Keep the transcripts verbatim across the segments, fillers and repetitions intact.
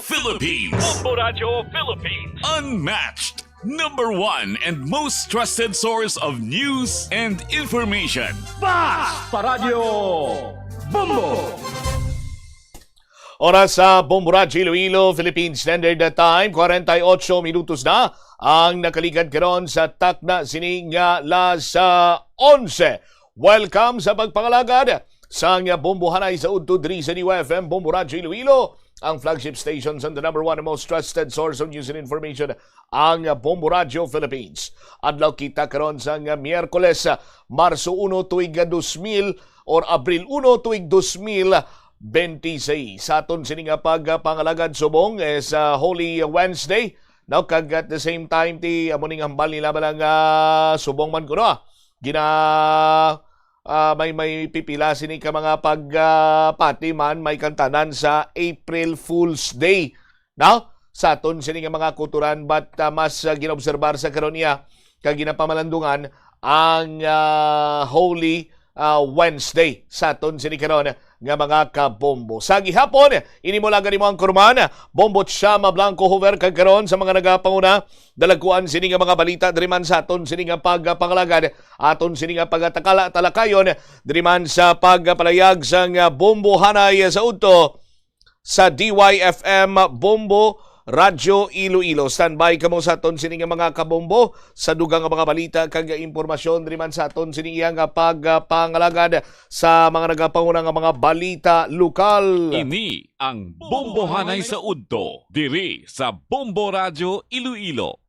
Philippines. Bombo Radyo Philippines. Unmatched. Number one and most trusted source of news and information. Bas Paradyo Bombo! Oras sa Bombo Radyo Iloilo, Philippine Standard Time, forty-eight minutos na ang nakaligad karon sa takna sini nga las onse. Welcome sa pagpangalagad sang Bombo Hanay sa Udto diri sa D Y F M Bombo Radyo Iloilo, ang flagship station sa the number one and most trusted source of news and information, ang Bombo Radyo Philippines. Adlaw kita karon sang Miyerkules, Marso uno, tuig dos mil or Abril uno, tuig dos mil bente seis. Sa aton sini nga pagpangalagad subong is, ah, Holy Wednesday, no? Kag at the same time, ti amo ning hambal nila ba lang, ah, subong man kuno, ah, gina, ah, may, may pipila sini ka mga pag, ah, pati man, may kantanan sa April Fool's Day, no? Sa aton sini nga mga kulturan, but, ah, mas, ah, ginaobserbar sa karon iya kag ginapamalandungan ang, ah, Holy, ah, Wednesday sa aton sini karon nga mga kabombo. Sa gihapon, ini mo lang gani mo ang kurman, Bombo Chama Blanco Hover, kag karon sa mga nagapanguna, dalagkuan sini nga mga balita diri man sa aton sini nga pagpangalagad, aton sini nga pagatakala talakayon diri man sa pagpalayag sang Bombo Hanay sa Udto sa D Y F M Bombo Radyo Iloilo. Standby kamo sa aton sini nga mga kabombo sa dugang nga mga balita kag impormasyon diri man sa aton sini iya nga pagpangalagad sa mga nagapanguna nga mga balita lokal. Ini ang Bombo Hanay sa Udto diri sa Bombo Radyo Iloilo.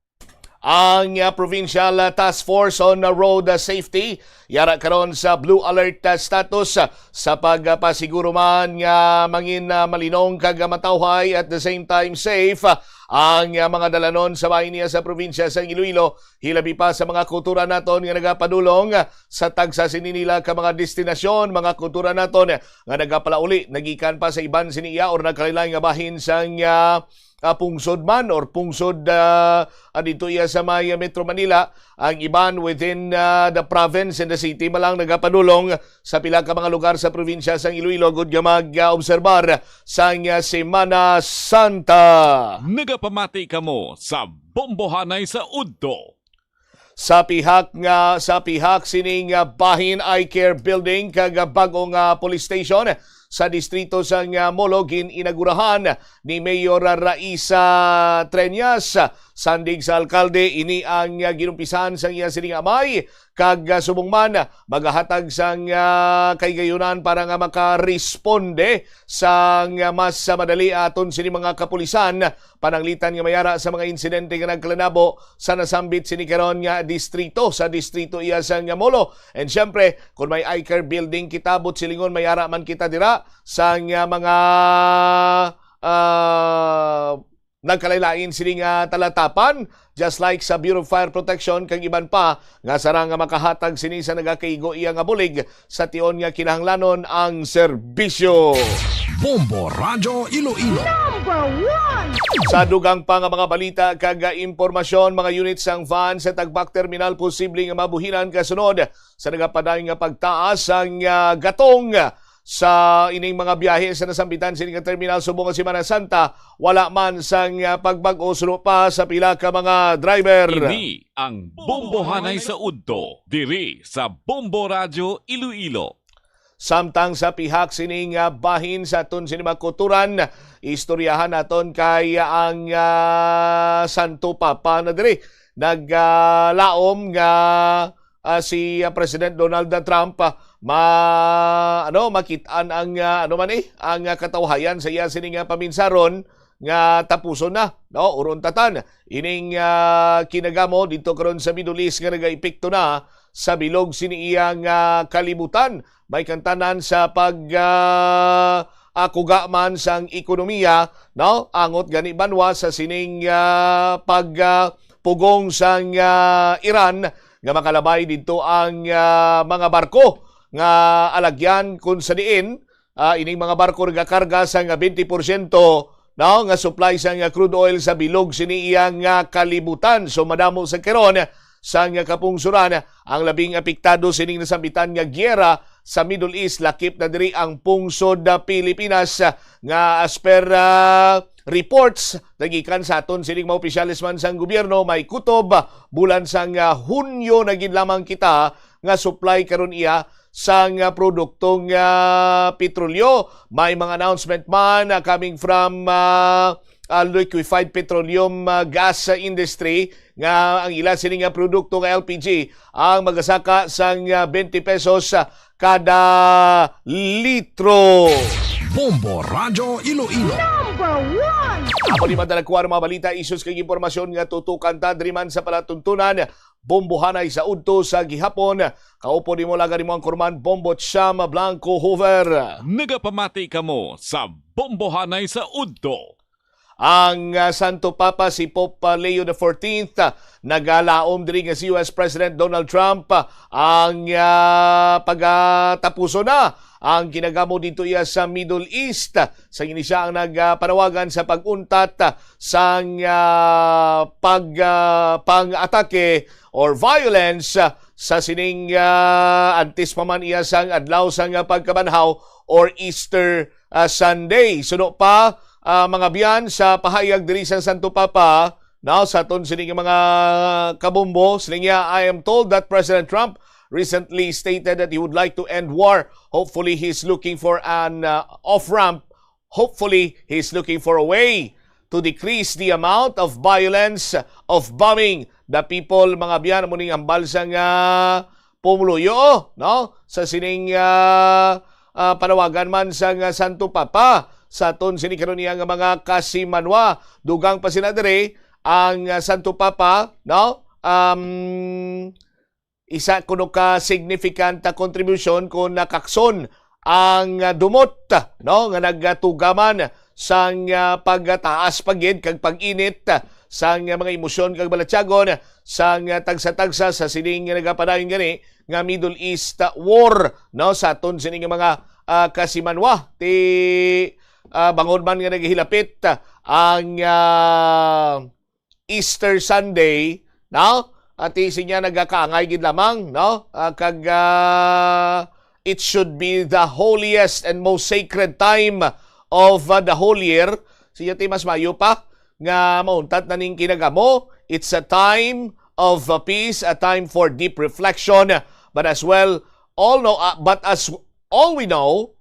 Ang, ah, Provincial, ah, Task Force on, ah, Road, ah, Safety yara karon sa blue alert, ah, status, ah, sa pagpasiguro man nga mangin, ah, malinong kag, ah, matawhay, at the same time safe, ah, ang, ah, mga dalanon sa bahin niya sa probinsya sang Iloilo, hilabi pa sa mga kultura naton nga nagapadulong, ah, sa tagsa sini nila ka mga destinasyon, mga kultura naton, ah, nga nagapalauli nagikan pa sa iban sini iya or nagkalain-lain nga bahin sang, ah, ah, pungsod man or pungsod, ah, ah, dito iya sa may Metro Manila, ang iban within, ah, the province and the city man lang nagapadulong sa pila ka mga lugar sa probinsya sang Iloilo gud nga mag-obserbar sang, ah, Semana Santa. Nagapamati kamo sa Bombo Hanay sa Udto. Sa pihak nga, sa pihak sining, ah, bahin, I Care Building kag, ah, bag-o nga police station sa distrito sang, ah, Molo gin-inagurahan ni Mayor Raisa Treñas. Sandig sa alkalde, ini ang, ah, ginumpisahan sang iya sining amay kag, ah, subong man magahatag sang, ah, kahigayonan para nga makaresponde sang, ah, mas, ah, madali aton sini mga kapulisan pananglitan nga mayara sa mga insidente nga nagkalanabo sa nasambit sini karon nga distrito, sa distrito iya sang Molo. And syempre, kung may I Care Building kita, buot silingon, mayara man kita dira sang, ah, mga, ah, nagkalain-lain sini nga talatapan, just like sa Bureau of Fire Protection kag iban pa, nga sarang nga makahatag sini sa nagakaigo iya nga bulig sa tion nga kinahanglanon ang serbisyo. Bombo Radyo Iloilo. Number one! Sa dugang pa nga mga balita kag impormasyon, mga unit sang van sa Tagbak Terminal posible nga mabuhilan kasunod sa nagapadayon nga pagtaas sang, ah, gatong sa ining mga biyahe sa nasambitan sini nga terminal subong nga Semana Santa. Wala man sang, ah, pagbag-o suno pa sa pila ka mga driver. Ini ang Bombo Hanay sa Udto diri sa Bombo Radyo Iloilo. Samtang sa pihak sini nga bahin sa aton sini mga kulturan, istoryahan naton kay ang, ah, Santo Papa na diri naglaom nga, ah, si, ah, President Donald Trump, ah, ma-, ano, makit-an ang, ah, ano man, eh, ang, ah, katawhayan sa iya sini nga paminsaron nga tapuson na, no, uruntatan ining, ah, kinagamo dito karon sa Middle East nga nagaepekto na sa bilog sini iya nga kalibutan. May kantanan sa pag, ah, ah, kuga man sang ekonomiya, no? Angot gani banwa sa sining, ah, pag, ah, pugong sang, ah, Iran nga makalabay didto ang, ah, mga barko nga alagyan, kung sa diin, ah, ining mga barko nagakarga sang twenty percent, no, nga supply sang, ah, crude oil sa bilog sini iya nga kalibutan. So, madamo sa karon sang kapungsuran ang labing apektado sining nasambitan nga giyera sa Middle East, lakip na diri ang pungsod, ah, Pilipinas, ah, nga as per, ah, reports nagikan sa aton sining mga opisyales man sang gobyerno, may kutob, bulan sang, ah, Hunyo na gid lamang kita nga supply karon iya sang, ah, produktong, ah, petrolyo. May mga announcement man, ah, coming from, ah, ah, liquefied petroleum, ah, gas, ah, industry nga ang ila sini nga produkto nga L P G ang magasaka sang, ah, twenty pesos, ah, kada litro. Bombo Radyo Iloilo. Number one. Ako ni madala kuha ang mga balita, issues kag impormasyon nga tutukan ta diri man sa palatuntunan. Bombohanay sa udto sa gihapon. Kaupod nimo, laga nimo ang kurman, Bombo Cham Blanco Hoover. Nagapamati kamo sa Bombohanay sa udto. Ang, ah, Santo Papa, si Pope, ah, Leo the fourteenth, ah, nagalaom diri nga si U S President Donald Trump, ah, ang, ah, pagatapuson na ang kinagamo dito iya sa Middle East. Sa ini siya ang nagpanawagan sa pag-untat, ah, sang, ah, pag, ah, pang-atake or violence, ah, sa sining, ah, antes pa man iya sang adlaw sang, ah, pagkabanhaw or Easter, ah, Sunday. Suno pa, ah, mga biyan, sa pahayag diri sa Santo Papa, now sa aton sini nga mga kabombo, siling niya, "I am told that President Trump recently stated that he would like to end war. Hopefully, he's looking for an, uh, off-ramp. Hopefully, he's looking for a way to decrease the amount of violence, of bombing the people." Mga biyan, mo ning hambal sa nga pumuluyo, no? Sa sining, ah, ah, panawagan man sa nga Santo Papa, sa aton sini karon niya nga mga kasimanwa. Dugang pa sila diri ang, ah, Santo Papa, no? Um, isa kuno ka significant, ah, contribution kung nakakson ang, ah, dumot, no, nga nagatugaman sang, ah, pagtaas pa gid kag pag-init, ah, sang, ah, mga emosyon kag balatyagon sang, ah, tagsa-tagsa sa sining nga nagapadayon gani nga Middle East, ah, war, no, sa aton sini nga mga, ah, kasimanwa. Ti, ah, bangod man nga naghilapit, ah, ang, ah, Easter Sunday, no? At siya nagakaangay gid lamang, no? Ah, kag, ah, it should be the holiest and most sacred time of, ah, the whole year. Siya ti mas mayo pa nga mauntat na ning kinagamo. It's a time of, ah, peace, a time for deep reflection, but as well, all know, ah, but as all we know,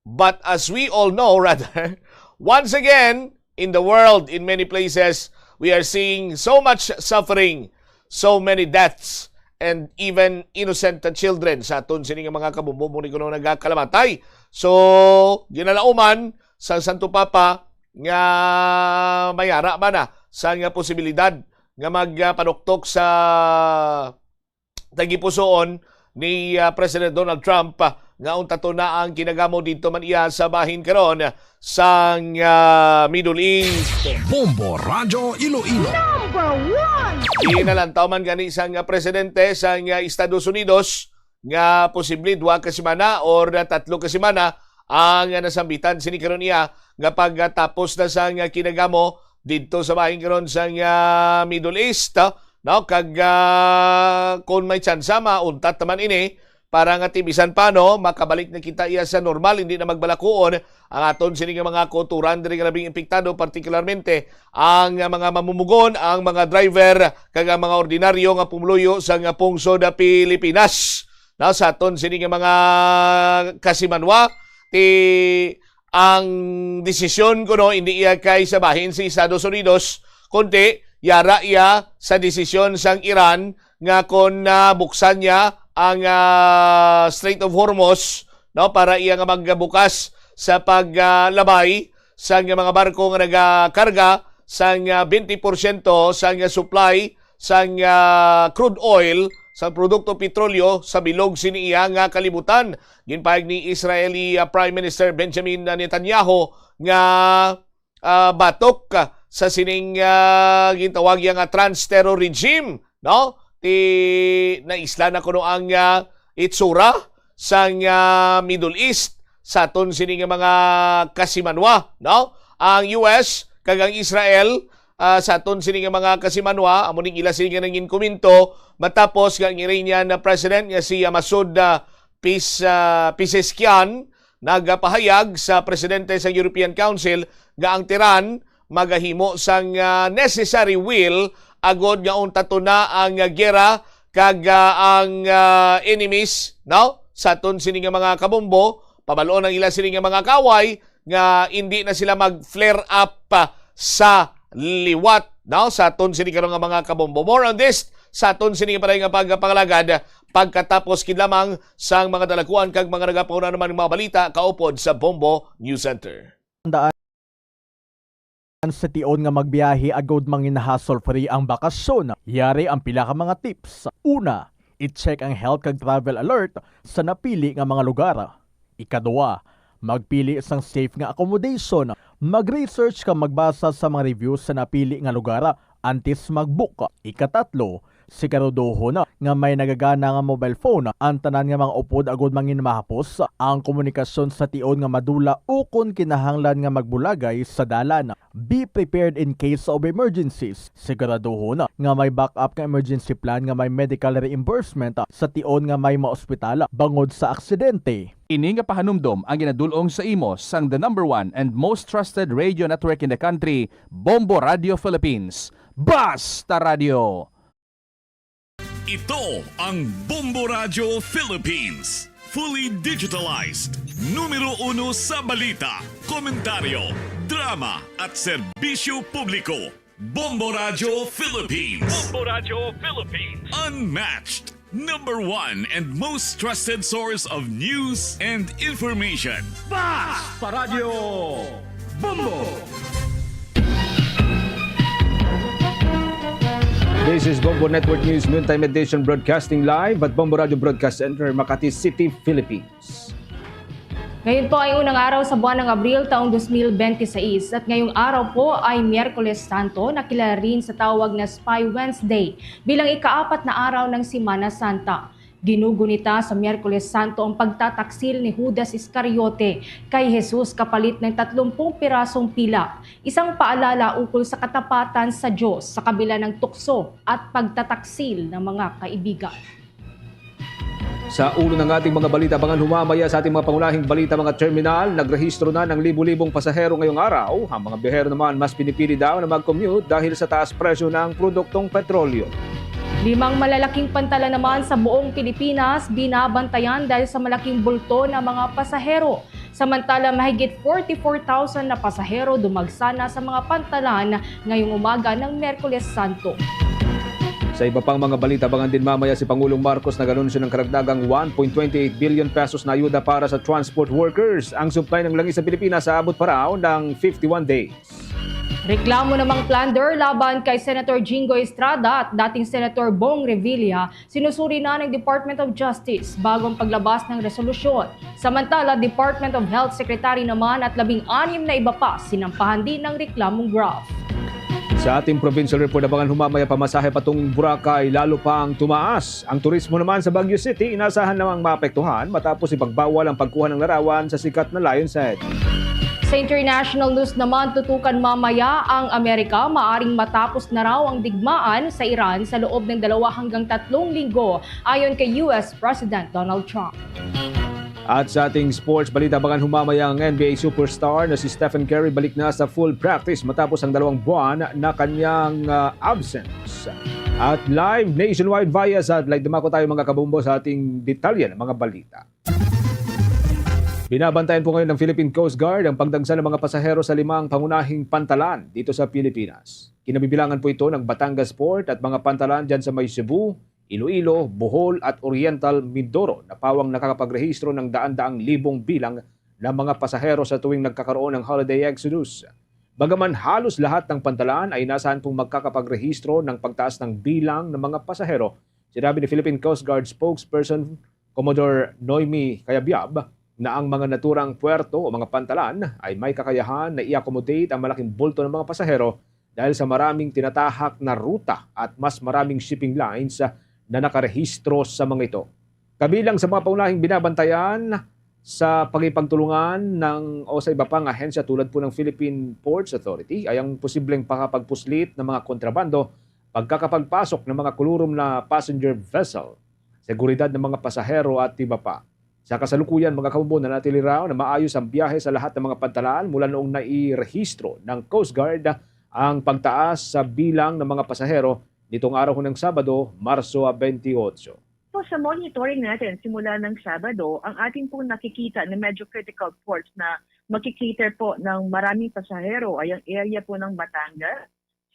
But as we all know, rather, once again, in the world, in many places, we are seeing so much suffering, so many deaths, and even innocent children sa aton sini nga mga kabombo mo ni kuno nagakalamatay. So, ginalauman sa Santo Papa nga mayara man na sa nga posibilidad nga magpanuktok sa tagipusoon ni, ah, President Donald Trump, ah, nga untaton na ang kinagamo didto man iya sa bahin karon sang, ah, Middle East. Bombo Radyo Iloilo. Number one. Ginalantaw man gani sang, ah, presidente sang, ah, Estados Unidos nga posible duha ka semana or, ah, tatlo ka semana ang, ah, nasambitan sini karon iya nga pagtapos na sang, ah, kinagamo didto sa bahin karon sang, ah, Middle East, ah, no? Kag, ah, kung may tsansa, mauntat naman ini para nga ti bisan pa, no, makabalik na kita iya sa normal, hindi na magbalakuon ang aton sini nga mga kauturan diri nga labing epektado, partikularmente ang, ah, mga mamumugon, ang mga driver, kag ang mga ordinaryo nga pumuluyo sa nga pungsod, ah, Pilipinas. No, sa aton sini nga mga kasimanwa, ti ang desisyon kuno hindi iya kay sa bahin sa Estados Unidos, kundi yara iya sa desisyon sang Iran nga kon, ah, buksan niya ang, ah, Strait of Hormuz, no, para iya nga magbukas sa pag, ah, labay sang mga barko nga nagakarga sang, ah, twenty porsyento sang supply sang, ah, crude oil, sang produkto petrolyo sa bilog sini iya nga kalibutan. Ginpahayag ni Israeli, ah, Prime Minister Benjamin Netanyahu nga, ah, batok, ah, sa sining, ah, gintawag iya nga trans-terror regime, no? Ti naisla na kuno ang, ah, itsura sang, ah, Middle East sa aton sini nga mga kasimanwa, no? Ang U S kag ang Israel, ah, sa aton sini nga mga kasimanwa, amo ning ila sini nga nangin komento matapos nga ang Iranian na president nga si, ah, Masoud, ah, Pis-, ah, Pezeshkian Nagapahayag sa presidente sa European Council nga ang Tehran magahimo sang, ah, necessary will agod nga untaton na ang, ah, giyera kag, ah, ang, ah, enemies, no? Sa aton sini nga mga kabombo, pabal-on ang ila sini nga mga kaway nga indi na sila mag-flare up, ah, sa liwat, no? Sa aton sini karon nga mga kabombo. More on this sa aton sini nga pareho nga pagpangalagad pagkatapos gid lamang sang mga dalakuan kag mga nagapahuna naman nga mga balita kaupod sa Bombo News Center. Tandaan sa tion nga magbiyahe agud mangin hassle-free ang bakasyon. Yari ang pila ka mga tips. Una, i-check ang health kag travel alert sa napili nga mga lugar. Ikaduha, magpili sang safe nga accommodation. Mag-research kag magbasa sa mga reviews sa napili nga lugar antes mag-book. Ikatatlo, siguraduhon nga may nagagana nga mobile phone ang tanan nga mga upod agud mangin mahapos ang komunikasyon sa tion nga madula ukon kinahanglan nga magbulagay sa dalan. Be prepared in case of emergencies. Siguraduhon nga may backup nga emergency plan nga may medical reimbursement sa tion nga may maospital bangod sa aksidente. Ini nga pahanumdom ang ginadul-ong sa imo sang the number one and most trusted radio network in the country, Bombo Radio Philippines. Basta Radio! Ito ang Bombo Radio Philippines. Fully digitalized. Numero uno sa balita, komentaryo, drama, at serbisyo publiko. Bombo Radio Philippines. Bombo Radio Philippines. Unmatched. Number one and most trusted source of news and information. Basta Radio Bombo! This is Bombo Network News Noontime Edition, broadcasting live at Bombo Radio Broadcast Center, Makati City, Philippines. Ngayon po ay unang araw sa buwan ng Abril taong dos mil bente seis at ngayong araw po ay Miyerkules Santo na kilala rin sa tawag na Spy Wednesday bilang ikaapat na araw ng Semana Santa. Ginugunita sa Miyerkules Santo ang pagtataksil ni Judas Iscariote kay Jesus kapalit ng tatlumpung pirasong pilak, isang paalala ukol sa katapatan sa Diyos sa kabila ng tukso at pagtataksil ng mga kaibigan. Sa ulo ng ating mga balita, abangan humamaya sa ating mga pangunahing balita, mga terminal. Nagrehistro na ng libu-libong pasahero ngayong araw. Ang mga biyahero naman mas pinipili daw na mag-commute dahil sa taas presyo ng produktong petrolyo. Limang malalaking pantalan naman sa buong Pilipinas binabantayan dahil sa malaking bulto ng mga pasahero. Samantala, mahigit forty-four thousand na pasahero dumagsa na sa mga pantalan ngayong umaga ng Miyerkules Santo. Sa iba pang mga balita, abangan din mamaya si Pangulong Marcos nag-anunsyo ng karagdagang one point twenty eight billion pesos na ayuda para sa transport workers. Ang supply ng langis sa Pilipinas aabot pa raw ng fifty-one days. Reklamo namang plunder laban kay Senator Jinggoy Estrada at dating Senator Bong Revilla sinusuri na ng Department of Justice bago ang paglabas ng resolusyon. Samantala, Department of Health Secretary naman at labing-anim na iba pa sinampahan din ng reklamong graft. Sa ating provincial report, abangan humamaya pamasahe patungong Boracay lalo pang tumaas. Ang turismo naman sa Baguio City inasahan namang maapektuhan matapos ipagbawal ang pagkuha ng larawan sa sikat na lion's head. Sa international news naman, tutukan mamaya ang Amerika. Maaring matapos na raw ang digmaan sa Iran sa loob ng dalawa hanggang tatlong linggo, ayon kay U S President Donald Trump. At sa ating sports balita, abangan humamaya ang N B A superstar na si Stephen Curry balik na sa full practice matapos ang dalawang buwan na kanyang, ah, absence. At live nationwide via satellite, dumako tayo, mga kabombo, sa ating detalye ng mga balita. Binabantayan po ngayon ng Philippine Coast Guard ang pagdagsa ng mga pasahero sa limang pangunahing pantalan dito sa Pilipinas. Kinabibilangan po ito ng Batangas Port at mga pantalan dyan sa may Cebu, Iloilo, Bohol at Oriental Mindoro na pawang nakakapagrehistro ng daan-daang libong bilang ng mga pasahero sa tuwing nagkakaroon ng holiday exodus. Bagaman halos lahat ng pantalan ay inasahan pong magkakapagrehistro ng pagtaas ng bilang ng mga pasahero, sinabi ni Philippine Coast Guard spokesperson Commodore Noemi Cayabyab na ang mga naturang puerto o mga pantalan ay may kakayahan na i-accommodate ang malaking bulto ng mga pasahero dahil sa maraming tinatahak na ruta at mas maraming shipping lines na nakarehistro sa mga ito. Kabilang sa mga pangunahing binabantayan sa pakikipagtulungan ng o sa iba pang ahensya tulad po ng Philippine Ports Authority ay ang posibleng pakapagpuslit ng mga kontrabando, pagkakapagpasok ng mga kulurum na passenger vessel, seguridad ng mga pasahero at iba pa. Sa kasalukuyan, mga kabubo, nanatili raw na maayos ang biyahe sa lahat ng mga pantalan mula noong nairehistro ng Coast Guard ang pagtaas sa bilang ng mga pasahero nitong araw ng Sabado, Marso twenty-eight. So, sa monitoring natin simula ng Sabado, ang ating pong nakikita na medyo critical ports na makikater po ng maraming pasahero ay ang area po ng Batangas,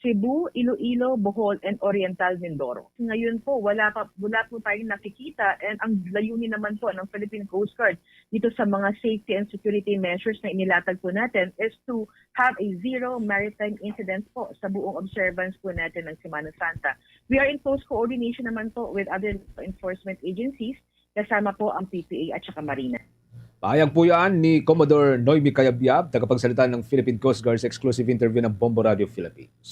Cebu, Iloilo, Bohol, and Oriental Mindoro. Ngayon po, wala pa, wala po tayong nakikita, and ang layunin naman po ng Philippine Coast Guard dito sa mga safety and security measures na inilatag po natin is to have a zero maritime incidents po sa buong observance po natin ng Semana Santa. We are in close coordination naman po with other law enforcement agencies, kasama po ang P P A at saka Marina. Pahayag po yan ni Commodore Noemi Cayabyab, tagapagsalita ng Philippine Coast Guard, sa exclusive interview ng Bombo Radio Philippines.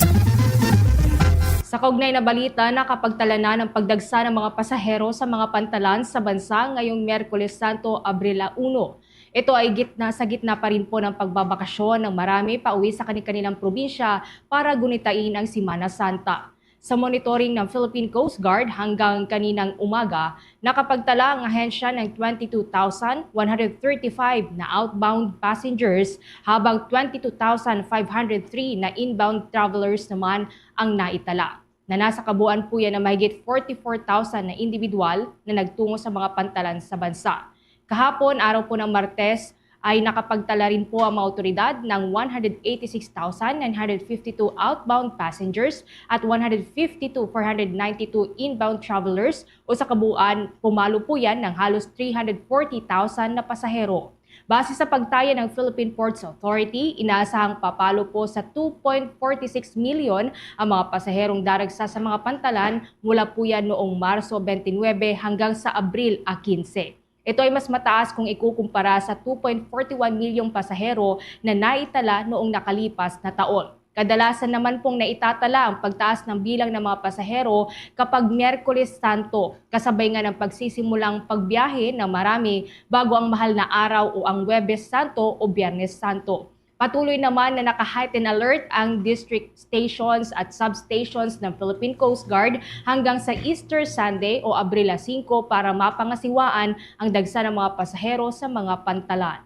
Sa kaugnay na balita, nakapagtala na ng pagdagsa ng mga pasahero sa mga pantalan sa bansa ngayong Miyerkules Santo, Abril uno. Ito ay gitna, sa gitna pa rin po ng pagbabakasyon ng marami pauwi sa kanilang probinsya para gunitain ang Semana Santa. Sa monitoring ng Philippine Coast Guard, hanggang kaninang umaga, nakapagtala ang ahensya ng twenty-two thousand one hundred thirty-five na outbound passengers, habang twenty-two thousand five hundred three na inbound travelers naman ang naitala, na nasa kabuuan po yan na mahigit forty-four thousand na individual na nagtungo sa mga pantalan sa bansa. Kahapon, araw po ng Martes, ay nakapagtala rin po ang mga awtoridad ng one hundred eighty-six thousand nine hundred fifty-two outbound passengers at one hundred fifty-two four hundred ninety-two inbound travelers, o sa kabuuan, pumalo po yan ng halos three hundred forty thousand na pasahero. Base sa pagtaya ng Philippine Ports Authority, inaasahang papalo po sa two point forty-six million ang mga pasaherong daragsa sa mga pantalan mula po yan noong Marso twenty-nine hanggang sa Abril quince. Ito ay mas mataas kung ikukumpara sa two point forty-one milyong pasahero na naitala noong nakalipas na taon. Kadalasan naman pong naitatala ang pagtaas ng bilang ng mga pasahero kapag Miyerkules Santo, kasabay nga ng pagsisimulang pagbiyahe ng marami bago ang mahal na araw o ang Huwebes Santo o Biyernes Santo. Patuloy naman na naka-heightened alert ang district stations at substations ng Philippine Coast Guard hanggang sa Easter Sunday o Abril singko para mapangasiwaan ang dagsa ng mga pasahero sa mga pantalan.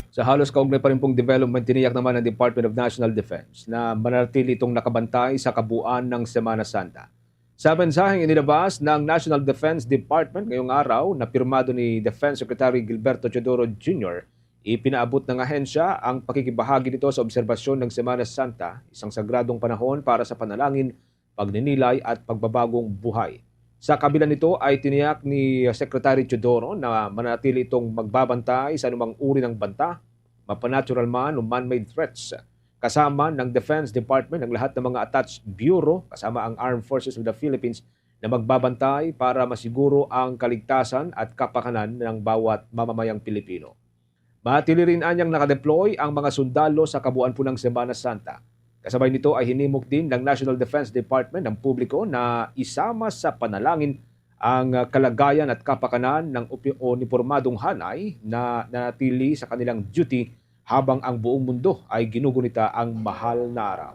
Sa halos kaugnay pa rin pong development, tiniyak naman ng Department of National Defense na manatili itong nakabantay sa kabuuan ng Semana Santa. Sa mensaheng inilabas ng National Defense Department ngayong araw na pirmado ni Defense Secretary Gilberto Teodoro Junior, ipinaabot ng ahensya ang pakikibahagi nito sa obserbasyon ng Semana Santa, isang sagradong panahon para sa panalangin, pagninilay at pagbabagong buhay. Sa kabila nito ay tiniyak ni Secretary Teodoro na manatili itong magbabantay sa anumang uri ng banta, mapa-natural man o man-made threats. Kasama ng Defense Department ang lahat ng mga attached bureau, kasama ang Armed Forces of the Philippines, na magbabantay para masiguro ang kaligtasan at kapakanan ng bawat mamamayang Pilipino. Manatili rin anyang nakadeploy ang mga sundalo sa kabuuan po ng Semana Santa. Kasabay nito ay hinimok din ng National Defense Department ang publiko na isama sa panalangin ang kalagayan at kapakanan ng upi-, unipormadong hanay na nanatili sa kanilang duty habang ang buong mundo ay ginugunita ang mahal na araw.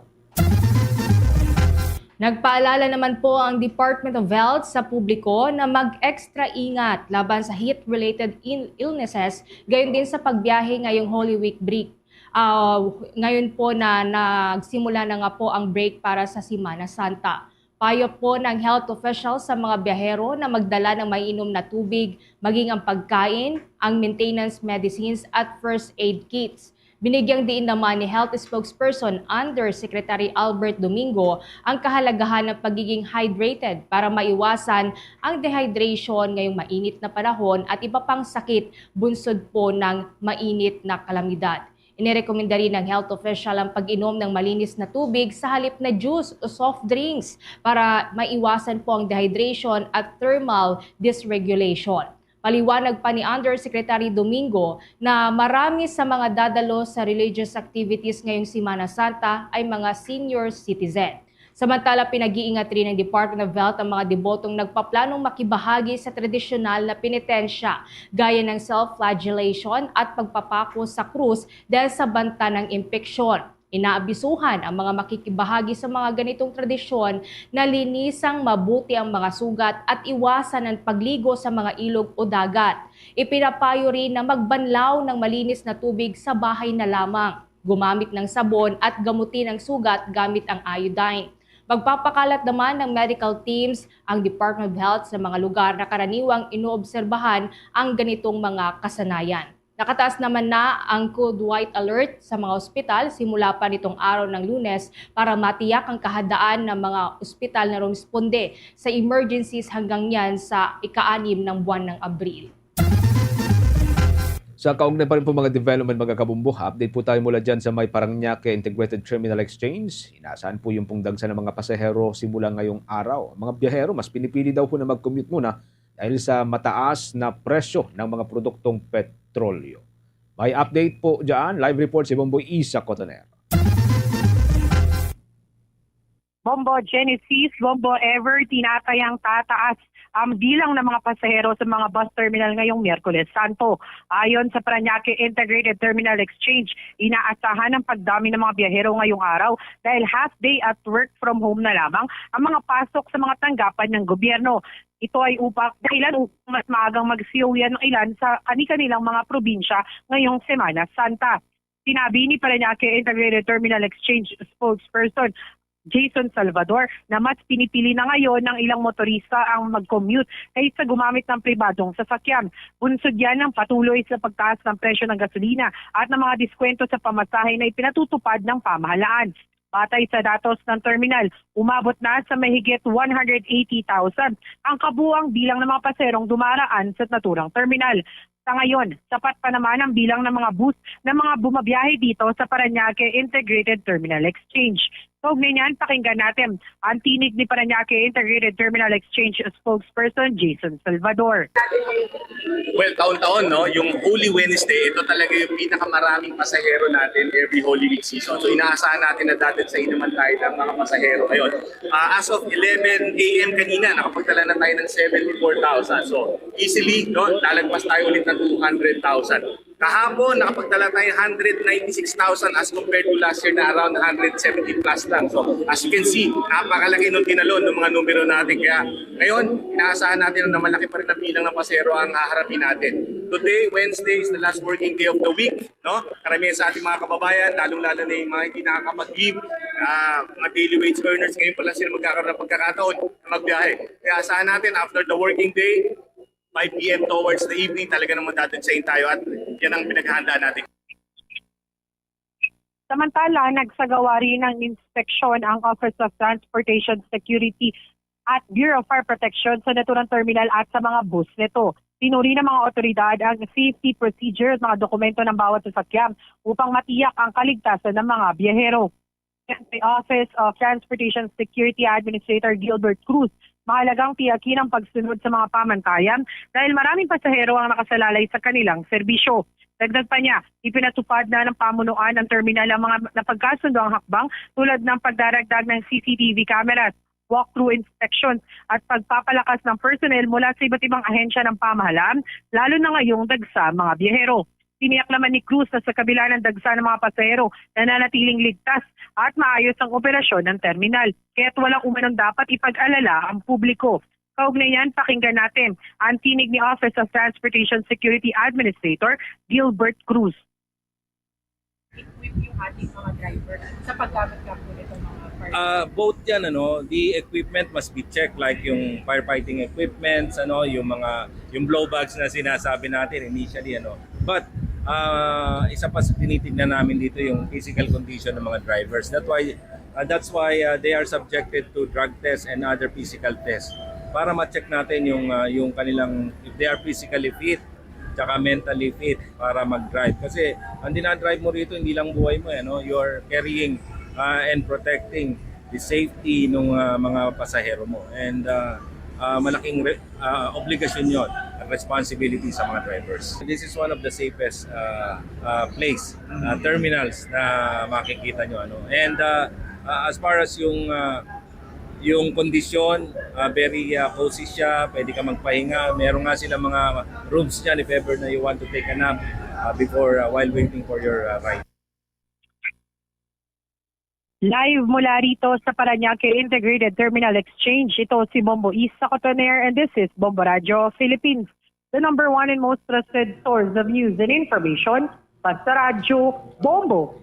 Nagpaalala naman po ang Department of Health sa publiko na mag-extra ingat laban sa heat-related il-, illnesses, gayon din sa pagbiyahe ngayong Holy Week break. Ah, ngayon po na nagsimula na nga po ang break para sa Semana Santa. Payo po ng health officials sa mga biyahero na magdala ng maiinom na tubig, maging ang pagkain, ang maintenance medicines at first aid kits. Binigyang diin naman ni Health Spokesperson Undersecretary Albert Domingo ang kahalagahan ng pagiging hydrated para maiwasan ang dehydration ngayong mainit na panahon at iba pang sakit bunsod po ng mainit na kalamidad. Inirekomenda rin ng health official ang pag-inom ng malinis na tubig sa halip na juice o soft drinks para maiwasan po ang dehydration at thermal dysregulation. Paliwanag pa ni Undersecretary Domingo na marami sa mga dadalo sa religious activities ngayong Semana Santa ay mga senior citizen. Samantala, pinag-iingat rin ng Department of Health ang mga debotong nagpaplanong makibahagi sa tradisyonal na penitensya, gaya ng self-flagellation at pagpapako sa krus dahil sa banta ng impeksyon. Inaabisuhan ang mga makikibahagi sa mga ganitong tradisyon na linisang mabuti ang mga sugat at iwasan ang pagligo sa mga ilog o dagat. Ipinapayo rin na magbanlaw ng malinis na tubig sa bahay na lamang, gumamit ng sabon at gamutin ang sugat gamit ang iodine. Magpapakalat naman ng medical teams ang Department of Health sa mga lugar na karaniwang inoobserbahan ang ganitong mga kasanayan. Nakataas naman na ang Code White Alert sa mga ospital simula pa nitong araw ng Lunes para matiyak ang kahadaan ng mga ospital na rumisponde sa emergencies hanggang yan sa ika-anim ng buwan ng Abril. Sa kaugnay pa rin po mga development, mga kabumbo, update po tayo mula dyan sa may Parañaque Integrated Terminal Exchange. Inaasahan po yung pong dagsa ng mga pasahero simula ngayong araw. Ang mga biyahero, mas pinipili daw po na mag-commute muna dahil sa mataas na presyo ng mga produktong petrolyo. May update po dyan. Live report si Bomboy Isa Cotoner. Bombo Genesis, Bombo Ever, tinatayang tataas ang bilang ng mga pasahero sa mga bus terminal ngayong Miyerkules Santo. Ayon sa Parañaque Integrated Terminal Exchange, inaasahan ang pagdami ng mga biyahero ngayong araw dahil half day at work from home na lamang ang mga pasok sa mga tanggapan ng gobyerno. Ito ay upang dahilan upang mas maagang magsiuwian ng ilan sa kani-kanilang mga probinsya ngayong Semana Santa. Sinabi ni Parañaque Integrated Terminal Exchange spokesperson Jason Salvador na mas pinipili na ngayon ng ilang motorista ang mag-commute kaysa gumamit ng pribadong sasakyan. Bunsod yan ng patuloy sa pagtaas ng presyo ng gasolina at ng mga diskwento sa pamasahe na ipinatutupad ng pamahalaan. Batay sa datos ng terminal, umabot na sa mahigit one hundred eighty thousand ang kabuang bilang ng mga paserong dumaraan sa naturang terminal. Sa ngayon, sapat pa naman ang bilang ng mga bus na mga bumabiyahe dito sa Parañaque Integrated Terminal Exchange. Kaugnay niyan, pakinggan natin ang tinig ni Parañaque Integrated Terminal Exchange spokesperson Jason Salvador. Well, taon-taon, no, yung Holy Wednesday, ito talaga yung pinakamaraming pasahero natin every Holy Week season. So inaasahan natin na dadating sa inuman tayo ng mga pasahero ngayon. Uh, as of eleven a.m. kanina, nakapagtala na tayo ng seventy-four thousand. So easily, no, lalagpas tayo ulit ng two hundred thousand. Kahapon, nakapagtala tayo one hundred ninety-six thousand as compared to last year na around one hundred seventy plus lang. So, as you can see, napakalaki nung tinalon ng mga numero natin. Kaya ngayon, inaasahan natin na malaki pa rin ang bilang ng pasero ang haharapin natin. Today, Wednesday, is the last working day of the week. No? Karamihan sa ating mga kababayan, lalong-lalo na yung mga hindi nakakapag-leave, uh, mga daily wage earners, ngayon pa lang sila magkakaroon ng pagkakataon na magbiyahe. Kaya asahan natin, after the working day, five p.m. towards the evening, talaga namang dadagsayin tayo at yan ang pinaghahandaan natin. Samantala, nagsagawa rin ng inspeksyon ang Office of Transportation Security at Bureau of Fire Protection sa naturang terminal at sa mga bus nito. Pinuri ng mga otoridad ang safety procedure at mga dokumento ng bawat sasakyan upang matiyak ang kaligtasan ng mga biyahero. Sa Office of Transportation Security Administrator Gilbert Cruz, mahalagang tiyakin ang pagsunod sa mga pamantayan dahil maraming pasahero ang nakasalalay sa kanilang serbisyo. Dagdag pa niya, ipinatupad na ng pamunuan ang terminal ang mga napagkasundoang hakbang tulad ng pagdaragdag ng C C T V cameras, walk-through inspections at pagpapalakas ng personnel mula sa iba't ibang ahensya ng pamahalaan, lalo na ngayong dagsa mga biyahero. Tiniyak naman ni Cruz na sa kabila ng dagsa ng mga pasahero, nananatiling ligtas at maayos ang operasyon ng terminal, kaya't walang umanong dapat ipag-alala ang publiko. Kaugnay niyan, pakinggan natin ang tinig ni Office of Transportation Security Administrator Gilbert Cruz. Equip yung ating mga driver sa paggamit nga po nitong mga fire? Uh, both yan, ano, the equipment must be checked, like yung firefighting equipments, ano, yung mga yung blow bags na sinasabi natin initially, ano. But uh, isa pa sa tinitignan namin dito yung physical condition ng mga drivers. That's why uh, that's why uh, they are subjected to drug test and other physical tests para ma-check natin yung uh, yung kanilang, if they are physically fit, tsaka mentally fit para mag-drive. Kasi ang dinadrive mo rito, hindi lang buhay mo, eh, no? You're carrying uh, and protecting the safety ng uh, mga pasahero mo. And uh, uh, malaking re- uh, obligasyon yon at responsibility sa mga drivers. This is one of the safest uh, uh, place, uh, terminals na makikita nyo. Ano? And uh, uh, as far as yung uh, yung kondisyon, uh, very uh, cozy siya, pwede ka magpahinga. Meron nga sila mga rooms dyan if ever na you want to take a nap uh, before, uh, while waiting for your uh, ride. Live mula rito sa Parañaque Integrated Terminal Exchange, ito si Bombo Isa Cotoner, and this is Bombo Radyo Philippines, the number one and most trusted source of news and information. Basta Radyo, Bombo!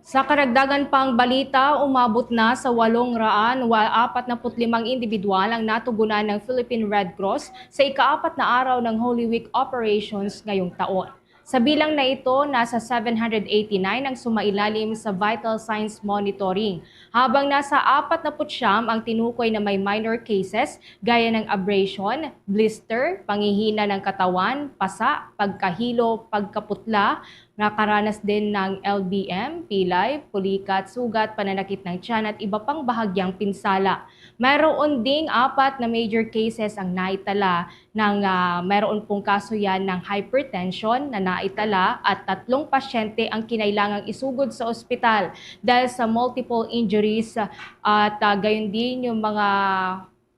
Sa karagdagan pang balita, umabot na sa walong raan wa-, apat na put limang individual ang natugunan ng Philippine Red Cross sa ikaapat na araw ng Holy Week operations ngayong taon. Sa bilang na ito, nasa seven hundred eighty-nine ang sumailalim sa vital signs monitoring, habang nasa apat na put siyam ang tinukoy na may minor cases gaya ng abrasion, blister, panghihina ng katawan, pasa, pagkahilo, pagkaputla, nakaranas din ng L B M, pilay, pulikat, sugat, pananakit ng tiyan at iba pang bahagyang pinsala. Mayroon ding apat na major cases ang naitala ng, ah, mayroon pong kaso yan ng hypertension na naitala at tatlong pasyente ang kinailangang isugod sa ospital dahil sa multiple injuries, ah, at, ah, gayon din yung mga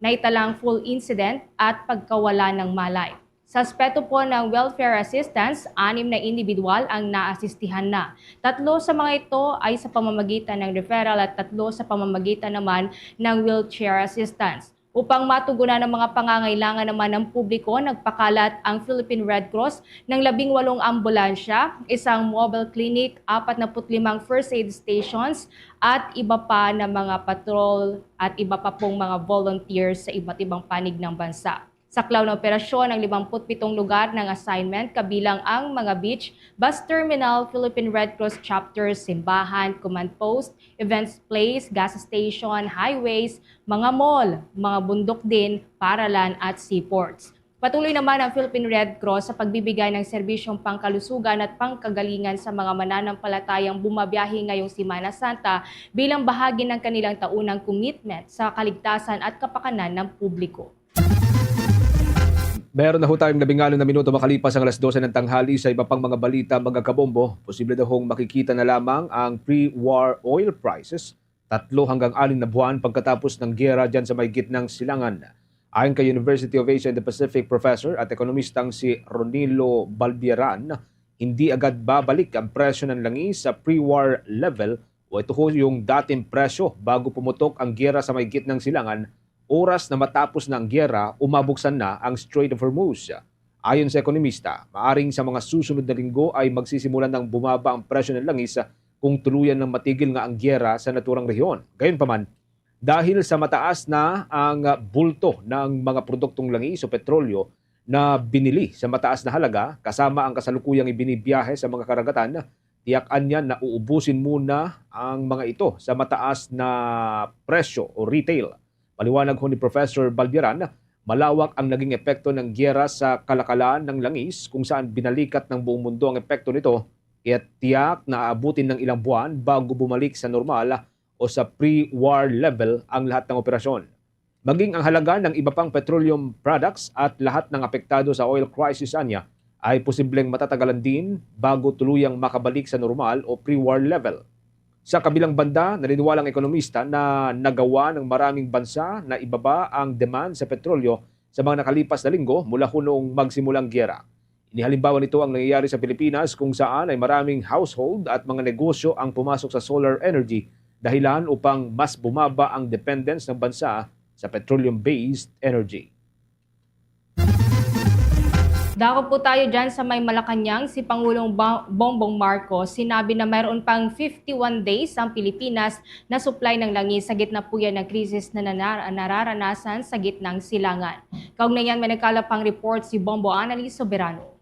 naitalang full incident at pagkawala ng malay. Sa aspeto po ng welfare assistance, anim na individual ang naasistihan na. Tatlo sa mga ito ay sa pamamagitan ng referral at tatlo sa pamamagitan naman ng wheelchair assistance. Upang matugunan ang mga pangangailangan naman ng publiko, nagpakalat ang Philippine Red Cross ng labing walong ambulansya, isang mobile clinic, apat na put limang first aid stations, at iba pa na mga patrol at iba pa pong mga volunteers sa iba't ibang panig ng bansa. Saklaw na operasyon ang limampu't pitong lugar ng assignment, kabilang ang mga beach, bus terminal, Philippine Red Cross chapters, simbahan, command post, events place, gas station, highways, mga mall, mga bundok din, paralan at seaports. Patuloy naman ang Philippine Red Cross sa pagbibigay ng serbisyong pangkalusugan at pangkagalingan sa mga mananampalatayang bumabiyahe ngayong Semana Santa bilang bahagi ng kanilang taunang commitment sa kaligtasan at kapakanan ng publiko. Meron na ho tayong labing-walo na minuto makalipas ang alas dose ng tanghali. Sa iba pang mga balita, mga kabombo, posible daw hong makikita na lamang ang pre-war oil prices tatlo hanggang anim na buwan pagkatapos ng giyera dyan sa may gitnang silangan. Ayon kay University of Asia and the Pacific professor at ekonomistang si Ronilo Balbiaran, hindi agad babalik ang presyo ng langis sa pre-war level o ito ho yung dating presyo bago pumutok ang giyera sa may gitnang silangan oras na matapos na ang giyera o mabuksan na ang Strait of Hormuz. Ayon sa ekonomista, maaring sa mga susunod na linggo ay magsisimula nang bumaba ang presyo ng langis kung tuluyan ng matigil nga ang giyera sa naturang rehiyon. Gayunpaman, dahil sa mataas na ang bulto ng mga produktong langis o petrolyo na binili sa mataas na halaga, kasama ang kasalukuyang ibinibiyahe sa mga karagatan, tiyak-an niya na uubusin muna ang mga ito sa mataas na presyo o retail. Paliwanag ho ni Professor Balbiaran, malawak ang naging epekto ng giyera sa kalakalan ng langis, kung saan binalikat ng buong mundo ang epekto nito, kaya tiyak na aabutin ng ilang buwan bago bumalik sa normal o sa pre-war level ang lahat ng operasyon. Maging ang halaga ng iba pang petroleum products at lahat ng apektado sa oil crisis anya ay posibleng matatagalan din bago tuluyang makabalik sa normal o pre-war level. Sa kabilang banda, naniniwala ang ekonomista na nagawa ng maraming bansa na ibaba ang demand sa petrolyo sa mga nakalipas na linggo mula ho noong magsimula ang giyera. Inihalimbawa nito ang nangyayari sa Pilipinas, kung saan ay maraming household at mga negosyo ang pumasok sa solar energy, dahilan upang mas bumaba ang dependence ng bansa sa petroleum-based energy. Dako po tayo dyan sa may Malacañang. Si Pangulong Ba-, Bongbong Marcos sinabi na mayroon pang fifty-one days ang Pilipinas na supply ng langis sa gitna po yan ng krisis na nanar-, nararanasan sa gitnang silangan. Kaugnay niyan, may nagkalap pang report si Bombo Annalise Soberano.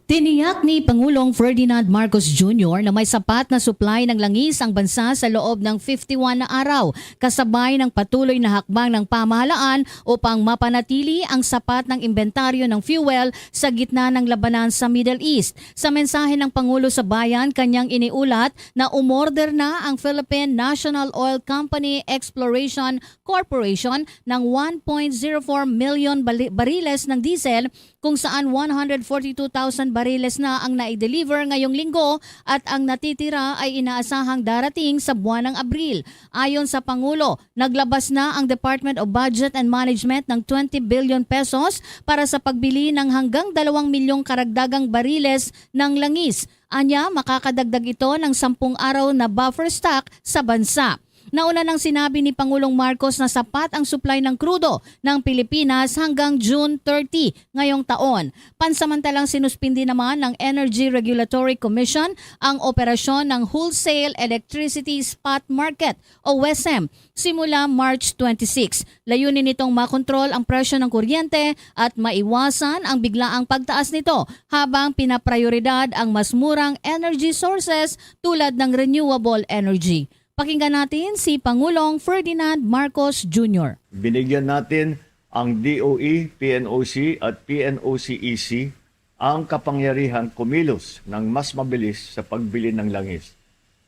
Tiniyak ni Pangulong Ferdinand Marcos Junior na may sapat na supply ng langis ang bansa sa loob ng fifty-one na araw, kasabay ng patuloy na hakbang ng pamahalaan upang mapanatili ang sapat ng imbentaryo ng fuel sa gitna ng labanan sa Middle East. Sa mensahe ng Pangulo sa Bayan, kanyang iniulat na umorder na ang Philippine National Oil Company Exploration Corporation ng one point zero four million bali-, bariles ng diesel, kung saan one hundred forty-two thousand bariles na ang nai-deliver ngayong linggo at ang natitira ay inaasahang darating sa buwan ng Abril. Ayon sa Pangulo, naglabas na ang Department of Budget and Management ng twenty billion pesos para sa pagbili ng hanggang dalawang milyong karagdagang bariles ng langis. Anya, makakadagdag ito ng sampung araw na buffer stock sa bansa. Nauna nang sinabi ni Pangulong Marcos na sapat ang supply ng krudo ng Pilipinas hanggang June thirty ngayong taon. Pansamantalang sinuspindi naman ng Energy Regulatory Commission ang operasyon ng Wholesale Electricity Spot Market o WESM simula March twenty-six. Layunin nitong makontrol ang presyo ng kuryente at maiwasan ang biglaang pagtaas nito habang pinaprioridad ang mas murang energy sources tulad ng renewable energy. Pakinggan natin si Pangulong Ferdinand Marcos Junior. Binigyan natin ang D O E, P N O C at P N O C E C ang kapangyarihan kumilos ng mas mabilis sa pagbili ng langis.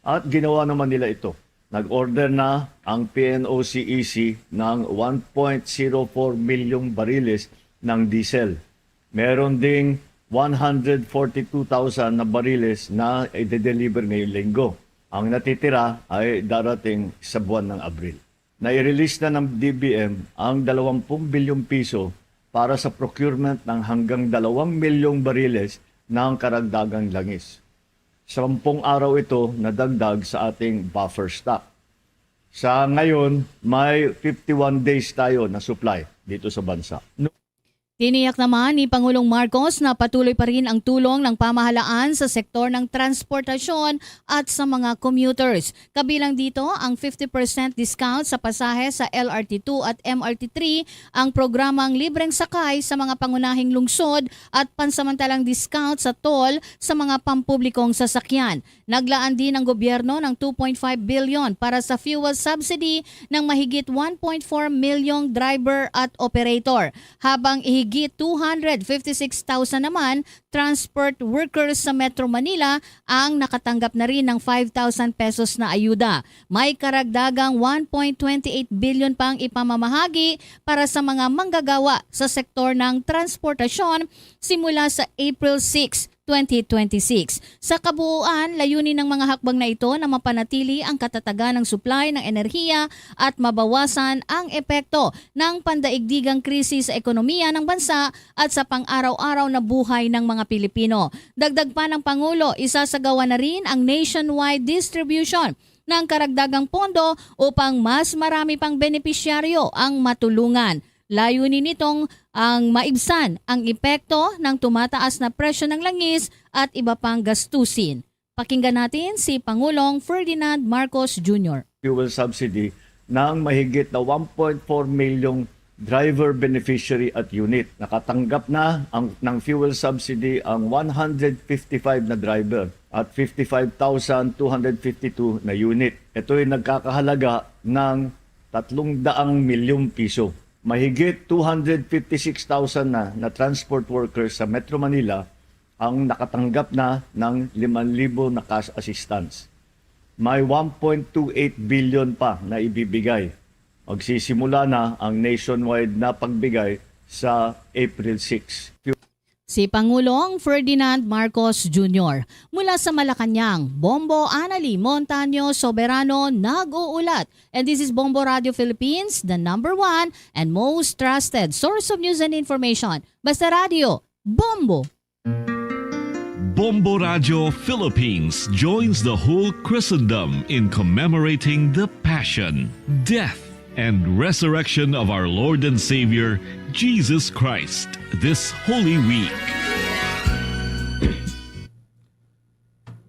At ginawa naman nila ito. Nag-order na ang P N O C E C ng one point zero four milyong bariles ng diesel. Meron ding one hundred forty-two thousand na bariles na i-deliver ngayong linggo. Ang natitira ay darating sa buwan ng Abril. Nai-release na ng D B M ang dalawampung bilyong piso para sa procurement ng hanggang dalawang milyong bariles ng karagdagang langis. Sampung araw ito na dagdag sa ating buffer stock. Sa ngayon, may fifty-one days tayo na supply dito sa bansa. Tiniyak naman ni Pangulong Marcos na patuloy pa rin ang tulong ng pamahalaan sa sektor ng transportasyon at sa mga commuters. Kabilang dito ang fifty percent discount sa pasahe sa L R T two at M R T three, ang programang libreng sakay sa mga pangunahing lungsod at pansamantalang discount sa toll sa mga pampublikong sasakyan. Naglaan din ang gobyerno ng two point five billion para sa fuel subsidy ng mahigit one point four milyong driver at operator, habang higit two hundred fifty-six thousand naman transport workers sa Metro Manila ang nakatanggap na rin ng five thousand pesos na ayuda. May karagdagang one point twenty eight billion pang ipamamahagi para sa mga manggagawa sa sektor ng transportasyon simula sa April six, twenty twenty-six. Sa kabuuan, layunin ng mga hakbang na ito na mapanatili ang katatagan ng supply ng enerhiya at mabawasan ang epekto ng pandaigdigang krisis sa ekonomiya ng bansa at sa pang-araw-araw na buhay ng mga Pilipino. Dagdag pa ng Pangulo, isasagawa na rin ang nationwide distribution ng karagdagang pondo upang mas marami pang benepisyaryo ang matulungan. Layunin nitong ang maibsan ang epekto ng tumataas na presyo ng langis at iba pang gastusin. Pakinggan natin si Pangulong Ferdinand Marcos Junior. Fuel subsidy ng mahigit na one point four milyong driver beneficiary at unit. Nakatanggap na ang, ng fuel subsidy ang one hundred fifty-five na driver at fifty-five thousand two hundred fifty-two na unit. Ito'y nagkakahalaga ng tatlong daang milyong piso. Mahigit two hundred fifty-six thousand na, na transport workers sa Metro Manila ang nakatanggap na ng limang libo na cash assistance. May one point two eight billion pa na ibibigay. Magsisimula na ang nationwide na pagbigay sa April six. Si Pangulong Ferdinand Marcos Junior. Mula sa Malacañang, Bombo Anali Montaño Soberano nag-uulat. And this is Bombo Radio Philippines, the number one and most trusted source of news and information. Basta Radio, Bombo! Bombo Radio Philippines joins the whole Christendom in commemorating the Passion, Death, and Resurrection of our Lord and Savior, Jesus Christ, this Holy Week.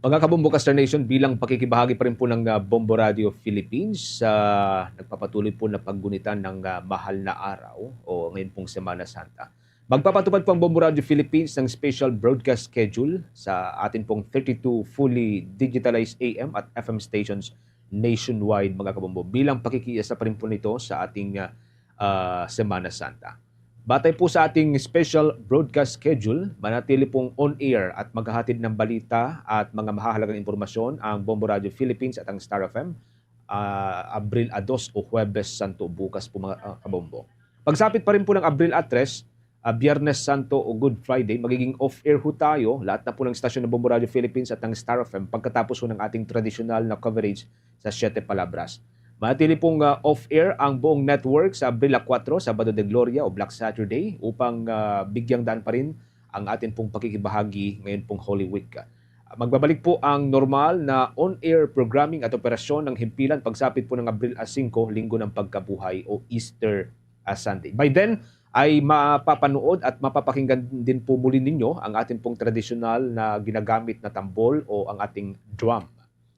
Mga kabombo, Caster Nation, bilang pakikibahagi pa rin po ng, ah, Bombo Radio Philippines, ah, nagpapatuloy po na paggunitan ng, ah, mahal na araw o ngayon pong Semana Santa. Magpapatupad po ang Bombo Radio Philippines ng special broadcast schedule sa atin pong thirty-two fully digitalized A M at F M stations nationwide, mga kabombo, bilang pakikiisa pa rin po nito sa ating, ah, ah, Semana Santa. Batay po sa ating special broadcast schedule, manatili pong on air at maghahatid ng balita at mga mahahalagang impormasyon ang Bombo Radio Philippines at ang Star F M, ah, Abril a dos o Huwebes Santo bukas po, mga, ah, kabombo. Pagsapit pa rin po ng Abril a tres, ah, Biyernes Santo o Good Friday, magiging off-air ho tayo, lahat na po ng stasyon ng Bombo Radio Philippines at ng Star F M, pagkatapos ho ng ating tradisyonal na coverage sa Siete Palabras. Manatili pong, ah, off-air ang buong network sa Abril a kuwatro, Sabado de Gloria o Black Saturday, upang, ah, bigyang daan pa rin ang atin pong pakikibahagi ngayon pong Holy Week. Ah, magbabalik po ang normal na on-air programming at operasyon ng himpilan pagsapit po ng Abril a singko, Linggo ng Pagkabuhay o Easter, ah, Sunday. By then, ay mapapanood at mapapakinggan din po muli ninyo ang atin pong tradisyonal na ginagamit na tambol o ang ating drum.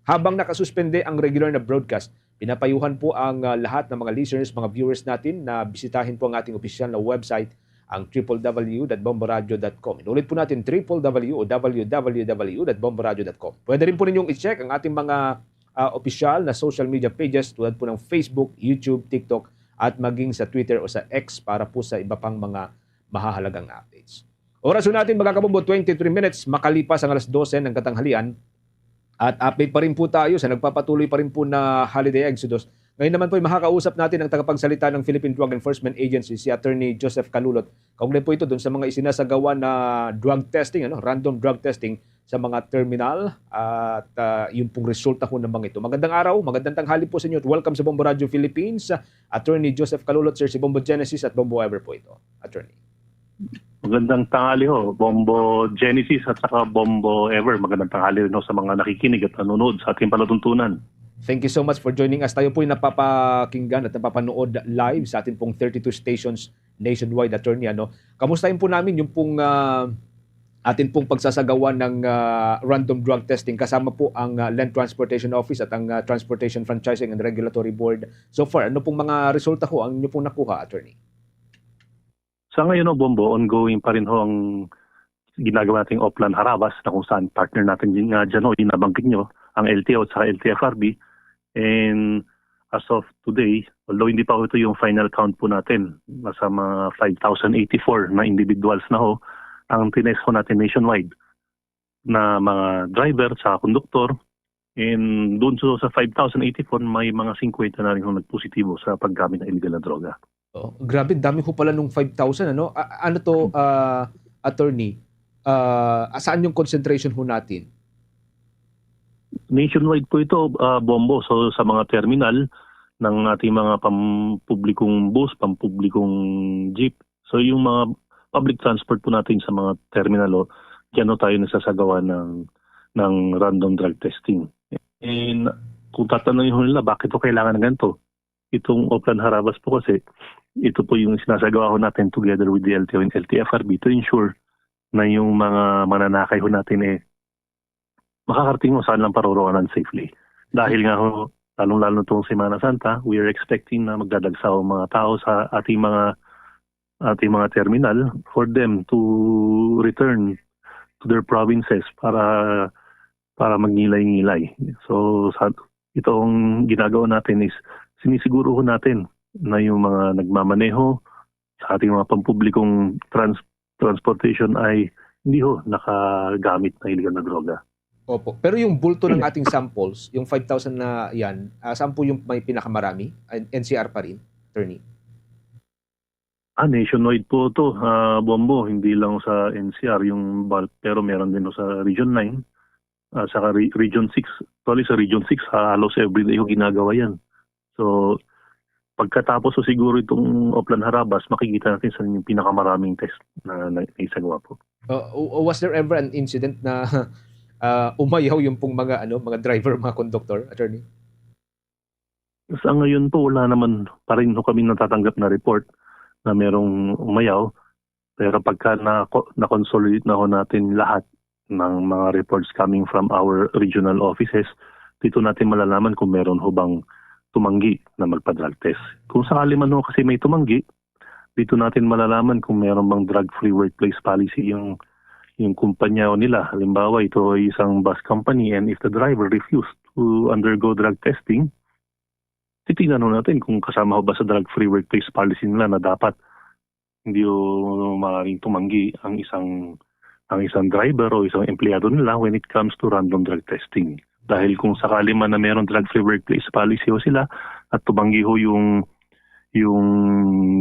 Habang nakasuspende ang regular na broadcast, pinapayuhan po ang, ah, lahat ng mga listeners, mga viewers natin na bisitahin po ang ating opisyal na website, ang triple W dot bomboradio dot com. Inulit po natin, triple W o W W W dot bomboradio dot com. Pwede rin po ninyong i-check ang ating mga, ah, opisyal na social media pages tulad po ng Facebook, YouTube, TikTok, at maging sa Twitter o sa X para po sa iba pang mga mahahalagang updates. Oras po natin, mga kabombo, twenty-three minutes makalipas ang alas dose ng katanghalian. At update pa rin po tayo sa nagpapatuloy pa rin po na holiday exodus. Ngayon naman po ay makakausap natin ang tagapagsalita ng Philippine Drug Enforcement Agency, si Attorney Joseph Calulot. Kaugnay po ito dun sa mga isinasagawa na drug testing, ano, random drug testing sa mga terminal at, ah, yung pong resulta ho ng mga ito. Magandang araw, magandang tanghali po sa inyo at welcome sa Bombo Radio Philippines. Attorney Joseph Calulot, sir, si Bombo Genesis at Bombo Ever po ito. Attorney. Magandang tanghali ho, Bombo Genesis at saka Bombo Ever. Magandang tanghali rin ho sa mga nakikinig at nanonood sa ating palatuntunan. Thank you so much for joining us. Tayo po'y napapakinggan at napapanood live sa atin pong thirty-two stations nationwide, attorney, ano. Kamustahin po namin yung pong, ah, atin pong pagsasagawa ng, ah, random drug testing kasama po ang, ah, Land Transportation Office at ang, ah, Transportation Franchising and Regulatory Board. So far, ano pong mga resulta ho ang inyo pong nakuha, attorney? Sa ngayon, no, Bombo, ongoing pa rin ho ang ginagawa nating Oplan Harabas na kung saan partner natin din nga dyan, no, yung nabanggit nyo, ang L T O at saka L T F R B. And as of today, although hindi pa ho ito yung final count po natin, nasa mga five thousand eighty-four na individuals na ho ang tinest ho natin nationwide na mga driver sa konduktor. And doon so sa five thousand eighty-four, may mga fifty na rin ho nagpositibo sa paggamit ng illegal na droga. Oh, grabe, dami ho pala nung five thousand, ano? A-, ano to, ah, attorney? Ah, saan yung concentration ho natin? Nationwide po ito, ah, Bombo. So, sa mga terminal ng ating mga pampublikong bus, pampublikong jeep. So, yung mga public transport po natin sa mga terminal, oh, diyan ho tayo nagsasagawa ng, ng random drug testing. And kung tatanungin ho nila, bakit ho kailangan ng ganito? Itong Oplan Harabas po kasi, ito po yung sinasagawa ho natin together with the L T O and L T F R B to ensure na yung mga mananakay ho natin, eh, makakarating ho saan lang paroroonan safely. Dahil nga ho, lalong-lalo itong Semana Santa, we are expecting na magdadagsa ang mga tao sa ating mga, ating mga terminal for them to return to their provinces para, para magngilay-ngilay. So, sa, itong ginagawa natin is sinisiguro ho natin na yung mga nagmamaneho sa ating mga pampublikong trans-, transportation ay hindi ho nakagamit ng illegal na droga. Opo. Pero yung bulto ng ating samples, yung five thousand na yan, ah, saan po yung may pinakamarami? N-, N C R pa rin, attorney? Ah, nationwide po to, ah, Bombo. Hindi lang sa N C R yung bulk, pero meron din ho sa Region nine, ah, saka re-, Region six. Actually, sa Region six, halos everyday ho ginagawa yan. So, pagkatapos ho siguro itong Oplan Harabas, makikita natin saan yung pinakamaraming test na, na naisagawa po. Uh, w-, was there ever an incident na, ah, umayaw yung pong mga, ano, mga driver, mga conductor, attorney? Sa ngayon po, wala naman pa rin ho kami natatanggap na report na merong umayaw. Pero pagka na, na-consolidate na ho natin lahat ng mga reports coming from our regional offices, dito natin malalaman kung meron ho bang tumanggi na magpa-drug test. Kung sakali man ho kasi may tumanggi, dito natin malalaman kung meron bang drug-free workplace policy yung, yung kumpanya nila. Halimbawa, ito ay isang bus company, and if the driver refused to undergo drug testing, titingnan ho natin kung kasama ho ba sa drug-free workplace policy nila na dapat hindi ho maaaring tumanggi ang isang, ang isang driver o isang empleyado nila when it comes to random drug testing. Dahil kung sakali man na meron drug-free workplace policy ho sila at tumanggi ho yung, yung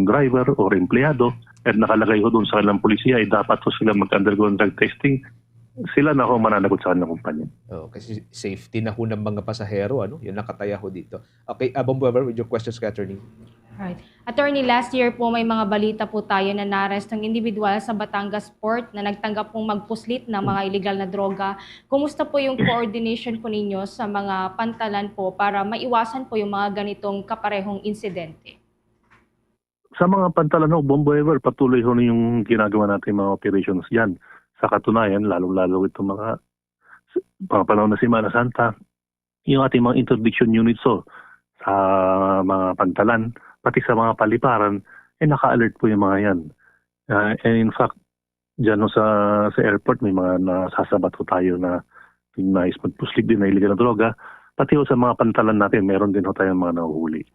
driver or empleyado, at nakalagay ho doon sa kanilang polisiya, ay dapat ho sila mag-undergo ng drug testing, sila na ho mananagot sa kanilang kumpanya. Oh, kasi safety na ho ng mga pasahero, ano? Yun nakataya ho dito. Okay, uh, Bombo Ever, with your questions kay attorney. Right. Attorney, last year po may mga balita po tayo na naaresto ang individual sa Batangas Port na nagtanggap pong magpuslit ng mga illegal na droga. Kumusta po yung coordination po ninyo sa mga pantalan po para maiwasan po yung mga ganitong kaparehong insidente? Sa mga pantalan ho, Bombo Ever, patuloy ho yung ginagawa natin mga operations dyan. Sa katunayan, lalong-lalo itong mga, mga panahon na Semana Santa, yung ating mga interdiction units ho, sa mga pantalan, pati sa mga paliparan, eh, naka-alert po yung mga yan. Ah, and in fact, dyan ho sa, sa airport, may mga nasasabat ho tayo na nais magpuslit din na illegal na droga. Pati ho sa mga pantalan natin, meron din ho tayong mga nahuhuli.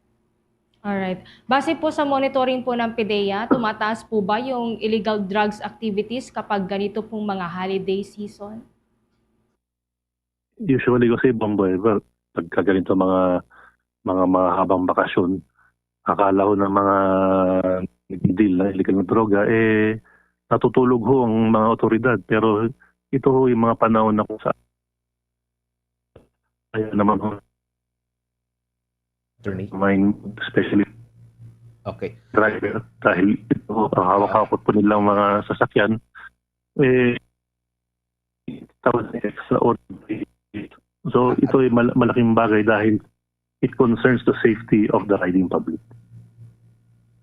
Alright. Base po sa monitoring po ng PDEA, tumataas po ba yung illegal drugs activities kapag ganito pong mga holiday season? Usually kasi, Bombo Ever, pagka ganito mga, mga mahabang bakasyon, akala ho ng mga nagdi-deal ng illegal na droga, eh, natutulog ho ang mga otoridad. Pero ito ho yung mga panahon na kung sa-, kaya naman ho, Attorney? Mind, especially Okay. driver, dahil ito ho, ang hawak-hawak po nilang mga sasakyan, eh, tawag na extraordinary. So, ito ay mal-, malaking bagay dahil it concerns the safety of the riding public.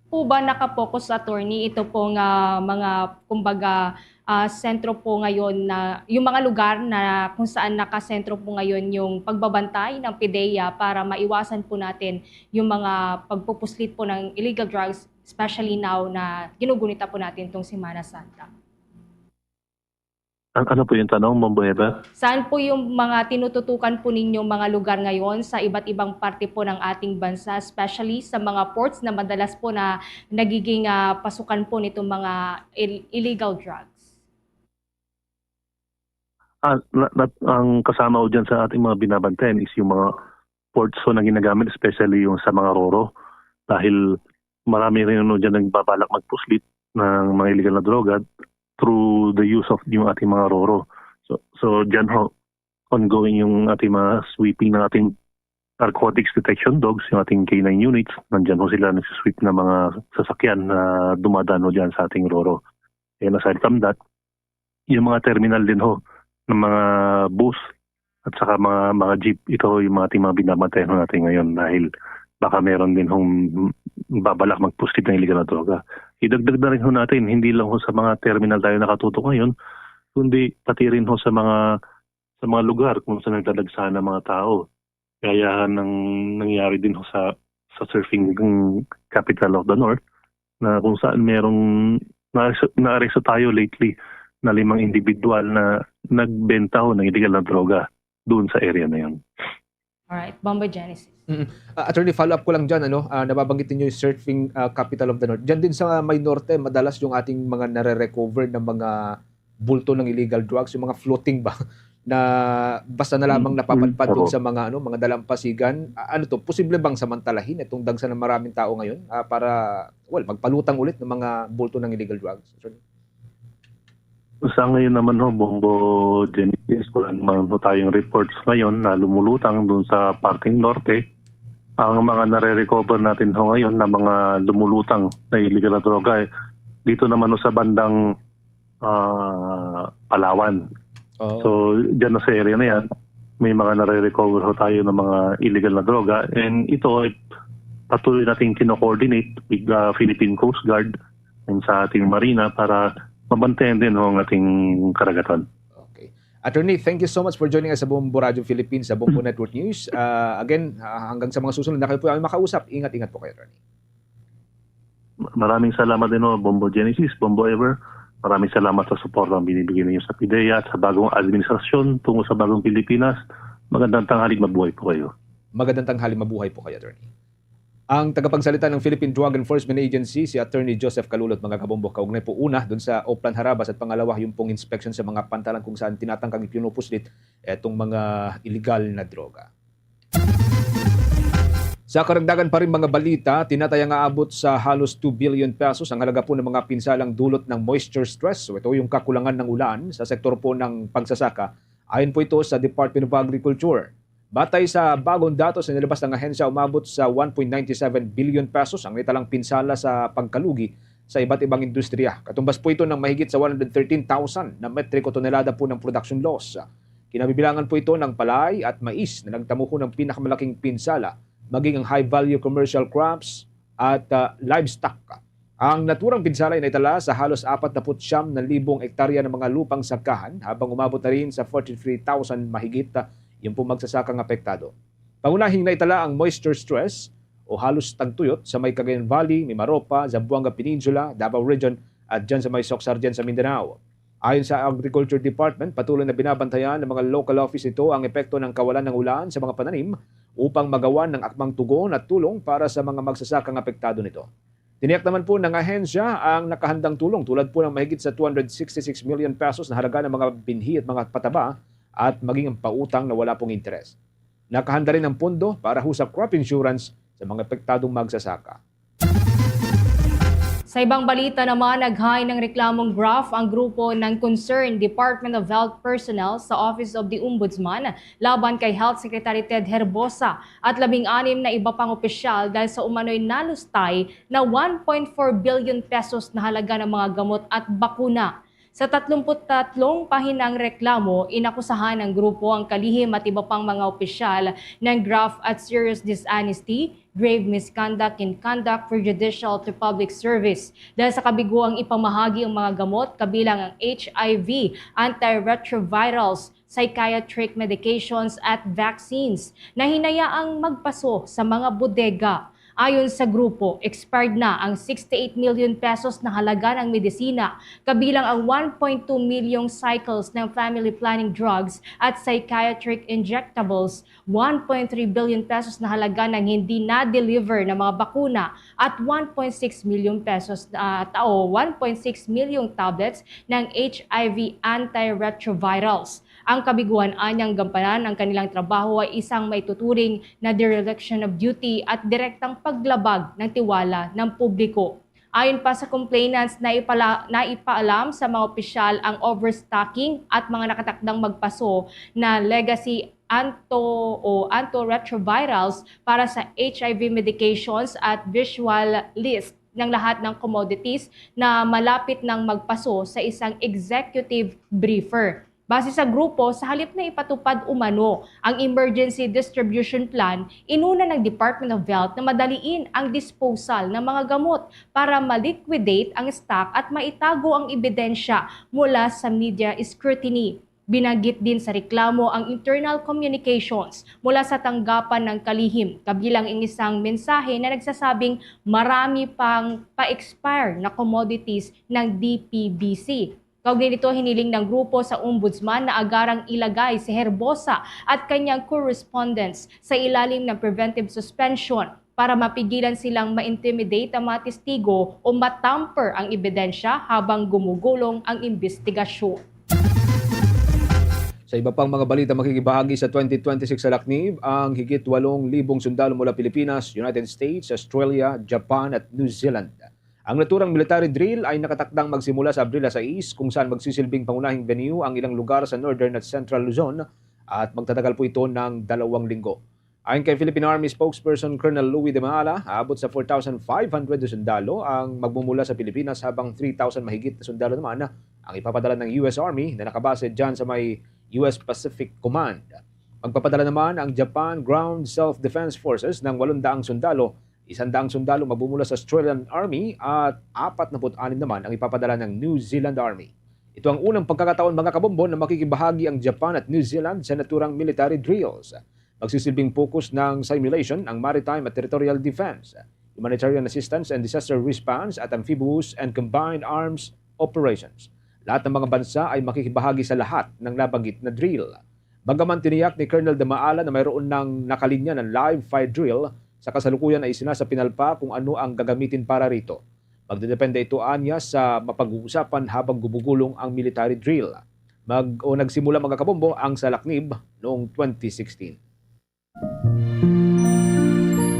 Po ba nakapokus, attorney, ito po nga mga, kumbaga, ah, sentro po ngayon na, yung mga lugar na kung saan nakasentro po ngayon yung pagbabantay ng PDEA para maiwasan po natin yung mga pagpupuslit po ng illegal drugs, especially now na ginugunita po natin itong Semana Santa? An-, ano po yung tanong, Bombo Ever? Saan po yung mga tinututukan po ninyo mga lugar ngayon sa iba't ibang parte po ng ating bansa, especially sa mga ports na madalas po na nagiging, ah, pasukan po nitong mga ill-, illegal drugs? Ah, na, na, ang kasama ko dyan sa ating mga binabantayan is yung mga ports ho na ginagamit, especially yung sa mga roro. Dahil marami rin ho dyan nagbabalak magpuslit ng mga illegal na droga through the use of yung ating mga roro. So, so dyan ho, ongoing yung ating mga sweeping ng ating narcotics detection dogs, yung ating K nine units. Nandyan ho sila nagsisweep ng mga sasakyan na dumadaan ho dyan sa ating roro. And aside from that, yung mga terminal din ho ng mga bus at saka mga, mga jeep, ito ho yung mga ating mga binabantayan ho natin ngayon dahil baka meron din hong babalak magpuslit ng illegal na droga. Idagdag na rin ho natin, hindi lang ho sa mga terminal tayo nakatutok ngayon, kundi pati rin ho sa mga, sa mga lugar kung saan nagdadagsa ng mga tao. Gaya ng nangyari din ho sa, sa surfing capital of the North, na kung saan merong naaresto, naaresto tayo lately na limang individual na nagbenta ho ng illegal na droga doon sa area na yun. Alright, Bombo Genesis. Mm. Ah, Attorney, follow up ko lang dyan, ano, ah, nababanggit ninyo yung surfing, ah, capital of the North. Dyan din sa may norte, madalas yung ating mga nare-recover ng mga bulto ng illegal drugs, yung mga floating ba, na basta na lamang Mm, napapadpad mm, dun oo. sa mga, ano, mga dalampasigan. A-, ano to, posible bang samantalahin itong dagsa ng maraming tao ngayon, ah, para, well, magpalutang ulit ng mga bulto ng illegal drugs, Attorney? Sa ngayon naman ho, Bombo Genesis, wala naman ho tayong reports ngayon na lumulutang dun sa parteng norte. Ang mga nare-recover natin ho ngayon na mga lumulutang na illegal na droga, eh, dito naman ho sa bandang, ah, Palawan. Oo. So, dyan ho sa area na yan, may mga nare-recover ho tayo ng mga illegal na droga. And ito ay patuloy nating kino-coordinate with, ah, Philippine Coast Guard and sa ating Marina para mabantayan din ho ang ating karagatan. Okay. Attorney, thank you so much for joining us sa Bombo Radio Philippines, sa Bombo Network News. Ah, again, ah, hanggang sa mga susunod na kayo po ay makausap. Ingat-ingat po kayo, Attorney. Maraming salamat din ho, Bombo Genesis, Bombo Ever. Maraming salamat sa suporta ang binibigay ninyo sa PDEA at sa bagong administrasyon tungo sa bagong Pilipinas. Magandang tanghali, mabuhay po kayo. Magandang tanghali, mabuhay po kayo, Attorney. Ang tagapagsalita ng Philippine Drug Enforcement Agency, si Attorney Joseph Calulot, mga kabombo, kaugnay po una dun sa Oplan Harabas at pangalawa yung pong inspection sa mga pantalan kung saan tinatangkang ipinupuslit etong mga illegal na droga. Sa karagdagan pa rin mga balita, tinataya nga abot sa halos two billion pesos ang halaga po ng mga pinsalang dulot ng moisture stress o ito yung kakulangan ng ulan sa sektor po ng pagsasaka. Ayon po ito sa Department of Agriculture. Batay sa bagong datos na nilabas ng ahensya, umabot sa one point nine seven billion pesos ang naitalang pinsala sa pagkalugi sa iba't ibang industriya. Katumbas po ito ng mahigit sa one hundred thirteen thousand na metriko tonelada po ng production loss. Kinabibilangan po ito ng palay at mais na nagtamo po ng pinakamalaking pinsala, maging ang high-value commercial crops at, ah, livestock. Ang naturang pinsala ay naitala sa halos apat na put siyam na libong ektarya ng mga lupang sakahan, habang umabot na rin sa forty-three thousand mahigit, ah, yung pong magsasakang apektado. Pangunahing naitala ang moisture stress o halos tagtuyot sa may Cagayan Valley, Mimaropa, Zamboanga Peninsula, Davao Region, at dyan sa may Soc-Sargen sa Mindanao. Ayon sa Agriculture Department, patuloy na binabantayan ng mga local office nito ang epekto ng kawalan ng ulan sa mga pananim upang magawan ng akmang tugon at tulong para sa mga magsasakang apektado nito. Tiniyak naman po ng ahensya ang nakahandang tulong, tulad po ng mahigit sa two hundred sixty-six million pesos na halaga ng mga binhi at mga pataba at maging ang pautang na wala pong interes. Nakahanda rin ang pondo para ho sa crop insurance sa mga apektadong magsasaka. Sa ibang balita naman, naghain ng reklamong graft ang grupo ng Concerned Department of Health personnel sa Office of the Ombudsman laban kay Health Secretary Ted Herbosa at labing-anim na iba pang opisyal dahil sa umano'y nalustay na one point four billion pesos na halaga ng mga gamot at bakuna. Sa tatlumpu't tatlong pahinang reklamo, inakusahan ng grupo ang kalihim at iba pang mga opisyal ng graft at serious dishonesty, grave misconduct, and conduct prejudicial to public service dahil sa kabiguang ipamahagi ang mga gamot, kabilang ang H I V antiretrovirals, psychiatric medications at vaccines na hinayaang magpaso sa mga bodega. Ayon sa grupo, expired na ang sixty-eight million pesos na halaga ng medisina, kabilang ang one point two milyong cycles ng family planning drugs at psychiatric injectables, one point three billion pesos na halaga ng hindi na-deliver na mga bakuna, at one point six milyong pesos, ah, tao, one point six milyong tablets ng H I V antiretrovirals. Ang kabiguan anyang gampanan ang kanilang trabaho ay isang maituturing na dereliction of duty at direktang paglabag ng tiwala ng publiko. Ayon pa sa complainants, naipala, naipaalam sa mga opisyal ang overstocking at mga nakatakdang magpaso na legacy anto o antiretrovirals para sa H I V medications at visual list ng lahat ng commodities na malapit nang magpaso sa isang executive briefer. Base sa grupo, sa halip na ipatupad umano ang emergency distribution plan, inuna ng Department of Health na madaliin ang disposal ng mga gamot para ma-liquidate ang stock at maitago ang ebidensya mula sa media scrutiny. Binanggit din sa reklamo ang internal communications mula sa tanggapan ng kalihim, kabilang ang isang mensahe na nagsasabing marami pang pa-expire na commodities ng D P B C. Kaugnay nito, hiniling ng grupo sa Ombudsman na agarang ilagay si Herbosa at kanyang correspondents sa ilalim ng preventive suspension para mapigilan silang ma-intimidate ang mga testigo o matamper ang ebidensya habang gumugulong ang imbestigasyon. Sa iba pang mga balita, makikibahagi sa twenty twenty-six sa Lacnib ang higit walong libong sundalo mula Pilipinas, United States, Australia, Japan at New Zealand. Ang naturang military drill ay nakatakdang magsimula sa Abril sais, kung saan magsisilbing pangunahing venue ang ilang lugar sa Northern at Central Luzon at magtatagal po ito ng dalawang linggo. Ayon kay Philippine Army spokesperson Colonel Louis de Maala, aabot sa four thousand five hundred na sundalo ang magmumula sa Pilipinas, habang three thousand mahigit na sundalo naman ang ipapadala ng U S Army na nakabase dyan sa may U S Pacific Command. Magpapadala naman ang Japan Ground Self-Defense Forces ng walong daang sundalo, isang daang sundalo magmumula sa Australian Army at apat na put anim naman ang ipapadala ng New Zealand Army. Ito ang unang pagkakataon, mga kabombo, na makikibahagi ang Japan at New Zealand sa naturang military drills. Magsisilbing focus ng simulation ang maritime at territorial defense, humanitarian assistance and disaster response at amphibious and combined arms operations. Lahat ng mga bansa ay makikibahagi sa lahat ng nabanggit na drill. Bagaman tiniyak ni Colonel De Maala na mayroon ng nakalinya na live fire drill, sa kasalukuyan ay isinasapinal pa kung ano ang gagamitin para rito. Magdedepende ito anya sa mapag-uusapan habang gumugulong ang military drill. Mag, o nagsimula, mga kabombo, ang sa Lacnib noong twenty sixteen.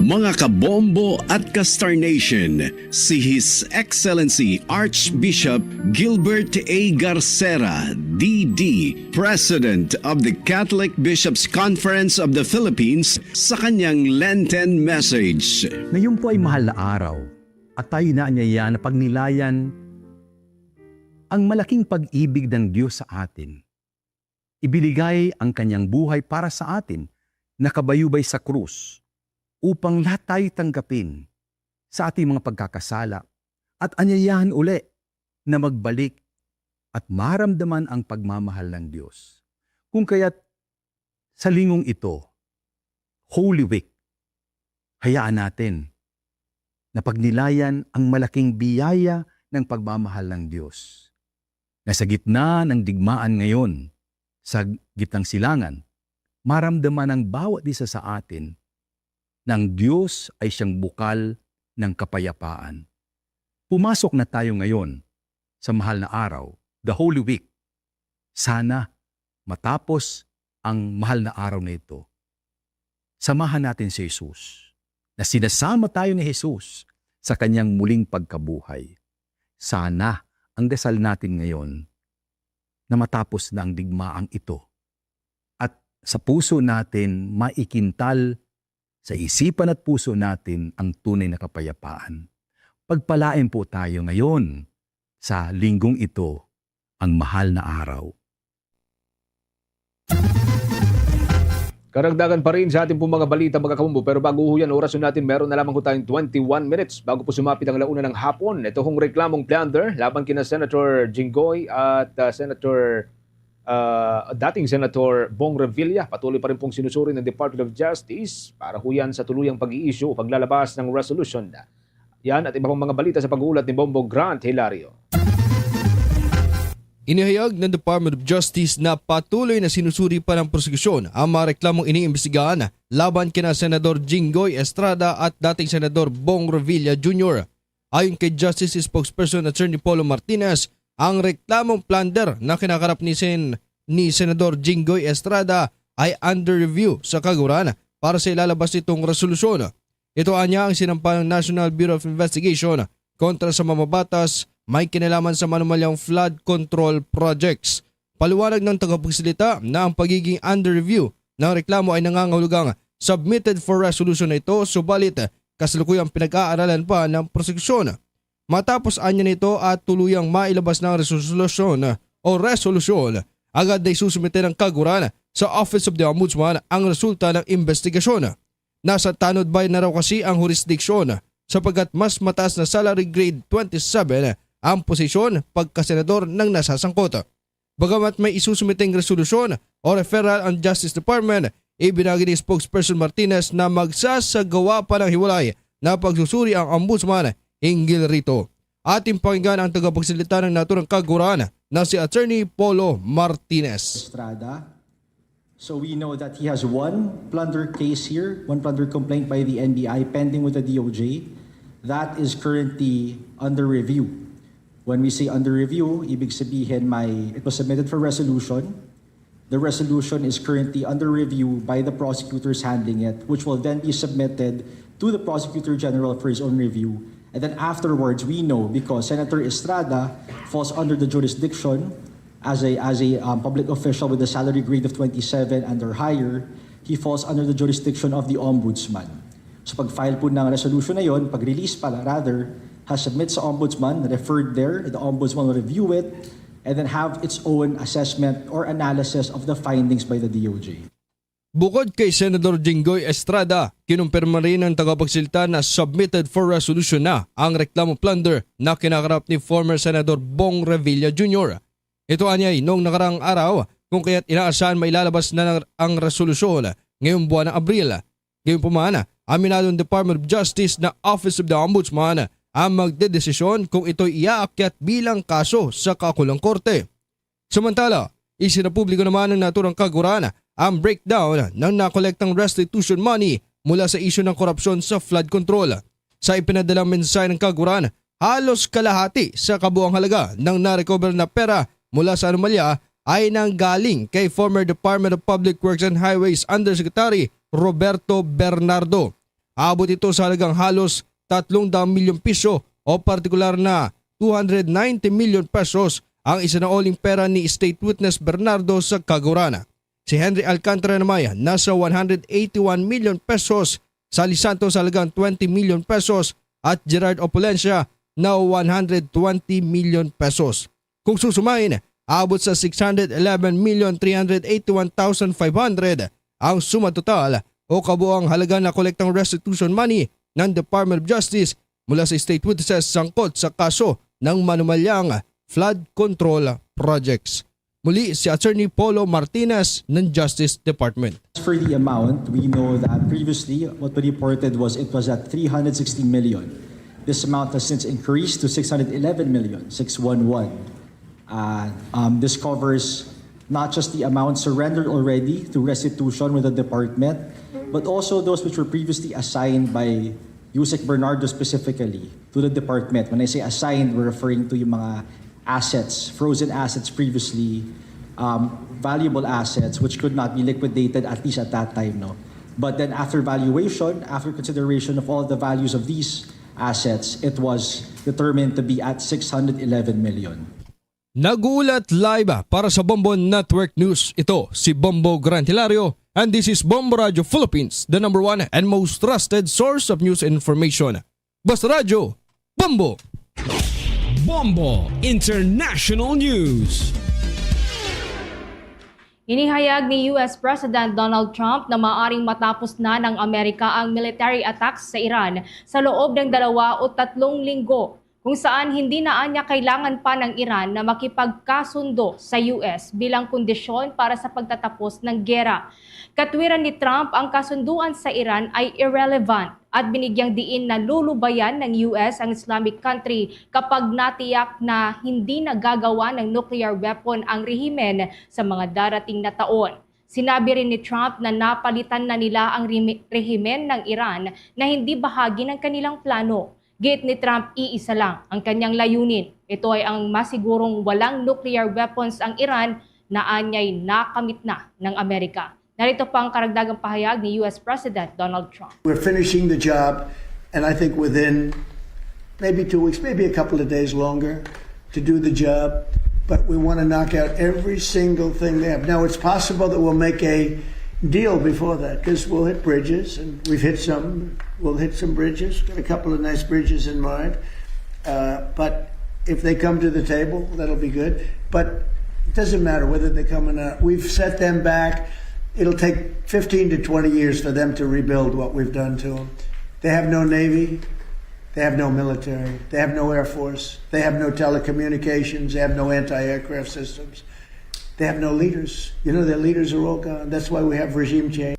Mga kabombo at ka-Star Nation, si His Excellency Archbishop Gilbert A. Garcera, D D, President of the Catholic Bishops' Conference of the Philippines, sa kanyang Lenten message. Ngayon po ay mahal na araw at tayo inaanyayahan na pagnilayan ang malaking pag-ibig ng Diyos sa atin. Ibinigay ang kanyang buhay para sa atin, nakabayubay sa krus, upang lahat tayo tanggapin sa ating mga pagkakasala at anyayahan uli na magbalik at maramdaman ang pagmamahal ng Diyos. Kung kaya't sa lingong ito, Holy Week, hayaan natin na pagnilayan ang malaking biyaya ng pagmamahal ng Diyos, na sa gitna ng digmaan ngayon sa gitnang silangan, maramdaman ng bawat isa sa atin na ang Diyos ay siyang bukal ng kapayapaan. Pumasok na tayo ngayon sa mahal na araw, the Holy Week. Sana matapos ang mahal na araw na ito, samahan natin si Jesus, na sinasama tayo ni Jesus sa kanyang muling pagkabuhay. Sana ang dasal natin ngayon na matapos na ang digmaang ito at sa puso natin maikintal, sa isipan at puso natin ang tunay na kapayapaan. Pagpalain po tayo ngayon sa linggong ito, ang mahal na araw. Karagdagan pa rin sa ating pong mga balita, mga kabombo, pero bago ho yan, oras ho natin, meron na lamang ho tayong twenty-one minutes bago po sumapit ang launa ng hapon. Ito hong reklamong plunder laban kina Senator Jinggoy at, ah, Senator, ah, dating Senator Bong Revilla, patuloy pa rin pong sinusuri ng Department of Justice para ho yan sa tuluyang pag-i-issue o paglalabas ng resolution. Yan at iba pang mga balita sa pag-uulat ni Bombo Grant Hilario. Inihayag ng Department of Justice na patuloy na sinusuri pa ng prosekusyon ang mga reklamong iniimbestigahan laban kina Senador Jinggoy Estrada at dating Senador Bong Revilla Junior. Ayon kay Justice Spokesperson Attorney Polo Martinez, ang reklamong plunder na kinakarap ni Sen-, ni Senador Jinggoy Estrada ay under review sa kaguran para sa ilalabas nitong resolusyon. Ito anya ang sinampa ng National Bureau of Investigation kontra sa mamabatas may kinalaman sa manumalyang flood control projects. Paliwanag ng tagapagsalita na ang pagiging under review ng reklamo ay nangangahulugang submitted for resolution na ito, subalit kasalukuyang pinag-aaralan pa ng prosekusyon. Matapos anya nito at tuluyang mailabas ng resolusyon o resolusyon, agad na isusumite ng kaguran sa Office of the Ombudsman ang resulta ng investigasyon. Nasa tanod bay na raw kasi ang jurisdiction sapagkat mas mataas na salary grade twenty-seven ang posisyon pagkasenador ng nasasangkot. Bagamat may isusumiteng resolusyon o referral ang Justice Department, ibinagi ni Spokesperson Martinez na magsasagawa pa ng hiwalay na pagsusuri ang Ombudsman hinggil rito. Ating pakinggan ang tagapagsalita ng naturang kaguran na si Attorney Polo Martinez. Estrada. So we know that he has one plunder case here, one plunder complaint by the N B I pending with the D O J. That is currently under review. When we say under review, ibig sabihin may, it was submitted for resolution. The resolution is currently under review by the prosecutors handling it, which will then be submitted to the Prosecutor General for his own review. And then afterwards, we know because Senator Estrada falls under the jurisdiction as a, as a, um, public official with a salary grade of twenty-seven and or higher, he falls under the jurisdiction of the Ombudsman. So pag-file po ng resolution na yon, pag-release pala rather, has submit sa Ombudsman, referred there, the Ombudsman will review it, and then have its own assessment or analysis of the findings by the D O J. Bukod kay Senador Jinggoy Estrada, kinumpirma rin ng tagapagsalita na submitted for resolution na ang reklamo plunder na kinakarap ni former Senador Bong Revilla Junior. Ito anyay noong nakarang araw, kung kaya't inaasahan mailalabas na ng, ang resolusyon ngayong buwan ng Abril. Gayunpaman, aminado ng Department of Justice na Office of the Ombudsman ang magdedesisyon kung ito'y iaakyat bilang kaso sa kaukulang korte. Samantala, isinapubliko naman ng naturang kaguran ang breakdown ng nakolektang restitution money mula sa isyu ng korupsyon sa flood control. Sa ipinadalang mensahe ng kaguran, halos kalahati sa kabuang halaga ng na-recover na pera mula sa anomalya ay nanggaling kay former Department of Public Works and Highways Undersecretary Roberto Bernardo. aabot ito sa halagang halos tatlong daang milyon piso o partikular na two hundred ninety million pesos ang isinauling pera ni State Witness Bernardo sa kaguran. Si Henry Alcantara naman nasa one hundred eighty-one million pesos, Sally Santos halagang twenty million pesos, at Gerard Opulencia na one hundred twenty million pesos. Kung susumain, abot sa six hundred eleven million three hundred eighty-one thousand five hundred ang suma total o kabuang halaga na kolektang restitution money ng Department of Justice mula sa state witnesses sangkot sa kaso ng manumalyang flood control projects. Muli si Attorney Polo Martinez ng Justice Department. As for the amount, we know that previously what we reported was it was at three hundred sixty million. This amount has since increased to six hundred eleven million, six one one. Uh, um, this covers not just the amount surrendered already through restitution with the department, but also those which were previously assigned by Usec Bernardo specifically to the department. When I say assigned, we're referring to yung mga assets, frozen assets previously, um, valuable assets which could not be liquidated at least at that time, no? But then after valuation, after consideration of all the values of these assets, it was determined to be at six hundred eleven million. Nag-uulat live para sa Bombo Network News. Ito si Bombo Grant Hilario, and this is Bombo Radio Philippines, the number one and most trusted source of news and information. Basta Radyo, Bombo! Bombo International News. Inihayag ni U S President Donald Trump na maaring matapos na ng Amerika ang military attacks sa Iran sa loob ng dalawa o tatlong linggo, kung saan hindi na anya kailangan pa ng Iran na makipagkasundo sa U S bilang kondisyon para sa pagtatapos ng gera. Katwiran ni Trump, ang kasunduan sa Iran ay irrelevant at binigyang diin na lulubayan ng U S ang Islamic country kapag natiyak na hindi na gagawa ng nuclear weapon ang rehimen sa mga darating na taon. Sinabi rin ni Trump na napalitan na nila ang remi- rehimen ng Iran na hindi bahagi ng kanilang plano. Giit ni Trump, iisa lang ang kanyang layunin. Ito ay ang masigurong walang nuclear weapons ang Iran na anyay nakamit na ng Amerika. Narito pa ang karagdagang pahayag ni U S President Donald Trump. We're finishing the job, and I think within maybe two weeks, maybe a couple of days longer to do the job, but we want to knock out every single thing they have. Now, it's possible that we'll make a deal before that because we'll hit bridges, and we've hit some. We'll hit some bridges, got a couple of nice bridges in mind. Uh, but if they come to the table, that'll be good. But it doesn't matter whether they come or not. We've set them back. It'll take fifteen to twenty years for them to rebuild what we've done to them. They have no navy. They have no military. They have no air force. They have no telecommunications. They have no anti aircraft systems. They have no leaders. You know, their leaders are all gone. That's why we have regime change.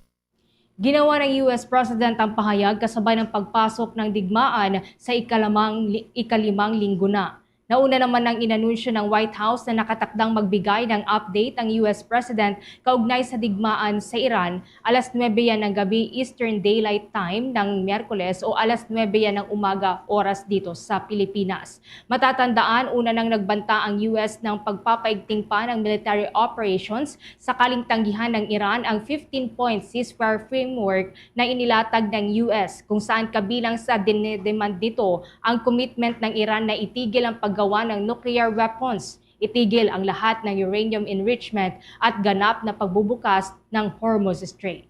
Ginawa ng U S President ang pahayag kasabay ng pagpasok ng digmaan sa ikalamang, ikalimang linggo na. Nauna naman ng inanunsyo ng White House na nakatakdang magbigay ng update ang U S President kaugnay sa digmaan sa Iran alas nuebe yan ng gabi Eastern Daylight Time ng Miyerkules o alas nuebe yan ng umaga oras dito sa Pilipinas. Matatandaan, una nang nagbanta ang U S ng pagpapaigting pa ng military operations sakaling tanggihan ng Iran ang fifteen-point ceasefire framework na inilatag ng U S, kung saan kabilang sa dinedemand nito ang commitment ng Iran na itigil ang paggawa ng nuclear weapons, itigil ang lahat ng uranium enrichment at ganap na pagbubukas ng Hormuz Strait.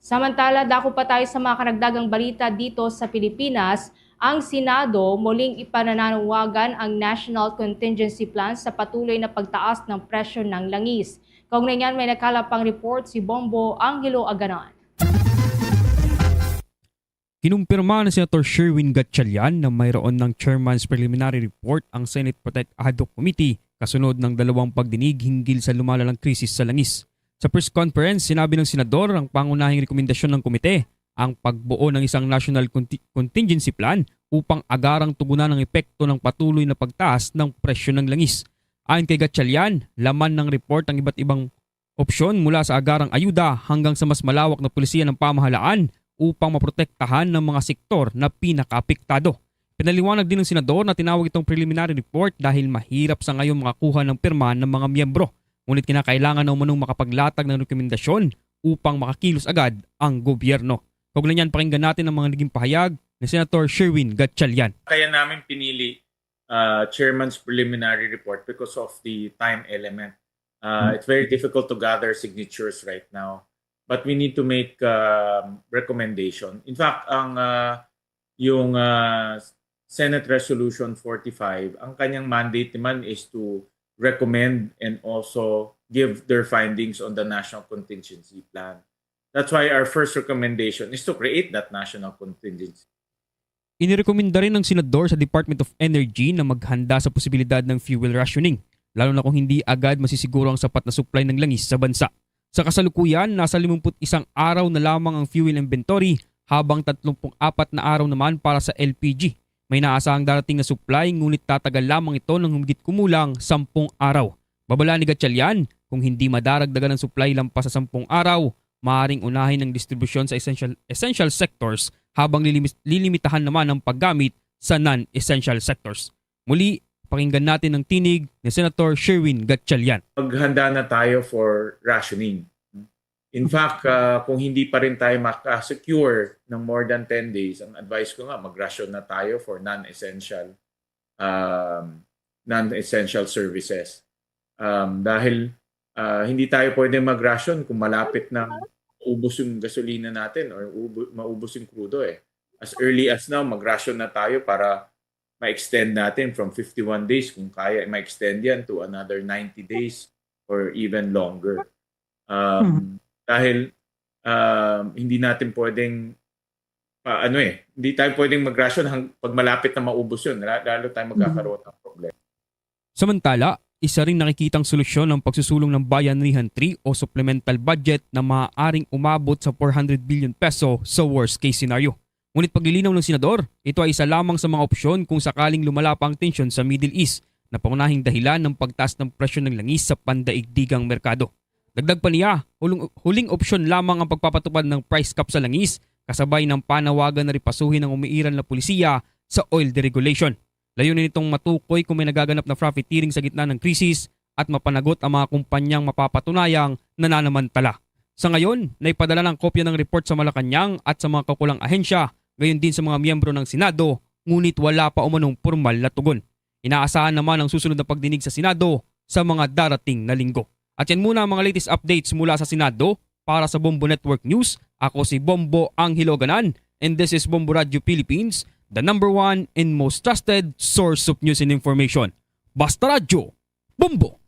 Samantala, dako pa tayo sa mga karagdagang balita dito sa Pilipinas. Ang Senado muling ipananawagan ang National Contingency Plan sa patuloy na pagtaas ng presyo ng langis. Kaugnay niyan, may nakalap pang report si Bombo Angelo Aganan. Kinumpirma ni Senator Sherwin Gatchalian na mayroon ng Chairman's Preliminary Report ang Senate Protect Ad Hoc Committee kasunod ng dalawang pagdinig hinggil sa lumalalang krisis sa langis. Sa press conference, sinabi ng senador ang pangunahing rekomendasyon ng komite, ang pagbuo ng isang national conti- contingency plan upang agarang tugunan ang epekto ng patuloy na pagtaas ng presyo ng langis. Ayon kay Gatchalian, laman ng report ang iba't ibang opsyon mula sa agarang ayuda hanggang sa mas malawak na polisiya ng pamahalaan upang maprotektahan ng mga sektor na pinakaapektado. Pinaliwanag din ng senador na tinawag itong preliminary report dahil mahirap sa ngayon makakuha ng pirma ng mga miyembro. Ngunit kinakailangan na umanong makapaglatag ng rekomendasyon upang makakilos agad ang gobyerno. Kaugnay niyan, pakinggan natin ang mga naging pahayag ni Senator Sherwin Gatchalian. Kaya namin pinili, uh, Chairman's Preliminary Report because of the time element. Uh, it's very difficult to gather signatures right now. But we need to make, um, recommendation. In fact, ang, uh, yung, uh, Senate Resolution forty-five, ang kanyang mandate naman is to recommend and also give their findings on the National Contingency Plan. That's why our first recommendation is to create that National Contingency. Inirekomenda rin ng senador sa Department of Energy na maghanda sa posibilidad ng fuel rationing, lalo na kung hindi agad masisiguro ang sapat na supply ng langis sa bansa. Sa kasalukuyan, nasa limampu't isang araw na lamang ang fuel inventory, habang tatlumpung apat na araw naman para sa L P G. May naasahang darating na supply, ngunit tatagal lamang ito ng humigit kumulang sampung araw. Babala ni Gatchalian, kung hindi madaragdagan ang supply lampas sa sampung araw, maaring unahin ang distribusyon sa essential, essential sectors, habang lilimis-, lilimitahan naman ang paggamit sa non-essential sectors. Muli, pakinggan natin ang tinig ni Senator Sherwin Gatchalian. Maghanda na tayo for rationing. In fact, uh, kung hindi pa rin tayo makasecure ng more than ten days, ang advice ko nga, mag-ration na tayo for non-essential, um, non-essential services. Um, dahil, uh, hindi tayo pwede mag-ration kung malapit nang ubos yung gasolina natin or ubo-, maubos yung krudo eh. As early as now, mag-ration na tayo para ma-extend natin from fifty-one days, kung kaya, ma-extend yan to another ninety days or even longer. Um, dahil, um, hindi natin pwedeng, pa, ano eh, hindi tayo pwedeng mag-ration hang, pag malapit na maubos yun, la-, lalo tayo magkakaroon ng problema. Samantala, isa ring nakikitang solusyon ang pagsusulong ng Bayanihan Three o supplemental budget na maaaring umabot sa four hundred billion peso sa worst case scenario. Ngunit paglilinaw ng senador, ito ay isa lamang sa mga opsyon kung sakaling lumala pa ang tensyon sa Middle East, na pangunahing dahilan ng pagtaas ng presyo ng langis sa pandaigdigang merkado. Dagdag pa niya, huling, huling opsyon lamang ang pagpapatupad ng price cap sa langis, kasabay ng panawagan na ripasuhin ang umiiral na pulisiya sa oil deregulation. Layunin nitong matukoy kung may nagaganap na profiteering sa gitna ng krisis at mapanagot ang mga kumpanyang mapapatunayang nananamantala. Sa ngayon, naipadala ng kopya ng report sa Malacañang at sa mga kaukulang ahensya, gayon din sa mga miyembro ng Senado, ngunit wala pa umanong pormal na tugon. Inaasahan naman ang susunod na pagdinig sa Senado sa mga darating na linggo. At yan muna ang mga latest updates mula sa Senado. Para sa Bombo Network News, ako si Bombo Angelo Ganan, and this is Bombo Radio Philippines, the number one and most trusted source of news and information. Basta Radyo, Bombo!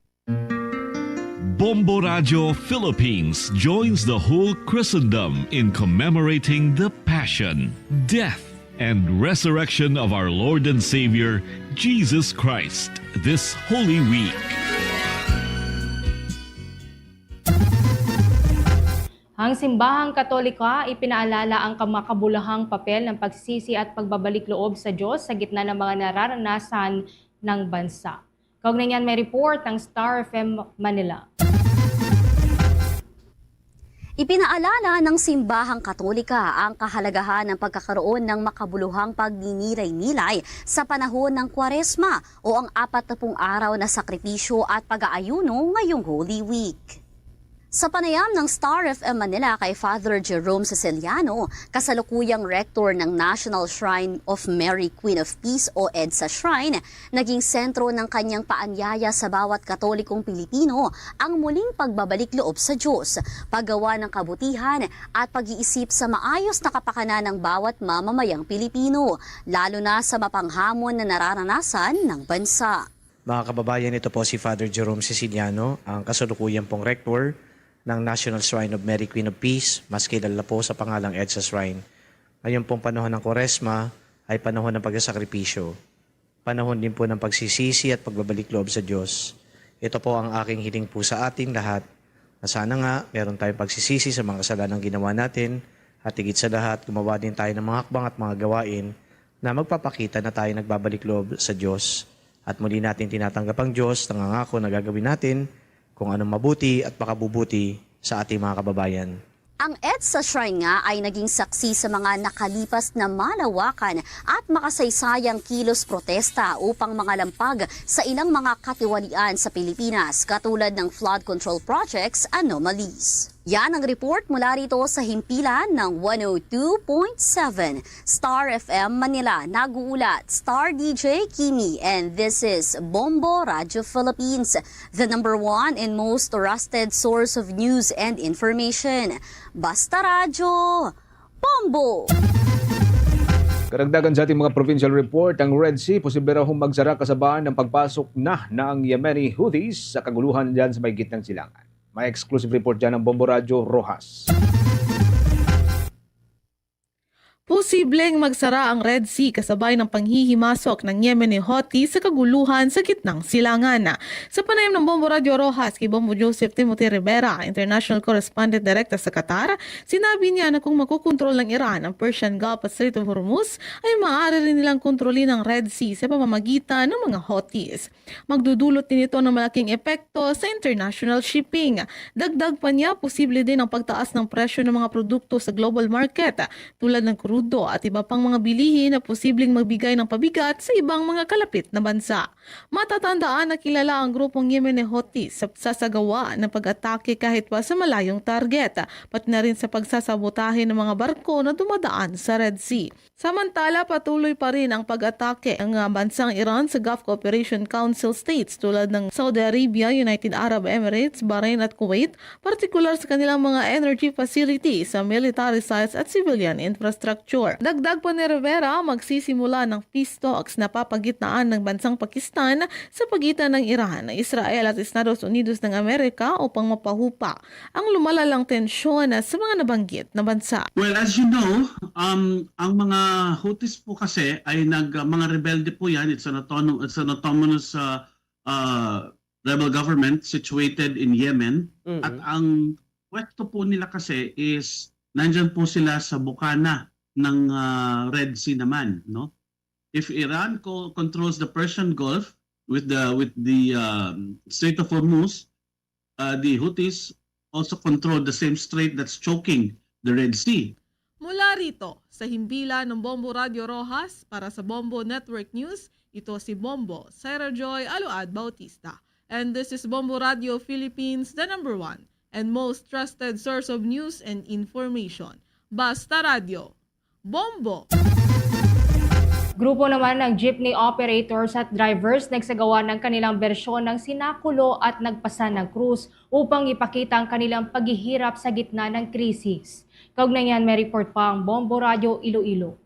Bombo Radio Philippines joins the whole Christendom in commemorating the Passion, Death, and Resurrection of our Lord and Savior, Jesus Christ, this Holy Week. Ang Simbahang Katolika ipinaalala ang kamakabuluhang papel ng pagsisisi at pagbabalik loob sa Diyos sa gitna ng mga nararanasan ng bansa. Kaugnay niyan, may report ang Star F M Manila. Ipinaalala ng Simbahang Katolika ang kahalagahan ng pagkakaroon ng makabuluhang pagninilay-nilay sa panahon ng Kwaresma o ang apat na pung araw na sakripisyo at pag-aayuno ngayong Holy Week. Sa panayam ng Star F M Manila kay Father Jerome Siciliano, kasalukuyang rector ng National Shrine of Mary Queen of Peace o EDSA Shrine, naging sentro ng kanyang paanyaya sa bawat Katolikong Pilipino ang muling pagbabalik loob sa Diyos, paggawa ng kabutihan at pag-iisip sa maayos na kapakanan ng bawat mamamayang Pilipino, lalo na sa mapanghamon na nararanasan ng bansa. Mga kababayan, ito po si Father Jerome Siciliano, ang kasalukuyan pong rector ng National Shrine of Mary Queen of Peace, mas kilala po sa pangalang EDSA Shrine. Ngayon pong panahon ng Kwaresma ay panahon ng pagsasakripisyo, panahon din po ng pagsisisi at pagbabalik loob sa Diyos. Ito po ang aking hiling po sa ating lahat, na sana nga meron tayong pagsisisi sa mga kasalanang ginawa natin, at higit sa lahat, gumawa din tayo ng mga hakbang at mga gawain na magpapakita na tayo nagbabalik loob sa Diyos. At muli natin tinatanggap ang Diyos, nangangako na gagawin natin kung anong mabuti at makabubuti sa ating mga kababayan. Ang EDSA Shrine nga ay naging saksi sa mga nakalipas na malawakan at makasaysayang kilos protesta upang mangalampag sa ilang mga katiwalian sa Pilipinas, katulad ng flood control projects anomalies. Yan ang report mula rito sa himpilan ng one oh two point seven Star F M Manila. Nag-uulat, Star D J Kimi, and this is Bombo Radio Philippines, the number one and most trusted source of news and information. Basta Radyo, Bombo! Karagdagan sa ating mga provincial report, ang Red Sea posible raw magsara kasabay ng pagpasok na ng Yemeni Houthis sa kaguluhan dyan sa may gitnang silangan. May exclusive report dyan ng Bombo Radyo Rojas. Posibleng magsara ang Red Sea kasabay ng panghihimasok ng Yemeni Houthi sa kaguluhan sa gitnang silangan. Sa panayam ng Bombo Radyo Rojas kay Bombo Joseph Timothy Rivera, international correspondent direkta sa Qatar, sinabi niya na kung makokontrol ng Iran ang Persian Gulf at Strait of Hormuz, ay maaari rin nilang kontrolin ang Red Sea sa pamamagitan ng mga Houthis. Magdudulot din ito ng malaking epekto sa international shipping. Dagdag pa niya, posible din ang pagtaas ng presyo ng mga produkto sa global market, tulad ng krudo at iba pang mga bilihin na posibleng magbigay ng pabigat sa ibang mga kalapit na bansa. Matatandaan na kilala ang grupong Yemeni Houthi sa pagsasagawa ng pag-atake kahit pa sa malayong target, pati na rin sa pagsasabotahe ng mga barko na dumadaan sa Red Sea. Samantala, patuloy pa rin ang pag-atake ng, ah, bansang Iran sa Gulf Cooperation Council states tulad ng Saudi Arabia, United Arab Emirates, Bahrain at Kuwait, partikular sa kanilang mga energy facilities, sa military sites at civilian infrastructure. Dagdag pa ni Rivera, magsisimula ng peace talks na papagitnaan ng bansang Pakistan sa pagitan ng Iran, Israel at Estados Unidos ng Amerika upang mapahupa ang lumalalang tensyon sa mga nabanggit na bansa. Well, as you know, um, ang mga Houthis po kasi ay nag, uh, mga rebelde po yan. It's an autonom-, it's an autonomous, uh, uh, rebel government situated in Yemen. Mm-mm. At ang pwesto po nila kasi is nandyan po sila sa bukana ng, uh, Red Sea naman, no? If Iran co-, controls the Persian Gulf with the, with the, um, Strait of Hormuz, uh, the Houthis also control the same strait that's choking the Red Sea. Mula rito, sa himpilan ng Bombo Radio Rojas, para sa Bombo Network News, ito si Bombo Sarah Joy Aluad Bautista. And this is Bombo Radio Philippines, the number one and most trusted source of news and information. Basta Radio, Bombo! Grupo naman ng jeepney operators at drivers nagsagawa ng kanilang bersyon ng sinakulo at nagpasa ng krus upang ipakita ang kanilang paghihirap sa gitna ng krisis. Kaugnay niyan, may report pa ang Bombo Radyo Iloilo.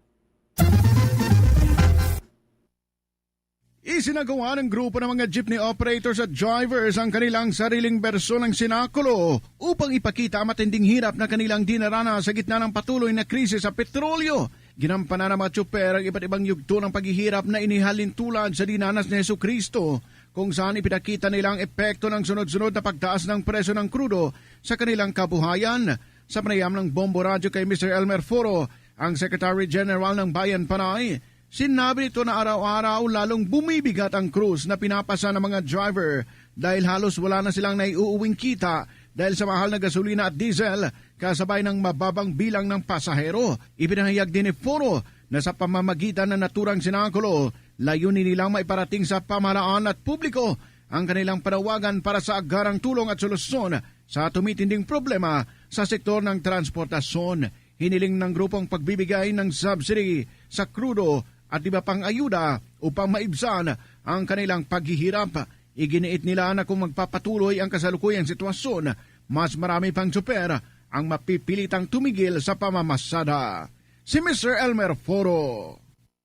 Isinagawa ng grupo ng mga jeepney operators at drivers ang kanilang sariling bersyon ng sinakulo upang ipakita ang matinding hirap na kanilang dinarana sa gitna ng patuloy na krisis sa petrolyo. Ginampanan ng mga tsuper ang iba't ibang yugto ng paghihirap na inihalin tulad sa dinanas ni Jesu-Cristo, kung saan ipinakita nila ang epekto ng sunod-sunod na pagtaas ng presyo ng krudo sa kanilang kabuhayan. Sa panayam ng Bombo Radyo kay Mister Elmer Foro, ang Secretary General ng Bayan Panay, sinabi nito na araw-araw lalong bumibigat ang krus na pinapasa ng mga driver dahil halos wala na silang naiuuwing kita dahil sa mahal na gasolina at diesel, kasabay ng mababang bilang ng pasahero. Ipinahayag din ni Foro na sa pamamagitan ng naturang sinakulo, layunin nilang maiparating sa pamahalaan at publiko ang kanilang panawagan para sa agarang tulong at solusyon sa tumitinding problema sa sektor ng transportasyon. Hiniling ng grupo ang pagbibigay ng subsidy sa krudo at iba pang ayuda upang maibsan ang kanilang paghihirap. Iginiit nila na kung magpapatuloy ang kasalukuyang sitwasyon, mas marami pang tsuper ang mapipilitang tumigil sa pamamasada. Si Mister Elmer Foro.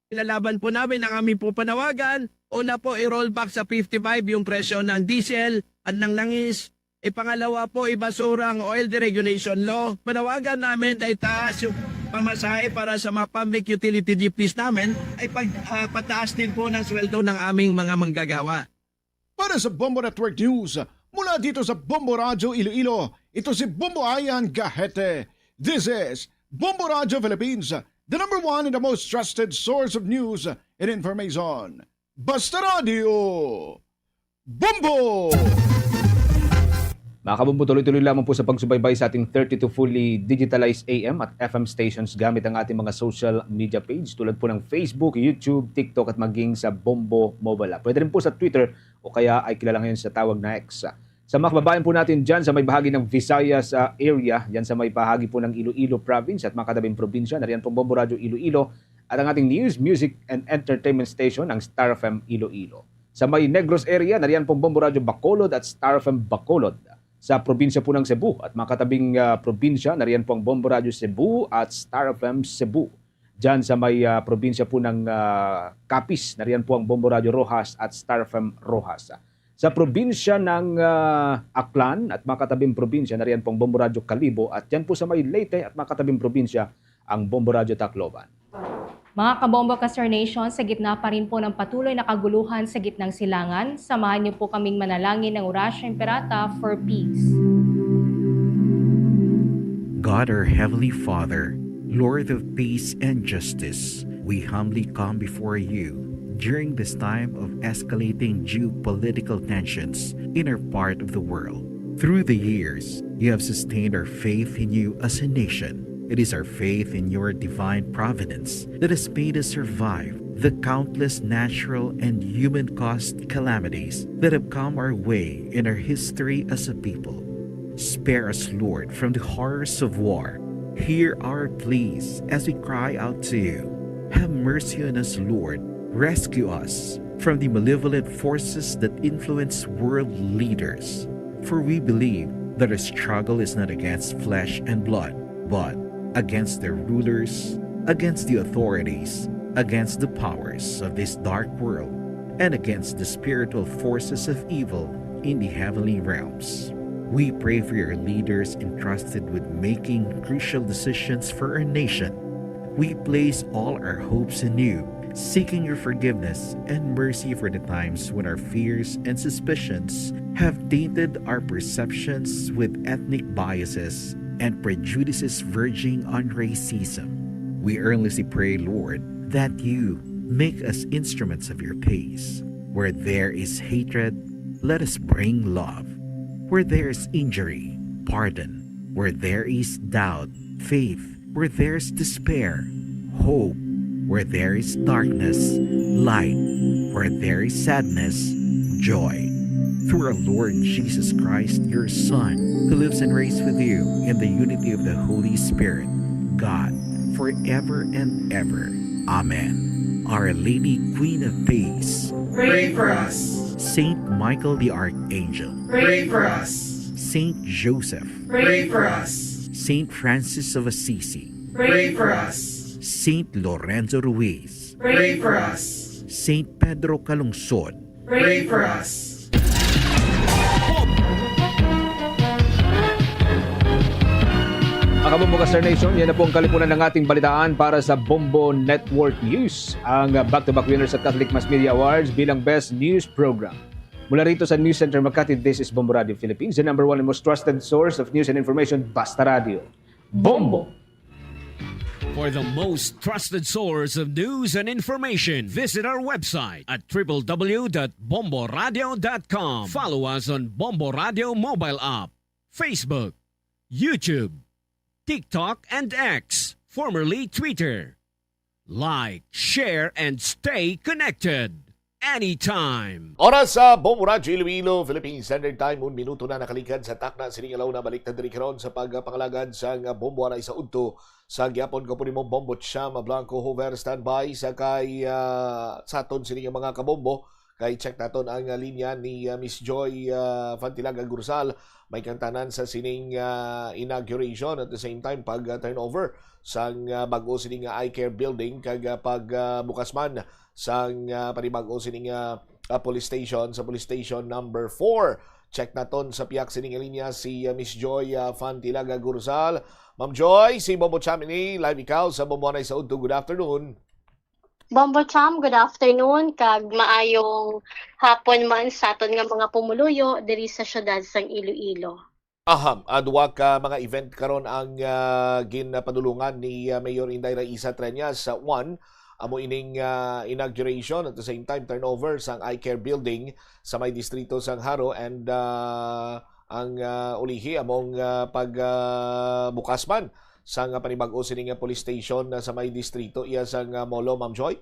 Ilalaban po namin ang aming po panawagan. Una po, i-roll back sa fifty-five yung presyo ng diesel at ng langis. Ipangalawa po, ibasura ang oil deregulation law. Panawagan namin na itaas yung pamasahe para sa mga public utility jeepneys namin ay pag, ah, pataas din po ng sweldo ng aming mga manggagawa. Para sa Bombo Network News, mula dito sa Bombo Radyo Iloilo, ito si Bombo Ayan Gahete. This is Bombo Radyo Philippines, the number one and the most trusted source of news and information. Basta Radio, Bombo! Mga kabombo, tuloy-tuloy lamang po sa pagsubaybay sa ating thirty-two fully digitalized A M at F M stations gamit ang ating mga social media page tulad po ng Facebook, YouTube, TikTok at maging sa Bombo Mobile App. Pwede rin po sa Twitter o kaya ay kilala ngayon sa tawag na X. Sa mga kababayan po natin dyan sa may bahagi ng Visayas ah, area, yan sa may bahagi po ng Iloilo Province at mga katabing probinsya, nariyan pong Bombo Radyo Iloilo at ang ating news, music, and entertainment station, ang Star F M Iloilo. Sa may Negros area, nariyan pong Bombo Radyo Bacolod at Star F M Bacolod. Sa probinsya po ng Cebu at mga katabing ah, probinsya, nariyan po ang Bombo Radyo Cebu at Star F M Cebu. Diyan sa may ah, probinsya po ng ah, Capiz, nariyan po ang Bombo Radyo Roxas at Star F M Roxas. Sa probinsya ng ah, Aklan at mga katabing probinsya, nariyan po ang Bombo Radyo Kalibo at diyan po sa may Leyte at mga katabing probinsya, ang Bombo Radyo Tacloban. Mga kabombo ka Star Nation, sa gitna pa rin po ng patuloy na kaguluhan sa gitnang silangan, samahan niyo po kaming manalangin ng Orasyo Imperata for peace. God, our Heavenly Father, Lord of peace and justice, we humbly come before you during this time of escalating geopolitical tensions in our part of the world. Through the years, you have sustained our faith in you as a nation. It is our faith in your divine providence that has made us survive the countless natural and human caused calamities that have come our way in our history as a people. Spare us, Lord, from the horrors of war. Hear our pleas as we cry out to you. Have mercy on us, Lord. Rescue us from the malevolent forces that influence world leaders. For we believe that our struggle is not against flesh and blood, but against their rulers, against the authorities, against the powers of this dark world, and against the spiritual forces of evil in the heavenly realms. We pray for your leaders entrusted with making crucial decisions for our nation. We place all our hopes in you, seeking your forgiveness and mercy for the times when our fears and suspicions have tainted our perceptions with ethnic biases and prejudices verging on racism. We earnestly pray, Lord, that you make us instruments of your peace. Where there is hatred, let us bring love. Where there is injury, pardon. Where there is doubt, faith. Where there is despair, hope. Where there is darkness, light. Where there is sadness, joy. Through our Lord Jesus Christ, your Son, who lives and reigns with you in the unity of the Holy Spirit, God, forever and ever. Amen. Our Lady, Queen of Peace, Pray for us. Saint Michael the Archangel, Pray for us. Saint Joseph, Pray for us. Saint Francis of Assisi, Pray for us. Saint Lorenzo Ruiz, Pray for us. Saint Pedro Calungsod, Pray for us. Mga kabombo ka Star Nation, yan na po ang kalipunan ng ating balitaan para sa Bombo Network News. Ang uh, back-to-back winner sa Catholic Mass Media Awards bilang Best News Program. Mula rito sa News Center Makati, this is Bombo Radio Philippines, the number one and most trusted source of news and information, Basta Radio. Bombo! For the most trusted source of news and information, visit our website at w w w dot bomboradio dot com. Follow us on Bombo Radio mobile app, Facebook, YouTube, TikTok, and X, formerly Twitter. Like, share, and stay connected anytime. Oras sa Bombo Radyo Iloilo, Philippine Standard Time, un minuto na nakalikad sa takna sining alaw na. Balik ta diri karon sa pagpangalagad sang Bombo anay sa udto sa gihapon. Ko po nimo Bombo Cham Blanco Hover, standby sa kay ah, sa aton sining mga kabombo. Kay check naton ang ah, linya ni ah, Miss Joy ah, Fantilaga Gursal, may kantanan sa sining ah, inauguration, at the same time pag ah, turnover sang ah, bag-o sining ah, eye care building kag ah, pag ah, bukas man sang ah, panibag-o sining ah, ah, police station, sa police station number four. Check naton sa piyak sining linya si ah, Miss Joy ah, Fantilaga Gursal. Ma'am Joy, si Bombo Cham ini, live ikaw sa Bombo anay sa udto. Good afternoon. Bombo Cham, good afternoon, kag maayong hapon man sa aton nga mga pumuluyo diri sa siyudad sang Iloilo. Aham, ah, duwa ka mga event karon ang ah, ginpadulungan ni ah, Mayor Inday Raisa Treñas. Sa one, amo ining ah, inauguration, at the same time turnover sang eye care building sa may distrito sang Jaro, and ah, ang ah, ulihi among ah, pag ah, bukas man sang ah, panibag-o sini nga police station ah, sa may distrito iya sang ah, Molo, Ma'am Joy.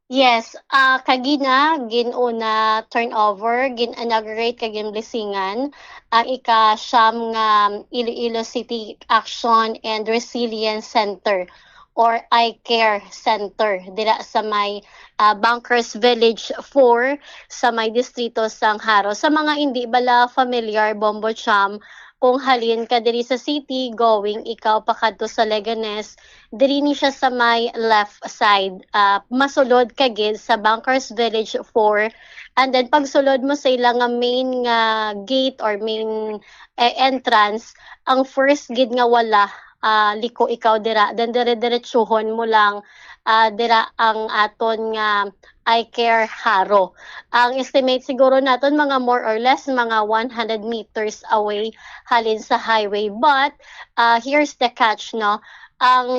Yes, ah, kagina gin-una turnover, gin-inaugurate kag ginblisingan ang ika-siyam nga Iloilo City Action and Resilience Center or I-CARE Center dira sa may, ah, Bunkers Village four sa may distrito sang Jaro. Sa mga indi bala familiar, Bombo Cham, kung halin ka diri sa city, going ikaw pakadto sa Leganes, diri ni siya sa may left side. Ah, masulod ka gid sa Bunkers Village four. And then pagsulod mo sa ila nga main nga gate or main, eh, entrance, ang first gid nga wala, ah, liko ikaw dira. Then dire-diretsuhon mo lang, ah, dira ang aton nga I-CARE Jaro. Ang estimate siguro naton mga more or less mga one hundred meters away halin sa highway. But, ah, here's the catch, no? Ang,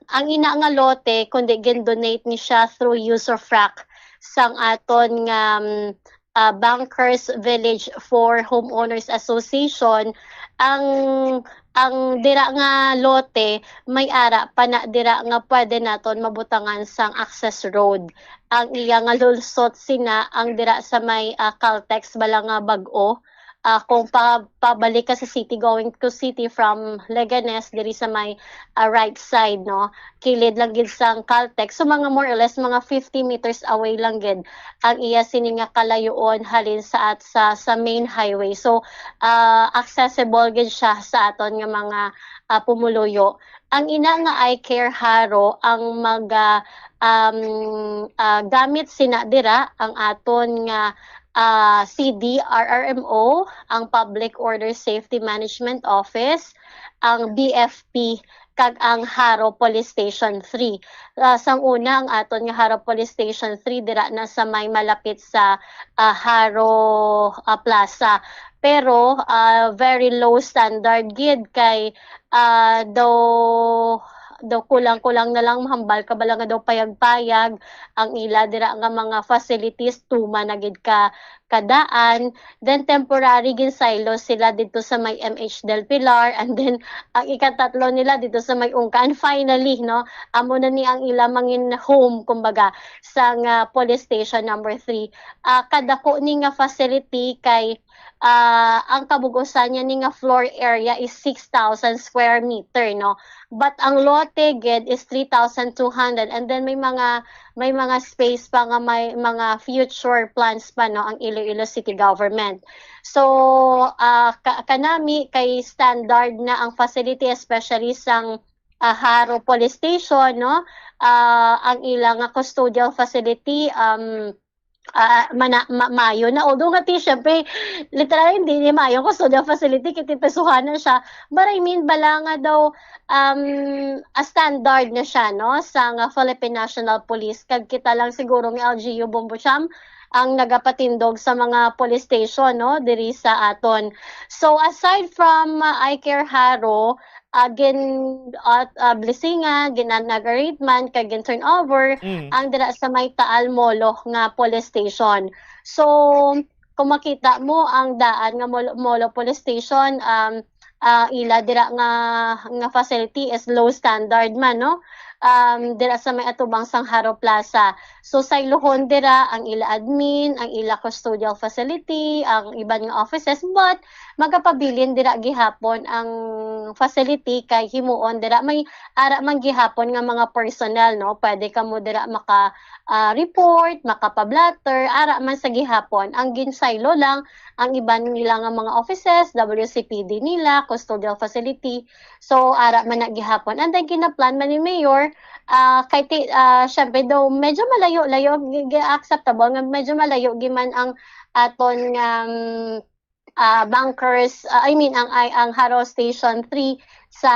ang ina nga lote, kundi gin-donate ni siya through usufruct sang aton nga, um, ah, Bunkers Village four Homeowners Association. Ang, ang dira nga lote, may ara pa na dira nga pwede naton mabutangan sang access road. Ang iya nga lungsot sina ang dira sa may, ah, Caltex bala nga bag-o. Ah, kung pa-, pabalik ka sa city, going to city from Leganes, diri sa may, ah, right side, no? Kilid lang gid sang Caltex. So, mga more or less, mga fifty meters away lang gid ang iya sini nga kalayuon halin sa at-, sa, sa main highway. So, ah, accessible gid siya sa aton nga mga, ah, pumuluyo. Ang ina nga I-CARE Jaro ang mag, ah, um, ah, gamit sina dira ang aton nga, ah, C D R R M O, ang Public Order Safety Management Office, ang B F P, kag ang Jaro Police Station three. Ah, sang una, ang aton nga Jaro Police Station three dira na sa may malapit sa, ah, Jaro, ah, Plaza. Pero, ah, very low standard gid kay, ah, daw, daw kulang-kulang na lang, mahambal ka bala nga daw payag-payag ang ila dira nga mga facilities, tuma na gid ka kadaan. Then temporary ginsaylo sila dito sa may M H Del Pilar, and then ang ikatatlo nila dito sa may Ungka. And finally, no, amo na ni ang ila mangin home, kumbaga, sa nga police station number three. Ah, kadako ni nga facility kay, ah, ang kabug-usan niya ni nga floor area is six thousand square meter, no? But ang lote gid is three thousand two hundred, and then may mga, may mga space pa nga may mga future plans pa, no, ang Iloilo City Government. So, ah, ka-, kanami kay standard na ang facility, especially sang, ah, Jaro Police Station, no? Ah, ang ila nga custodial facility, um, ah, mana-, ma-, mayo na. Although nga ti, syempre, literal, hindi ni mayo ang custodial facility, kay ti pesuhan na siya. But I mean, bala nga daw, um, a standard na siya, no, sa nga Philippine National Police. Kag kita lang siguro nga L G U Bombo Cham ang nagapatindog sa mga police station, no, diri sa aton. So, aside from, uh, I-CARE Jaro, uh, gin-, uh, uh, blisingan, gin-inaugurate man, kag gin-turnover, Mm. ang dira sa may Taal Molo nga police station. So, kung makita mo, ang daan nga Molo, Molo Police Station, um, ah, ila dira nga, nga facility is low standard man, no? Um, dira sa may atubang sang Jaro Plaza. So, saylohon dira ang ila admin, ang ila custodial facility, ang iban nga offices, but magapabilin dira gihapon ang facility kay himuon dira may ara man gihapon nga mga personnel, no? Pwede kamo dira maka, ah, report, makapa-blotter, ara man sa gihapon. Ang ginsaylo lang ang iban nila nga mga offices, W C P D nila, custodial facility. So, ara man na gihapon. And then, ginaplan man ni Mayor, ah, kay ti-, ah, syempre daw, medyo malayo-layo, gi-, gi-, acceptable nga medyo malayo giman ang aton nga, um, ah, Bunkers, ah, I mean, ang, ay, ang Jaro Station three sa,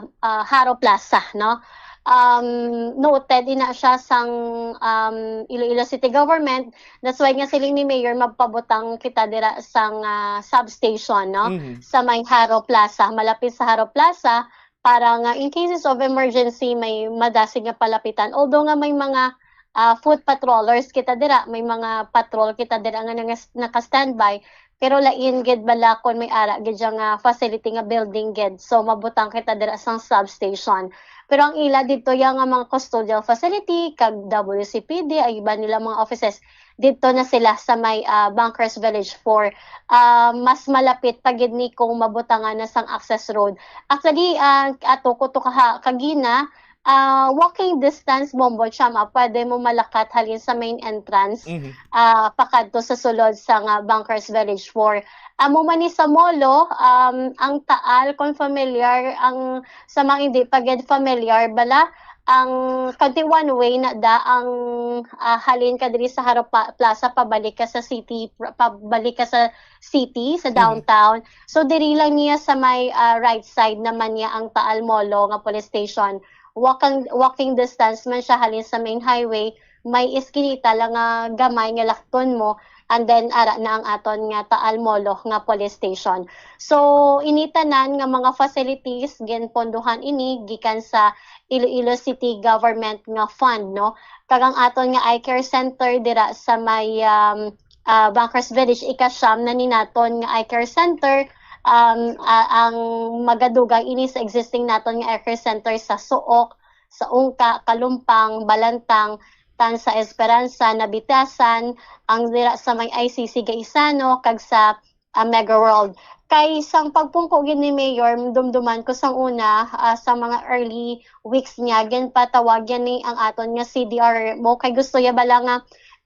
ah, Jaro Plaza, no? Um, noted ina siya sang, um, Iloilo City Government. That's why nga siling ni Mayor, magpabutang kita dira sang, ah, substation, no? Mhm. Sa may Jaro Plaza, malapit sa Jaro Plaza, para nga in cases of emergency, may madasig nga palapitan. Although nga may mga, ah, foot patrollers kita dira, may mga patrol kita dira nga nangas-, naka-standby, Pero lain gid bala kon may ara gid siya nga facility nga building gid. So, mabutang kita dira sang substation. Pero ang ila didto ya nga mga custodial facility, kag W C P D, ang iba nila mga offices, didto na sila sa may, ah, Bunkers Village four. Ah, mas malapit pa gid ni kung mabutangan na sang access road. Actually, ah, ato ko to kaha-, kagina, ah, walking distance, Bombo Cham, ah, pwede mo malakat halin sa main entrance, Mhm. ah, pakadto sa sulod sa nga Bunkers Village four. Amo man ni sa Molo, um, ang Taal, kung familiar, ang sa mga hindi pa gid familiar, bala, ang kanti one way na da ang, ah, halin ka diri sa Harop Pa-, Plaza, pabalik ka sa city, pr-, pabalik ka sa city, sa Mhm. downtown. So, diri lang niya sa may, ah, right side naman niya ang Taal Molo nga police station. Walking, walking distance man siya halin sa main highway, may iskinita lang nga gamay nga lakton mo, and then ara na ang aton nga Taal Molo nga police station. So, ini tanan nga mga facilities, ginpondohan ini gikan sa Iloilo City Government nga fund, no? Kag ang aton nga eye care center dira sa may, um, ah, Bunkers Village, ikasyam na ni naton nga eye care center. Um, ah, ang magadugang ini sa existing naton nga eye care center sa Suok, sa Ungka, Kalumpang, Balantang, tan sa Esperanza, Nabitasan, ang dira sa may I C C Gaisano, kag sa, ah, Mega World. Kay sang pagpungko gid ni Mayor, dumduman ko sang una, ah, sa mga early weeks niya, ginpatawag yan ni ang aton nga C D R mo, kay gusto ya bala nga,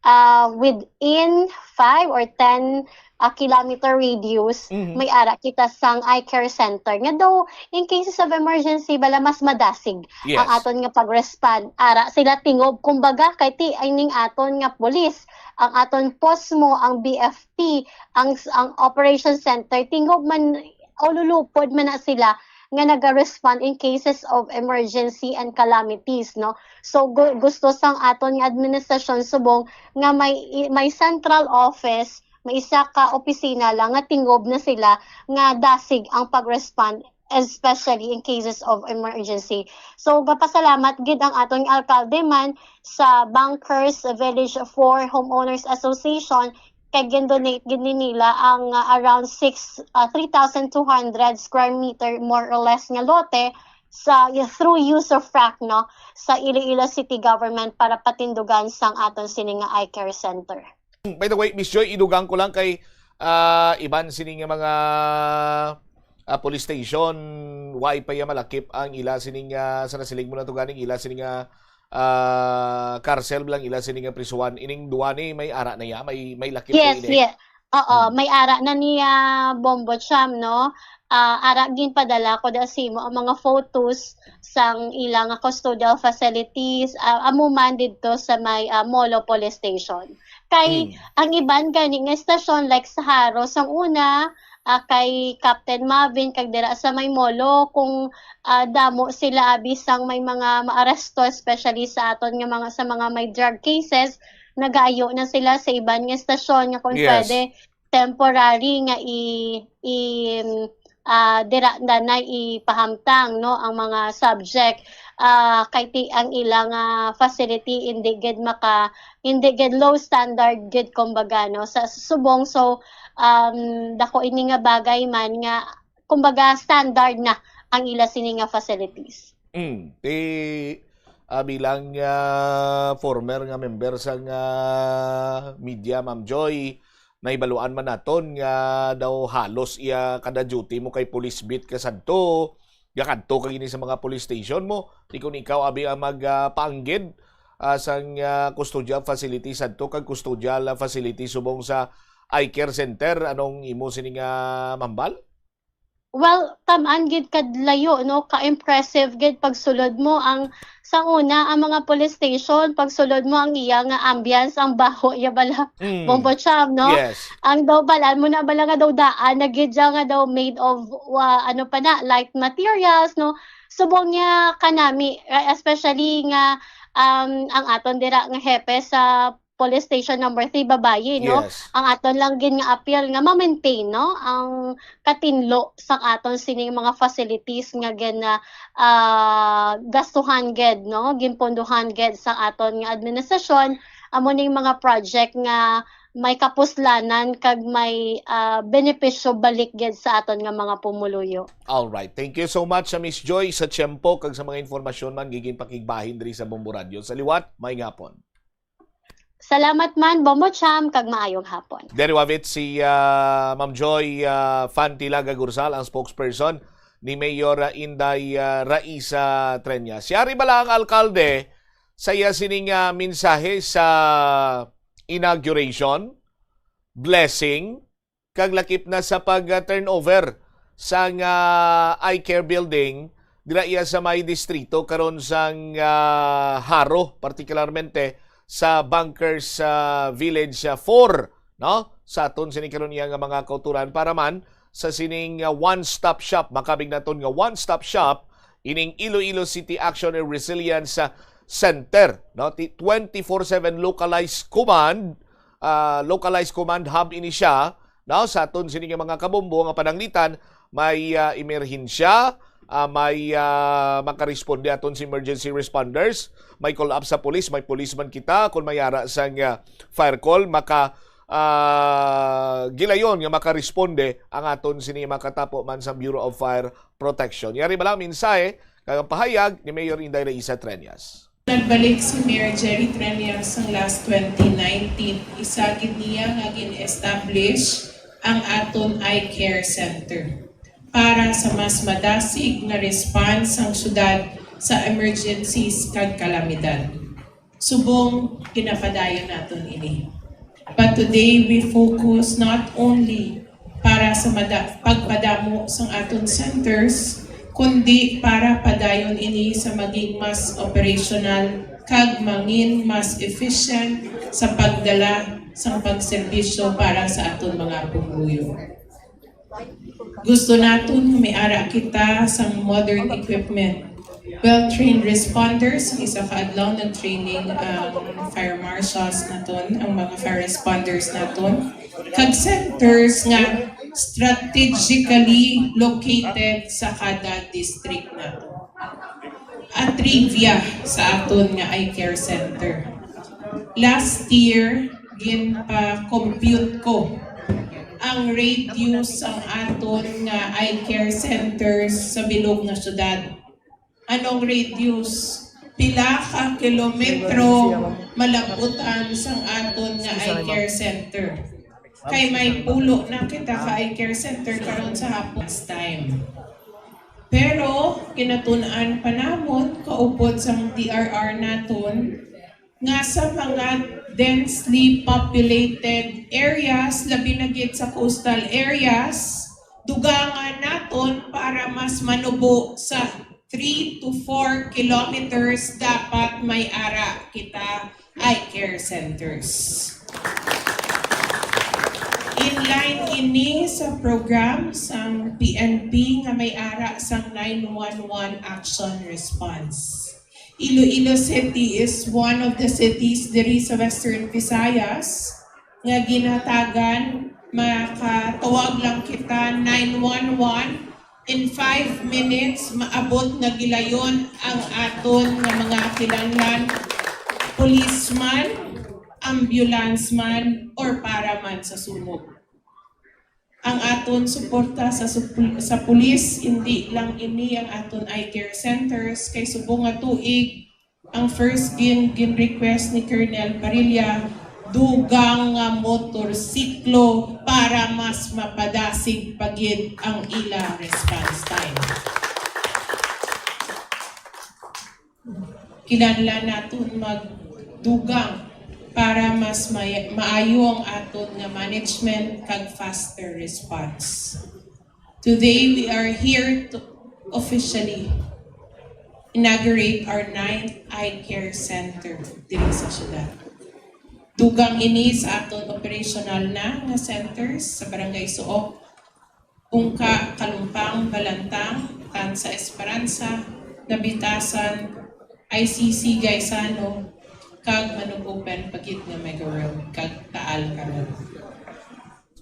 ah, within five or ten, ah, kilometer radius, Mhm. may ara kita sang eye care center. Nga daw, in cases of emergency, bala mas madasig Yes. ang aton nga pag-respond. Ara sila tingob, kumbaga, kay ti, ay ning aton nga police, ang aton posmo, ang B F P, ang, ang operation center, tingob man, o lulupod man na sila nga naga-respond in cases of emergency and calamities, no? So, gu-, gusto sang aton nga administrasyon subong nga may, may central office, may isa ka opisina lang nga tingob na sila nga dasig ang pag-respond, especially in cases of emergency. So, gapasalamat gid ang aton alkalde man sa Bunkers Village four Homeowners Association, kay gin-donate gid ni nila ang, ah, around six, ah, three thousand two hundred square meter, more or less, nga lote sa, through use of frac, no, sa Iloilo City Government para patindugan sang aton sini nga eye care center. By the way, Miss Joy, idugang ko lang kay, ah, iban sini nga mga, ah, police station, wa pa iya malakip ang ila sini nga, sa nasiling mo na to ganing ila sini nga, ah, karsel lang ila sini nga prisuhan. Ining duwa ni may ara na iya, may, may lakip na Yes, ini. yes. Oo, Mm. may ara na niya, Bombo Cham, no? Ah, ara, ginpadala ko da simo ang mga photos sang ila nga custodial facilities, ah, amo man didto sa may, ah, Molo Police Station. Kay Mm. ang iban gani nga estasyon, like sa Jaro, sang una, ah, kay Captain Marvin, kag dira sa may Molo, kung, ah, damo sila, abi, sang may mga maaresto, especially sa aton nga mga, sa mga may drug cases, nagaayo na sila sa iban nga estasyon nga kung Yes. pwede, temporary nga i-, i-, ah, dira na, na ipahamtang, no, ang mga subject. Ah, kay ti-, ang ilang, ah, facility hindi gid maka-, hindi gid, low standard gid, kumbaga, no, sa subong. So, um, dako ini nga bagay man nga, kumbaga, standard na ang ila sini nga facilities. Mm. Ti, ah, bilang, ah, former nga member sang, ah, media, Ma'am Joy, nahibaluan man naton nga daw halos iya kada duty mo kay police beat ka sadto, gakadto ka gini sa mga police station mo. Di kun ikaw abi ang mag, ah, paanggid, ah, sang, ah, custodial facility sadto kag custodial, ah, facility subong sa eye care center. Anong imo sini nga mambal? Well, tam-an gid kad layo, no, ka-impressive gid pagsulod mo ang, sa una, ang mga police station, pagsulod mo ang iya nga ambience, ang baho iya bala, Mm. Bombo Cham, no? Yes. Ang daw bala mo na bala nga daw daan na gid siya nga daw made of, wa-, ano pa na, light materials, no? Subong niya kanami, eh, especially nga, um, ang aton dira nga hepe sa police station number three, babayi, no? Yes. Ang aton lang gid nga appeal nga ma-maintain, no, ang katinlo sang aton sining mga facilities nga gin-, ah, gastuhan gid, no, ginpondohan gid sa aton nga administrasyon, amo ning mga project nga may kapuslanan kag may, ah, benepisyo balik gid sa aton nga mga pumuluyo. All right. Thank you so much sa Miss Joy sa tiyempo kag sa mga informasyon man nga ginpakigbahin diri sa Bombo Radyo. Sa liwat, may ngapon. Salamat man, Bombo Cham, kag maayong hapon. Diri wavit si, ah, Ma'am Joy, ah, Fantilaga Gursal, ang spokesperson ni Mayor, ah, Inday, ah, Raisa Treñas. Yari bala ang alkalde sa iya sining, ah, mensahe sa inauguration, blessing, kag lakip na sa pag, ah, turnover sang, ah, eye care building dira iya sa may distrito karon sang, ah, Jaro, partikularmente sa Bunkers, ah, Village, ah, four, no? Sa aton sini karon iya nga mga kauturan para man sa sining, ah, one-stop shop, makabig naton nga one-stop shop ining Iloilo City Action and Resilience, ah, Center, no? Ti-, twenty-four seven localized command, ah, localized command hub ini siya, no? Sa aton sini nga mga kabombo nga pananglitan, may, ah, emerhensya, ah, may, ah, makaresponde aton si emergency responders, may call up sa police, may policeman kita, kung may ara sang, ah, fire call, maka, ah, gilayon nga makaresponde ang aton sini makatapo man sa Bureau of Fire Protection. Yari bala ang mensahe kag ang pahayag ni Mayor Inday Raisa Treñas. Nagbalik si Mayor Jerry Treñas sang last twenty nineteen. Isa gid niya nga gin-establish ang aton eye care center para sa mas madasig nga response sang syudad sa emergencies kag kalamidad. Subong ginapadayon naton ini. But today, we focus not only para sa mada-, pagpadamo sang aton centers, kundi para padayon ini sa maging mas operational kag mangin mas efficient sa pagdala sang pagserbisyo para sa aton mga pumuluyo. Gusto naton nga may ara kita sang modern equipment. Well-trained responders, isa ka adlaw nag-training ang fire marshals naton, ang mga fire responders naton. Kag centers nga strategically located sa kada district naton. A trivia sa aton nga eye care center. Last year, ginpa-compute ko ang radius sang aton nga eye care centers sa bilog nga syudad. Anong radius? Pila ka kilometro malab-utan sang aton nga eye care center? Kay may pulo na kita ka eye care center karon sa hapon, last time. Pero kinatun-an pa namon, kaupod sang D R R naton, nga sa mga densely populated areas, labi na gid sa coastal areas, dugangan naton para mas manubo sa three to four kilometers dapat may ara kita eye care centers. In line ini sa program sang P N P nga may ara sang nine one one Action Response. Iloilo City is one of the cities diri sa Western Visayas nga ginhatagan, makatawag lang kita nine one one, in five minutes, maabot nga gilayon ang aton nga mga kinahanglan, policeman, ambulance man, or para man sa sunog. Ang aton suporta sa supl-, sa pulis, hindi lang ini ang aton eye care centers, kay subong nga tuig, ang first gin, gin-request ni Colonel Parilla, dugang nga motorsiklo para mas mapadasig pa gid ang ila response time. Kinahanglan naton magdugang para mas may, maayo ang aton nga management kag faster response. Today, we are here to officially inaugurate our ninth eye care center diri sa syudad. Dugang ini sa aton operational na nga centers sa Barangay Suok, Ungka, Kalumpang, Balantang, Tanza, Esperanza, Nabitasan, I C C Gaisano, kag manug-uban pa gid nga Mega World kag Taal karon.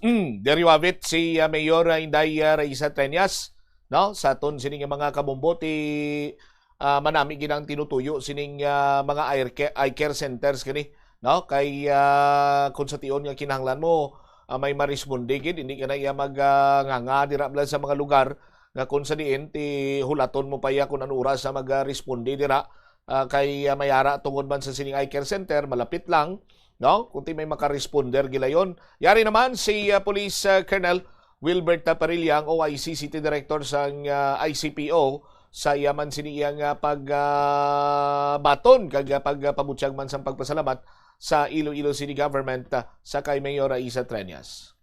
Mm, diri wavit si, ah, Mayor, ah, Inday, ah, Raisa Treñas, no? Sa aton sini nga mga kabombo, ti, ah, manami gid ang tinutuyo sining, ah, mga eye care, eye care centers kini no? Kay, ah, kung sa tion nga kinahanglan mo, ah, may maresponde gid, hindi ka na iya mag, ah, nganga dira bala sa mga lugar nga kung sa diin ti hulaton mo pa iya kung ano oras sa mag, ah, responde dira, ah, kay, ah, mayara tungod man sa sining eye care center, malapit lang, no? Kung ti may makaresponder gilayon. Yari naman si, ah, Police, ah, Colonel Wilbert Parilla, ang O I C City Director sang, ah, I C P O, sa iya man sini iyang, ah, pag, ah, baton kag, ah, pagpabutyag man sang pagpasalamat sa Iloilo City Government, ah, sa kay Mayor Raisa Treñas.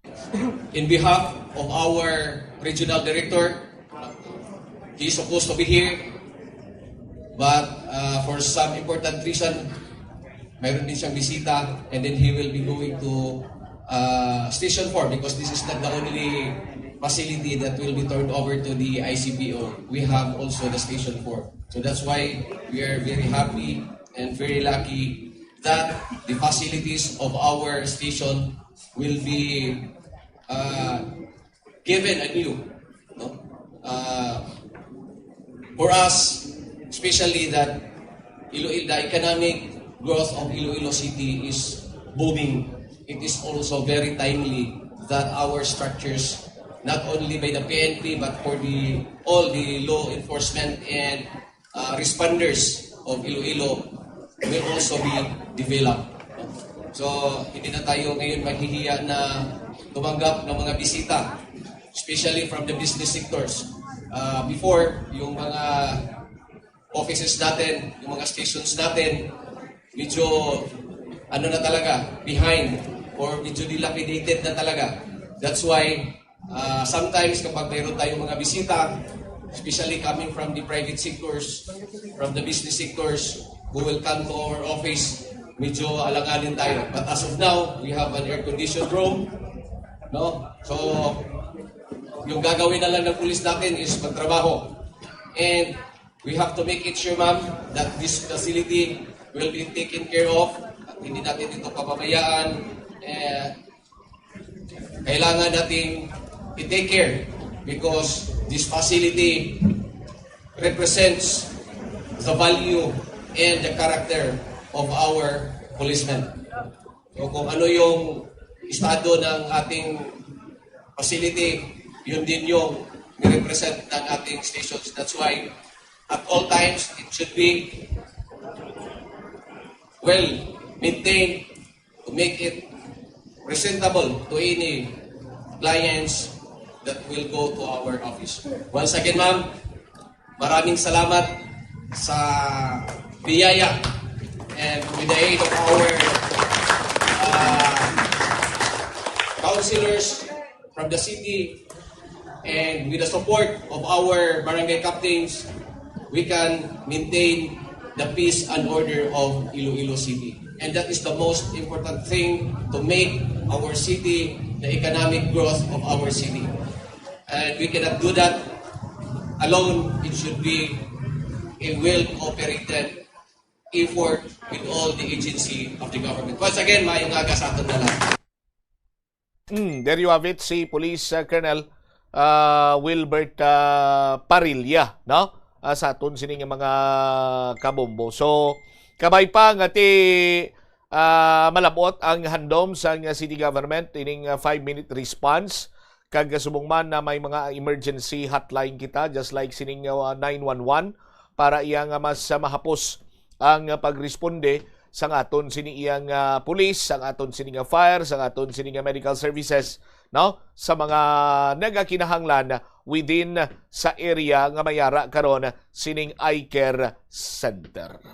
In behalf of our regional director, he is supposed to be here, but, uh, for some important reason, mayroon din siyang bisita, and then he will be going to, uh, Station four, because this is not the only facility that will be turned over to the I C P O. We have also the Station four. So that's why we are very happy and very lucky that the facilities of our station will be, uh, given a new, no? Uh, for us, especially that Iloilo, the economic growth of Iloilo City is booming. It is also very timely that our structures, not only by the P N P, but for the, all the law enforcement and, uh, responders of Iloilo will also be developed. So, hindi na tayo ngayon mahihiya na tumanggap ng mga bisita, especially from the business sectors. Uh, before, yung mga offices natin, yung mga stations natin, medyo, ano na talaga, behind or medyo dilapidated na talaga. That's why, uh, sometimes kapag mayroon tayong mga bisita, especially coming from the private sectors, from the business sectors, who will come to our office, medyo alanganin tayo. But as of now, we have an air-conditioned room, no? So, yung gagawin na lang ng pulis natin is magtrabaho. And we have to make it sure, ma'am, that this facility will be taken care of. At hindi natin ito papabayaan. Eh, kailangan nating i-take care because this facility represents the value and the character of our policemen. So, kung ano yung estado ng ating facility, yun din yung nirepresent ng ating stations. That's why, at all times, it should be well maintained to make it presentable to any clients that will go to our office. Once again, ma'am, maraming salamat sa biyaya and with the aid of our, uh, councilors from the city and with the support of our barangay captains, we can maintain the peace and order of Iloilo City. And that is the most important thing to make our city, the economic growth of our city. And we cannot do that alone. It should be a well-cooperated effort with all the agency of the government. Once again, maayong aga sa aton na lang. Mm, there you have it, si Police, uh, Colonel, uh, Wilbert, uh, Parilla, no? Uh, sa aton sining mga kabombo. So, kabay pa nga ti, uh, malabot ang handom sang city government ining, uh, five-minute response kag subong man na may mga emergency hotline kita, just like sining, uh, nine one one, para iya nga mas, uh, mahapos ang, uh, pagresponde sang aton sini iyang, ah, pulis, sang aton sini nga fire, sang aton sini nga medical services, no? Sa mga nagakinahanglan within sa area nga mayara karon sining eye care center.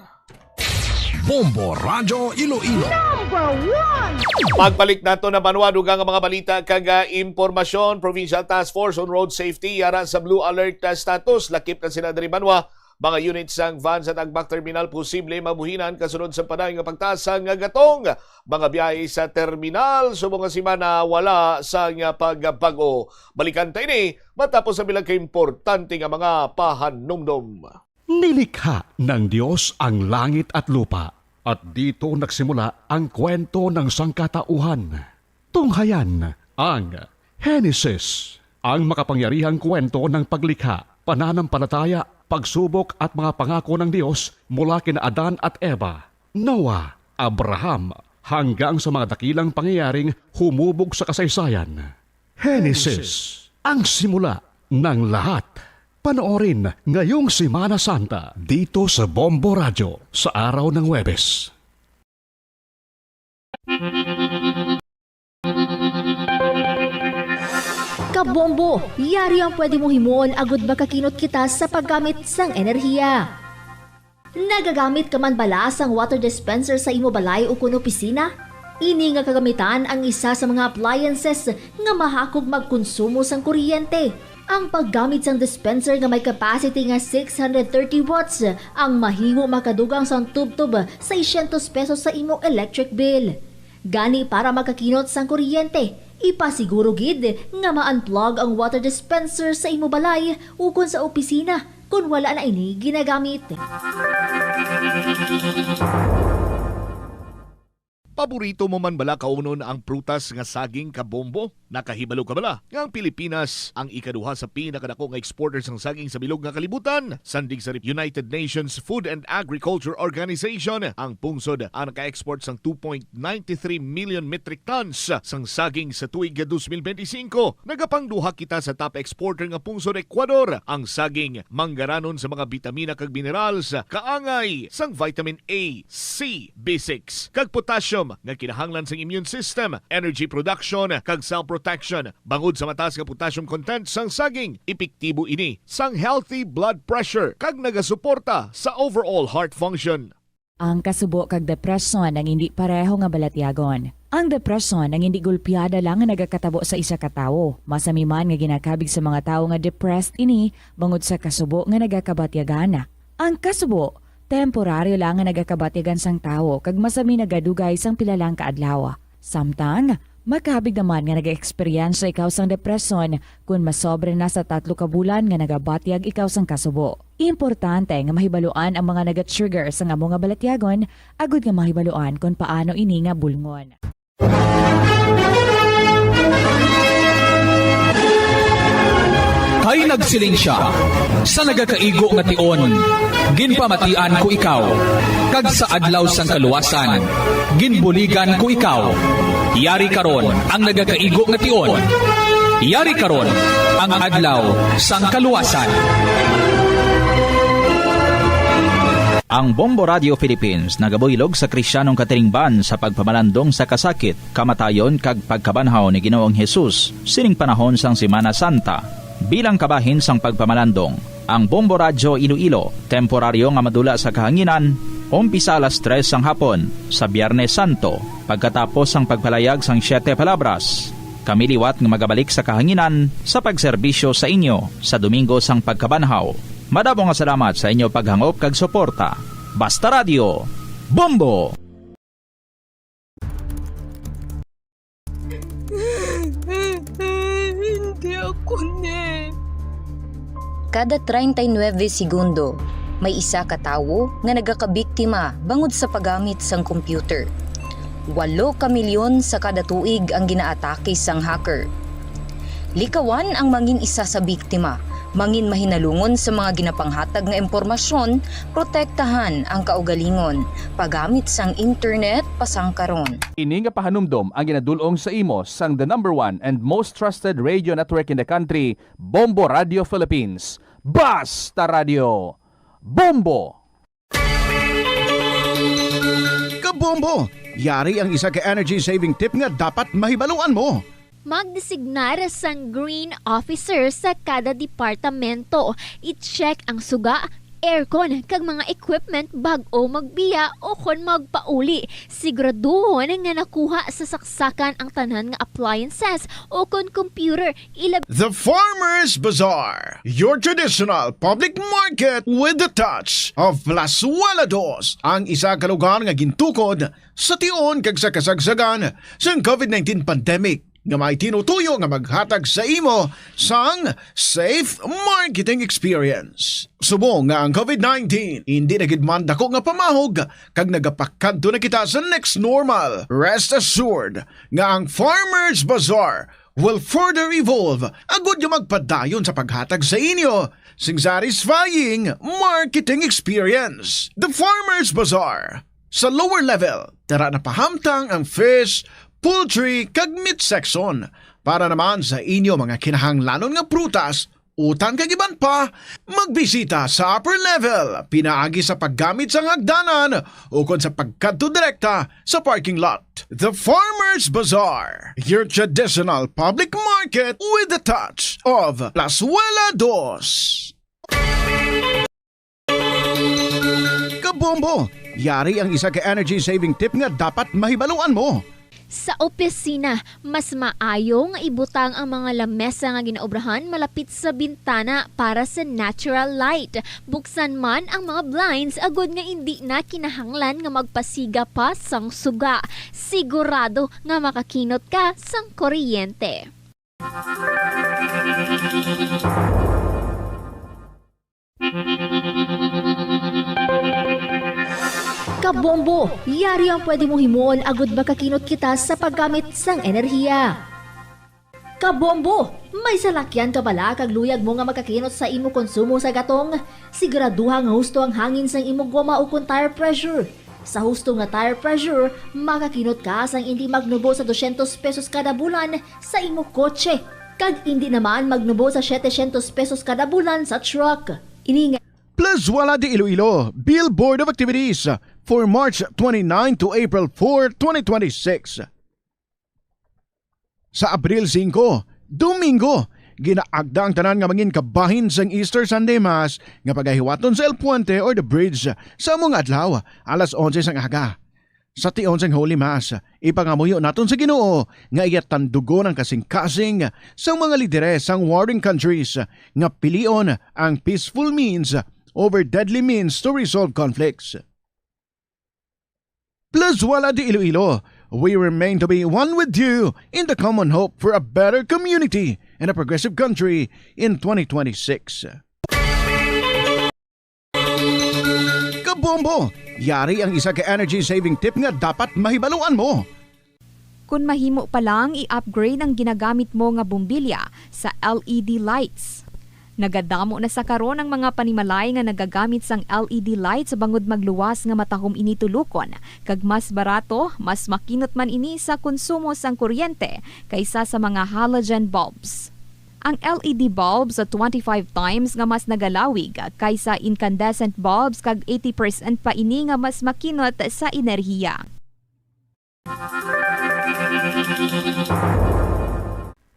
Bombo Radyo Iloilo. Number one! Pagbalik nato na banwa, dugang nga mga balita kag, ah, impormasyon. Provincial Task Force on Road Safety yara sa blue alert, ah, status. Lakip na sila diri banwa. Mga unit sang van sa Tagbak Terminal posible mabuhinan kasunod sa padayon nga pagtaas sang gatong. Mga biyahe sa terminal subong nga semana wala sang pagbag-o. Balikan ta ini matapos ang bilang ka importante nga mga pahanumdom. Nilikha ng Diyos ang langit at lupa, at dito nagsimula ang kwento ng sangkatauhan. Tunghayan ang Henesis, ang makapangyarihang kwento ng paglikha, pananampalataya, pagsubok at mga pangako ng Diyos mula kina Adan at Eva, Noah, Abraham, hanggang sa mga dakilang pangyayaring humubog sa kasaysayan. Henesis, ang simula ng lahat. Panoorin ngayong Semana Santa dito sa Bombo Radyo sa araw ng Huwebes. Kabombo, yari ang pwede mo himuon agud makakinot kita sa paggamit sang enerhiya. Nagagamit ka man bala sang water dispenser sa imo balay ukon opisina? Ini nga kagamitan ang isa sa mga appliances nga mahakog magkonsumo sang kuryente. Ang paggamit sang dispenser nga may capacity nga six hundred thirty watts ang mahimo makadugang sang tubtob seiscientos pesos sa imo electric bill. Gani, para makakinot sang kuryente, ipasiguro gid nga ma-unplug ang water dispenser sa imo balay ukon sa opisina kon wala na ini ginagamit. Paborito mo man bala kaunon ang prutas nga saging, kabombo? Nakahibalo ka bala nga ang Pilipinas ang ikaduha sa pinakadako nga exporter sang saging sa bilog nga kalibutan? Sandig sa United Nations Food and Agriculture Organization, ang pungsod ang naka-export sang two point nine three million metric tons sang saging sa tuig two thousand twenty-five. Nagapangduha kita sa top exporter nga pungsod, Ecuador. Ang saging manggaranon sa mga bitamina kag minerals, kaangay sang vitamin A, C, B six, kag potassium nga kinahanglan sang immune system, energy production, kag cell protection. Bangod sa mataas nga potassium content sang saging, epektibo ini sang healthy blood pressure kag nagasuporta sa overall heart function. Ang kasubo kag depresyon ang indi pareho nga balatyagon. Ang depresyon ang indi golpeada lang nga nagakatabo sa isa ka tawo. Masami man nga ginakabig sa mga tawo nga depressed ini bangod sa kasubo nga nagakabatyagan. Ang kasubo, temporaryo lang nga nagakabatyagan sang tawo kag masami nagadugay sang pila lang ka adlaw. Samtang, makabig naman nga nag-eksperyensya ikaw sang depresyon kon masobra na sa tatlo ka bulan nga nagabatyag ikaw sang kasubo. Importante nga mahibaluan ang mga naga-trigger sang amo nga balatyagon agud nga mahibaluan kon paano ini nga bulngon. Kay nagsiling sia, "Sa nagakaigo nga tion, ginpamatian ko ikaw, kag sa adlaw sang kaluwasan, ginbuligan ko ikaw." Yari karon ang nagakaigo nga tion. Yari karon ang adlaw sang kaluwasan. Ang Bombo Radio Philippines nagabuylog sa Kristiyanong katilingban sa pagpamalandong sa kasakit, kamatayon, kag pagkabanhaw ni Ginoong Hesus sining panahon sang Semana Santa. Bilang kabahin sang pagpamalandong, ang Bombo Radyo Iloilo, temporaryo nga madula sa kahanginan, umpisa alas tres sang hapon sa Biyernes Santo, pagkatapos sang pagpalayag sang Siete Palabras. Kami liwat nga magabalik sa kahanginan sa pagserbisyo sa inyo sa Domingo sang Pagkabanhaw. Madamo nga salamat sa inyo paghangop kag suporta. Basta Radyo, Bombo! Hindi ako ni. Kada treinta y nueve segundo, may isa ka tawo nga nagakabiktima bangod sa paggamit sang computer. Walo ka milyon sa kada tuig ang ginaatake sang hacker. Likawan ang mangin isa sa biktima, mangin mahinalungon sa mga ginapanghatag nga impormasyon, protektahan ang kaugalingon, paggamit sang internet pasangkaron. Ini nga pahanumdom ang ginadul-ong sa imo sang the number one and most trusted radio network in the country, Bombo Radio Philippines. Basta Radio, Bombo! Kabombo! Yari ang isa ka energy saving tip nga dapat mahibaluan mo. Magdesignar sang green officer sa kada departamento. I-check ang suga, aircon, kag mga equipment bag-o magbiya o kon magpauli. Siguraduhon nga nakuha sa saksakan ang tanan nga appliances o kon computer, ilab- The Farmers Bazaar, your traditional public market with the touch of Plazuela Dos, ang isa ka lugar nga gintukod sa tion kag sa kasagsagan sang covid nineteen pandemic, nga may tinutuyo nga maghatag sa imo sang safe marketing experience. Subong nga ang covid nineteen indi na gid man dako nga pamahog kag nagapakadto na kita sa next normal, rest assured nga ang Farmers Bazaar will further evolve agud nga magpadayon sa paghatag sa inyo sing satisfying marketing experience. The Farmers Bazaar, Sa lower level, dara na pahamtang ang fish, poultry, kag meat section. Para naman sa inyo mga kinahanglanon nga prutas, utan kag iban pa, magbisita sa upper level, pinaagi sa paggamit sang hagdanan ukon sa pagkadto direkta sa parking lot. The Farmers Bazaar, your traditional public market with a touch of Plazuela Dos. Kabombo! Yari ang isa ka energy-saving tip nga dapat mahibaluan mo. Sa opisina, mas maayo nga ibutang ang mga lamesa nga ginaobrahan malapit sa bintana para sa natural light. Buksan man ang mga blinds agod nga indi na kinahanglan nga magpasiga pa sang suga. Sigurado nga makakinot ka sang kuryente. Kabombo, yari ang pwede mo himuon agud makakinot kita sa paggamit sang enerhiya. Kabombo, may salakyan ka bala kag luyag mo nga makakinot sa imo konsumo sa gatong? Siguraduha nga husto ang hangin sang imo goma ukon tire pressure. Sa husto nga tire pressure, makakinot ka sang indi magnubo sa dosyentos pesos kada bulan sa imo kotse, kag indi naman magnubo sa setecientos pesos kada bulan sa truck. Ini nga Plazuela de Iloilo, Billboard of Activities for March twenty-nine to April four, twenty twenty-six. Sa Abril singko, Domingo, ginaagda ang tanan nga mangin kabahin sang Easter Sunday Mass nga pagahiwaton sa El Puente or the Bridge sa amo nga adlaw, alas onse sang aga. Sa tion sang Holy Mass, ipangamuyo naton sa Ginoo nga iya tandugon ang kasingkasing sang mga lideres sang warring countries nga pilion ang peaceful means over deadly means to resolve conflicts. Plazuela de Iloilo, we remain to be one with you in the common hope for a better community and a progressive country in twenty twenty-six. Kabombo! Yari ang isa ka energy-saving tip nga dapat mahibaluan mo. Kon mahimo pa lang, i-upgrade ang ginagamit mo nga bombilya sa L E D lights. Nagadamo na sa karon ang mga panimalay nga nagagamit sang L E D lights bangod magluwas nga matahom ini tulokon, kag mas barato, mas makinot man ini sa konsumo sang kuryente kaysa sa mga halogen bulbs. Ang L E D bulbs twenty-five times nga mas nagalawig kaysa incandescent bulbs kag eighty percent pa ini nga mas makinot sa enerhiya.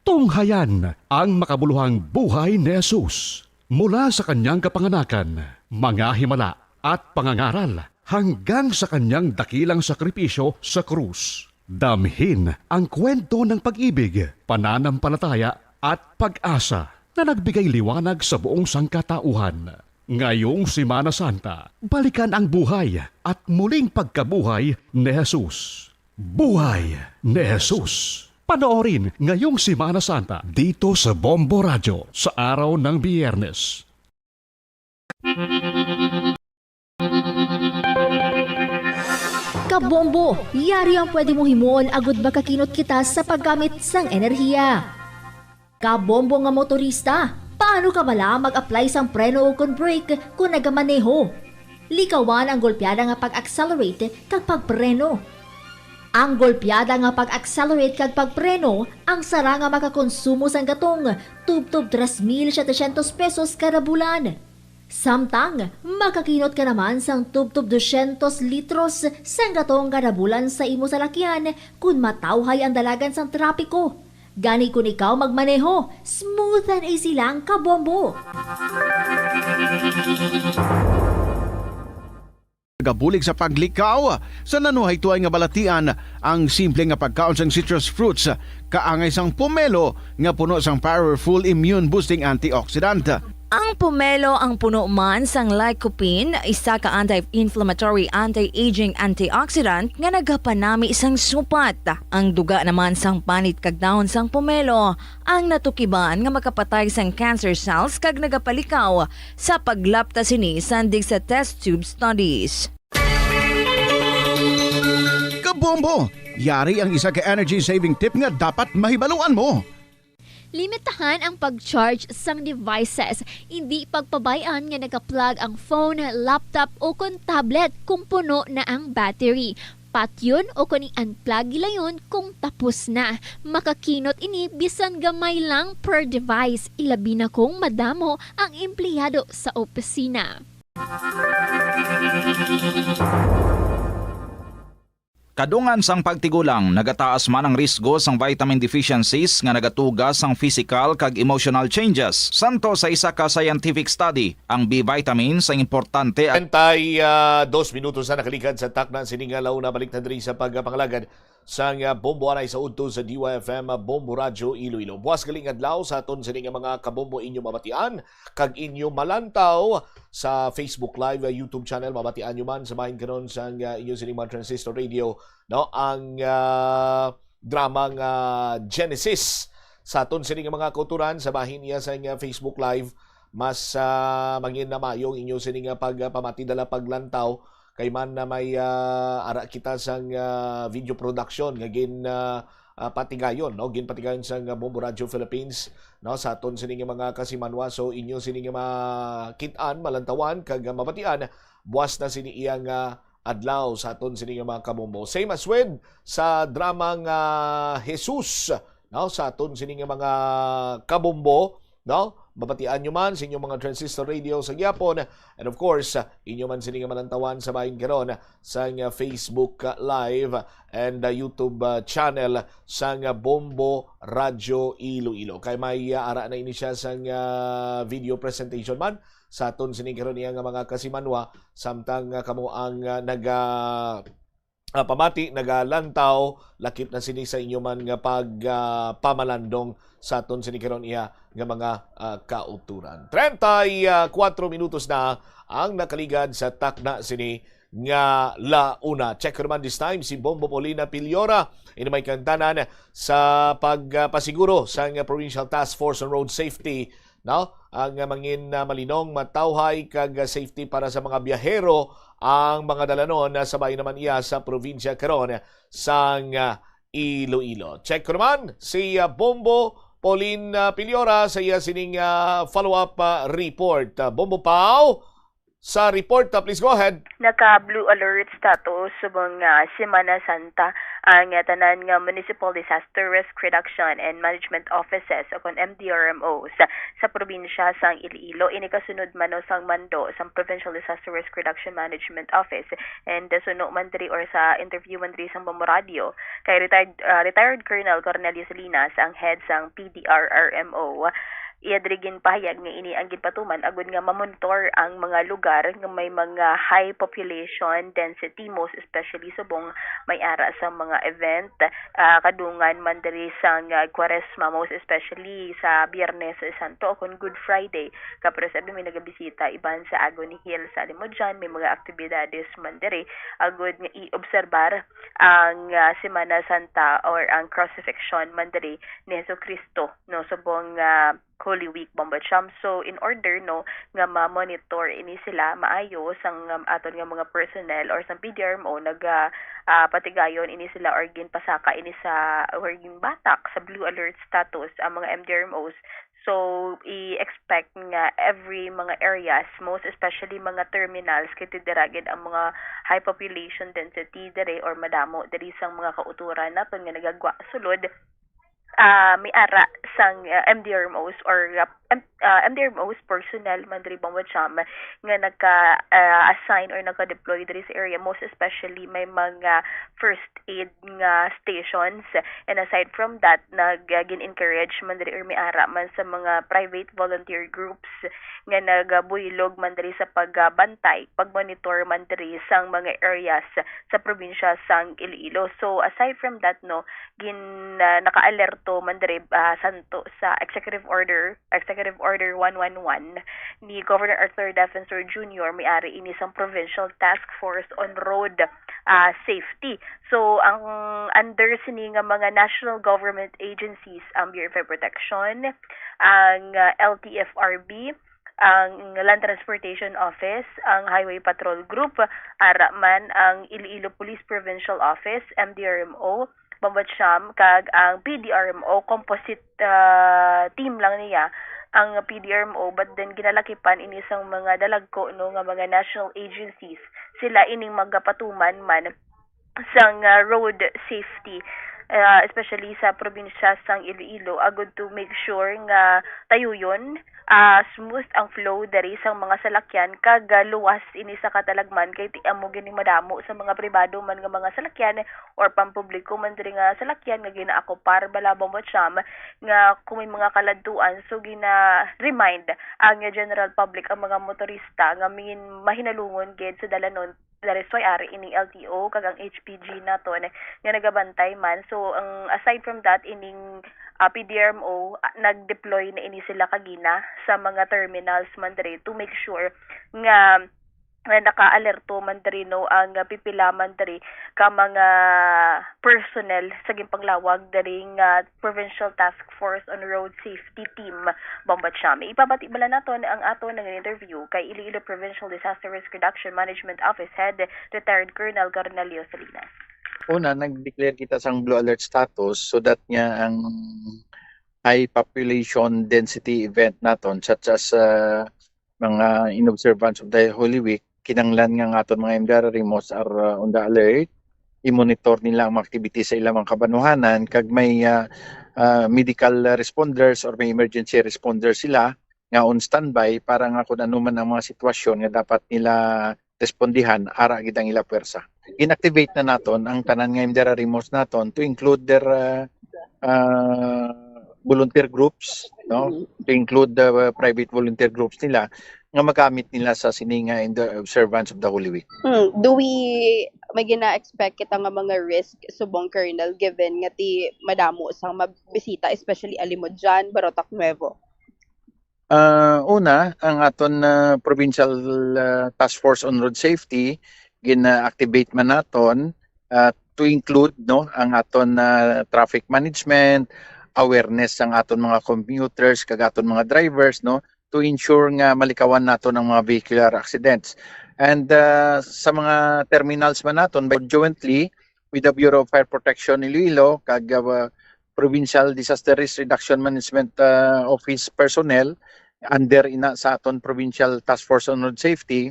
Tunghayan ang makabuluhang buhay ni Jesus, mula sa kanyang kapanganakan, mga himala, at pangangaral, hanggang sa kanyang dakilang sakripisyo sa krus. Damhin ang kwento ng pag-ibig, pananampalataya, at pag-asa na nagbigay liwanag sa buong sangkatauhan. Ngayong Semana Santa, balikan ang buhay at muling pagkabuhay ni Jesus. Buhay ni Jesus. Panoorin ngayong Semana Santa dito sa Bombo Radyo sa araw ng Biyernes. Kabombo, yari ang pwede mo himuon agud makakinot kita sa paggamit sang enerhiya. Kabombo nga motorista, paano ka bala mag-apply sang preno ukon brake kon nagamaneho? Likawan ang golpeada nga pag-accelerate kag pagpreno. Ang golpeada nga pag-accelerate kag pagpreno ang sara nga makakonsumo sang gatong tubtob tres mil setecientos pesos kada bulan. Samtang makakinot ka naman sang tubtob dosyentos litros sang gatong kada bulan sa imo salakyan kon matawhay ang dalagan sang trapiko. Gani kon ikaw magmaneho, smooth and easy lang, kabombo. Nagabulig sa paglikaw sa nanuhaytoy nga balatian ang simple nga pagkaon sang citrus fruits, kaangay sang pomelo nga puno sang powerful immune-boosting antioxidant. Ang pomelo ang puno man sang lycopene, isa ka anti-inflammatory, anti-aging antioxidant nga nagapanami sang supat. Ang duga naman sang panit kag dahon sang pomelo ang natukiban nga makapatay sang cancer cells kag nagapalikaw sa paglapta sini sandig sa test tube studies. Kabombo! Yari ang isa ka energy-saving tip nga dapat mahibaluan mo. Limitahan ang pag-charge sang devices. Indi pagpabay-an nga naka-plug ang phone, laptop, o kon tablet kung puno na ang battery. Patyon o kon i-unplug gilayon kung tapos na. Makakinot ini bisan gamay lang per device, ilabi na kung madamo ang empleyado sa opisina. Kadungan sang pagtigulang, nagataas man ang risgo sang vitamin deficiencies nga nagatuga sang physical kag emotional changes. Santo sa isa ka scientific study, ang B vitamins ang importante. Treinta y dos minutos na nakaligad sa takna sini nga launa. Balik na diri sa pagpangalagad sang, ah, Bombo anay sa udto sa D Y F M, ah, Bombo Radyo Iloilo. Buwas gali nga adlaw sa aton sini nga mga kabombo inyo mabatian kag inyo malantaw sa Facebook Live, ah, YouTube channel. Mabatian nyo man sa bahin karon sang, ah, inyo sining mga transistor radio, no? Ang, ah, drama nga Genesis sa aton sini nga mga kauturan sa bahin niya sa, ah, Facebook Live. Mas, ah, mangin na maayong inyo sini nga pagpamati dala paglantaw kay man na may, ah, ara kita sang, ah, video production nga gin, ah, ah, patigayon, no? Ginpatigayon sang, ah, Bombo Radio Philippines, no? Sa aton sini nga mga kasimanwa. So, inyo sini nga makit-an, malantawan, kag, ah, mabatian, buwas na sini iya nga adlaw sa aton sini nga mga kabombo. Same as with sa drama nga Jesus, no? Sa aton sini nga mga kabombo, no? Mabatian nyo man sa inyong mga transistor radio sa gyapon. And of course, ah, inyo man sini nga malantawan sa bahin karon sang, ah, Facebook, ah, Live and, ah, YouTube, ah, channel sang, ah, Bombo Radyo Iloilo. Kay may, ah, ara na ini siya sang, ah, video presentation man sa aton sini karon iya nga mga kasimanwa, samtang, ah, kamo ang, ah, naga ah, pamati, nagalantaw, lakip na sini sa inyo man nga pag, ah, pamalandong sa aton sini karon iya nga mga, ah, kauturan. Treinta y cuatro minutos na ang nakaligad sa takna sini nga launa. Check ko naman this time si Bombo Paulina Piliora, ini may kantanan sa pagpasiguro sang Provincial Task Force on Road Safety, no? Ang, ah, mangin, ah, malinong, matawhay, kag, ah, safety para sa mga biyahero ang mga dalanon, ah, sa bahin naman iya sa probinsya karon sang, ah, Iloilo. Check ko naman si, ah, Bombo Pauline, ah, Piliora sa iya sining, ah, follow-up, ah, report. Ah, Bombo Pau, sa report, ah, please go ahead. Naka-blue alert status subong nga Semana Santa ang, ah, tanan nga Municipal Disaster Risk Reduction and Management Offices o kon M D R M Os sa probinsya sang Iloilo. Ini kasunod man, no, sang mando sang Provincial Disaster Risk Reduction Management Office and, ah, suno man diri or sa interview man diri sang Bombo Radio kay retired, ah, retired Colonel Cornelio Salinas ang head sang P D R R M O. Iya diri ginpahayag nga ini ang ginpatuman agud nga mamonitor ang mga lugar nga may mga high population density, most especially subong may ara sa mga event, ah, kadungan man diri sang, ah, Kwaresma, most especially sa Biyernes Santo o kon Good Friday. Kapro sa may nagabisita iban sa Agony Hill sa Limojan, may mga aktibidades man diri agud nga i-obserbar ang, ah, Semana Santa or ang Crucifixion man diri ni Jesucristo, no, subong, ah, Holy Week, Bombo Cham. So, in order, no, nga ma-monitor ini sila maayo sang, um, aton nga mga personnel or sang P D R M O, naga, ah, patigayon ini sila or ginpasaka ini sa or ginbatak sa blue alert status ang mga M D R M Os. So, i-expect nga every mga areas, most especially mga terminals, kay dira gid ang mga high population density diri or madamo diri sang mga kauturan naton nga nagagwa sulod, ah, may ara sang, ah, M D R M Os or, ah, M-, ah, M D R M Os personnel man diri Bombo Cham nga naka, ah, assign or naka-deploy diri sa area, most especially may mga first aid nga stations. And aside from that, nag, ah, gin-encourage man diri or may ara man sa mga private volunteer groups nga nagabuylog man diri sa pagbantay, pagmonitor man diri sang mga areas sa probinsya sang Iloilo. So, aside from that, no, gin, ah, naka-alerto man diri, ah, santo sa Executive Order, Executive Order one one one ni Governor Arthur Defensor Junior, may ari ini sang Provincial Task Force on Road, ah, Safety. So, ang under sini nga mga national government agencies, ang Bureau of Fire Protection, ang, ah, L T F R B, ang Land Transportation Office, ang Highway Patrol Group, ara man ang Iloilo Police Provincial Office, M D R M O, Bombo Cham, kag ang P D R M O composite, ah, team lang niya ang P D R M O, but then ginalakipan ini sang mga dalagko, no, nga mga national agencies. Sila ining magapatuman man sang, ah, road safety, ah, especially sa probinsya sang Iloilo, agud to make sure nga tayuyon, ah, smooth ang flow diri sang mga salakyan, kag, ah, luwas ini sa katalagman, kay ti amo gini madamo sa mga pribado man nga mga salakyan or pampubliko man diri nga salakyan nga ginaakupar bala, Bombo Cham, nga kung may mga kaladtuan, so gina-remind ang general public, ang mga motorista, nga min-, mahinalungon gid sa dalanon. That is why ari ining L T O kag ang H P G naton nga nagabantay man. So, ang, aside from that, ining, ah, P D R M O, ah, nag-deploy na ini sila kagina sa mga terminals man diri to make sure nga, nga naka-alerto man diri, no, ang, ah, pipila man diri ka mga personnel sa ginpanglawag diri nga Provincial Task Force on Road Safety Team, Bombo Cham. Ipabati bala naton ang aton nga interview kay Iloilo Provincial Disaster Risk Reduction Management Office Head, Retired Colonel Cornelio Salinas. Una, nag-declare kita sang blue alert status so that nga ang high population density event naton, such as, uh, mga in observance of the Holy Week, kinahanglan nga ang aton mga M D R R Mos are, uh, on the alert, i-monitor nila ang mga activities sa ilang mga kabanuhanan, kag may, uh, uh, medical responders or may emergency responders sila nga on standby para nga kung ano man ang mga sitwasyon nga dapat nila respondihan, ara gid ang ila pwersa. Inactivate na naton ang tanan nga M D R R Mos naton to include their, uh, uh, volunteer groups, no? To include the, uh, private volunteer groups nila nga magamit nila sa sini nga in the observance of the Holy Week. Hmm. Do we, may gina-expect kita nga mga risk subong, Colonel, given nga ti madamo sang mabisita, especially Alimodian, Barotac Nuevo? Ah, una, ang aton, ah, Provincial, ah, Task Force on Road Safety, gina-activate man naton, ah, to include, no, ang aton, ah, traffic management, awareness sang aton mga commuters kag aton mga drivers, no, to ensure nga malikawan naton ang mga vehicular accidents. And, ah, sa mga terminals man naton, by jointly with the Bureau of Fire Protection Iloilo kag, ah, Provincial Disaster Risk Reduction Management, ah, Office personnel under ina sa aton Provincial Task Force on Road Safety,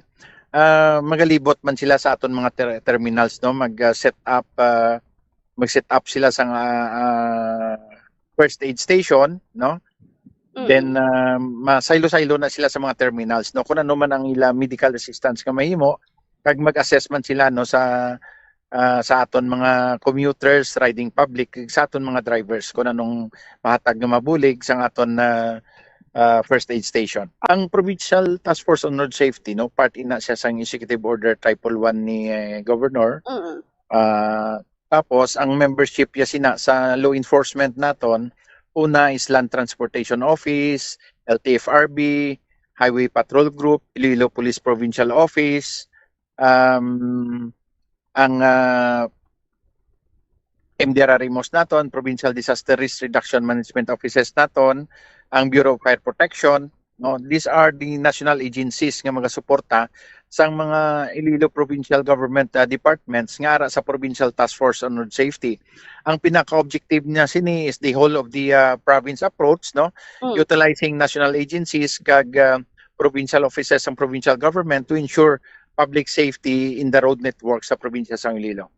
ah, magalibot man sila sa aton mga ter-, terminals, no, mag, ah, set up, ah, mag-set up sila sa, ah, ah, first aid station, no? Then, ah, masaylo-saylo na sila sa mga terminals, no, kung ano man ang ila medical assistance nga mahimo, kag mag-assess man sila, no, sa, ah, sa aton mga commuters, riding public, kag sa aton mga drivers kung anong mahatag nga mabulig sa aton, ah, ah, first aid station. Ang Provincial Task Force on Road Safety, no, part ina siya sang Executive Order Triple One ni, eh, Governor. Mm. Ah, tapos, ang membership ya sina sa law enforcement naton, una is Land Transportation Office, L T F R B, Highway Patrol Group, Iloilo Police Provincial Office, um, ang, ah, M D R R Mos naton, Provincial Disaster Risk Reduction Management Offices naton, ang Bureau of Fire Protection, no? These are the national agencies nga magasuporta sang mga Iloilo Provincial Government, ah, departments nga ara sa Provincial Task Force on Road Safety. Ang pinaka-objective niya sini is the whole of the, ah, province approach, no? Mm. Utilizing national agencies kag, ah, provincial offices sang provincial government to ensure public safety in the road network sa probinsya sang Iloilo.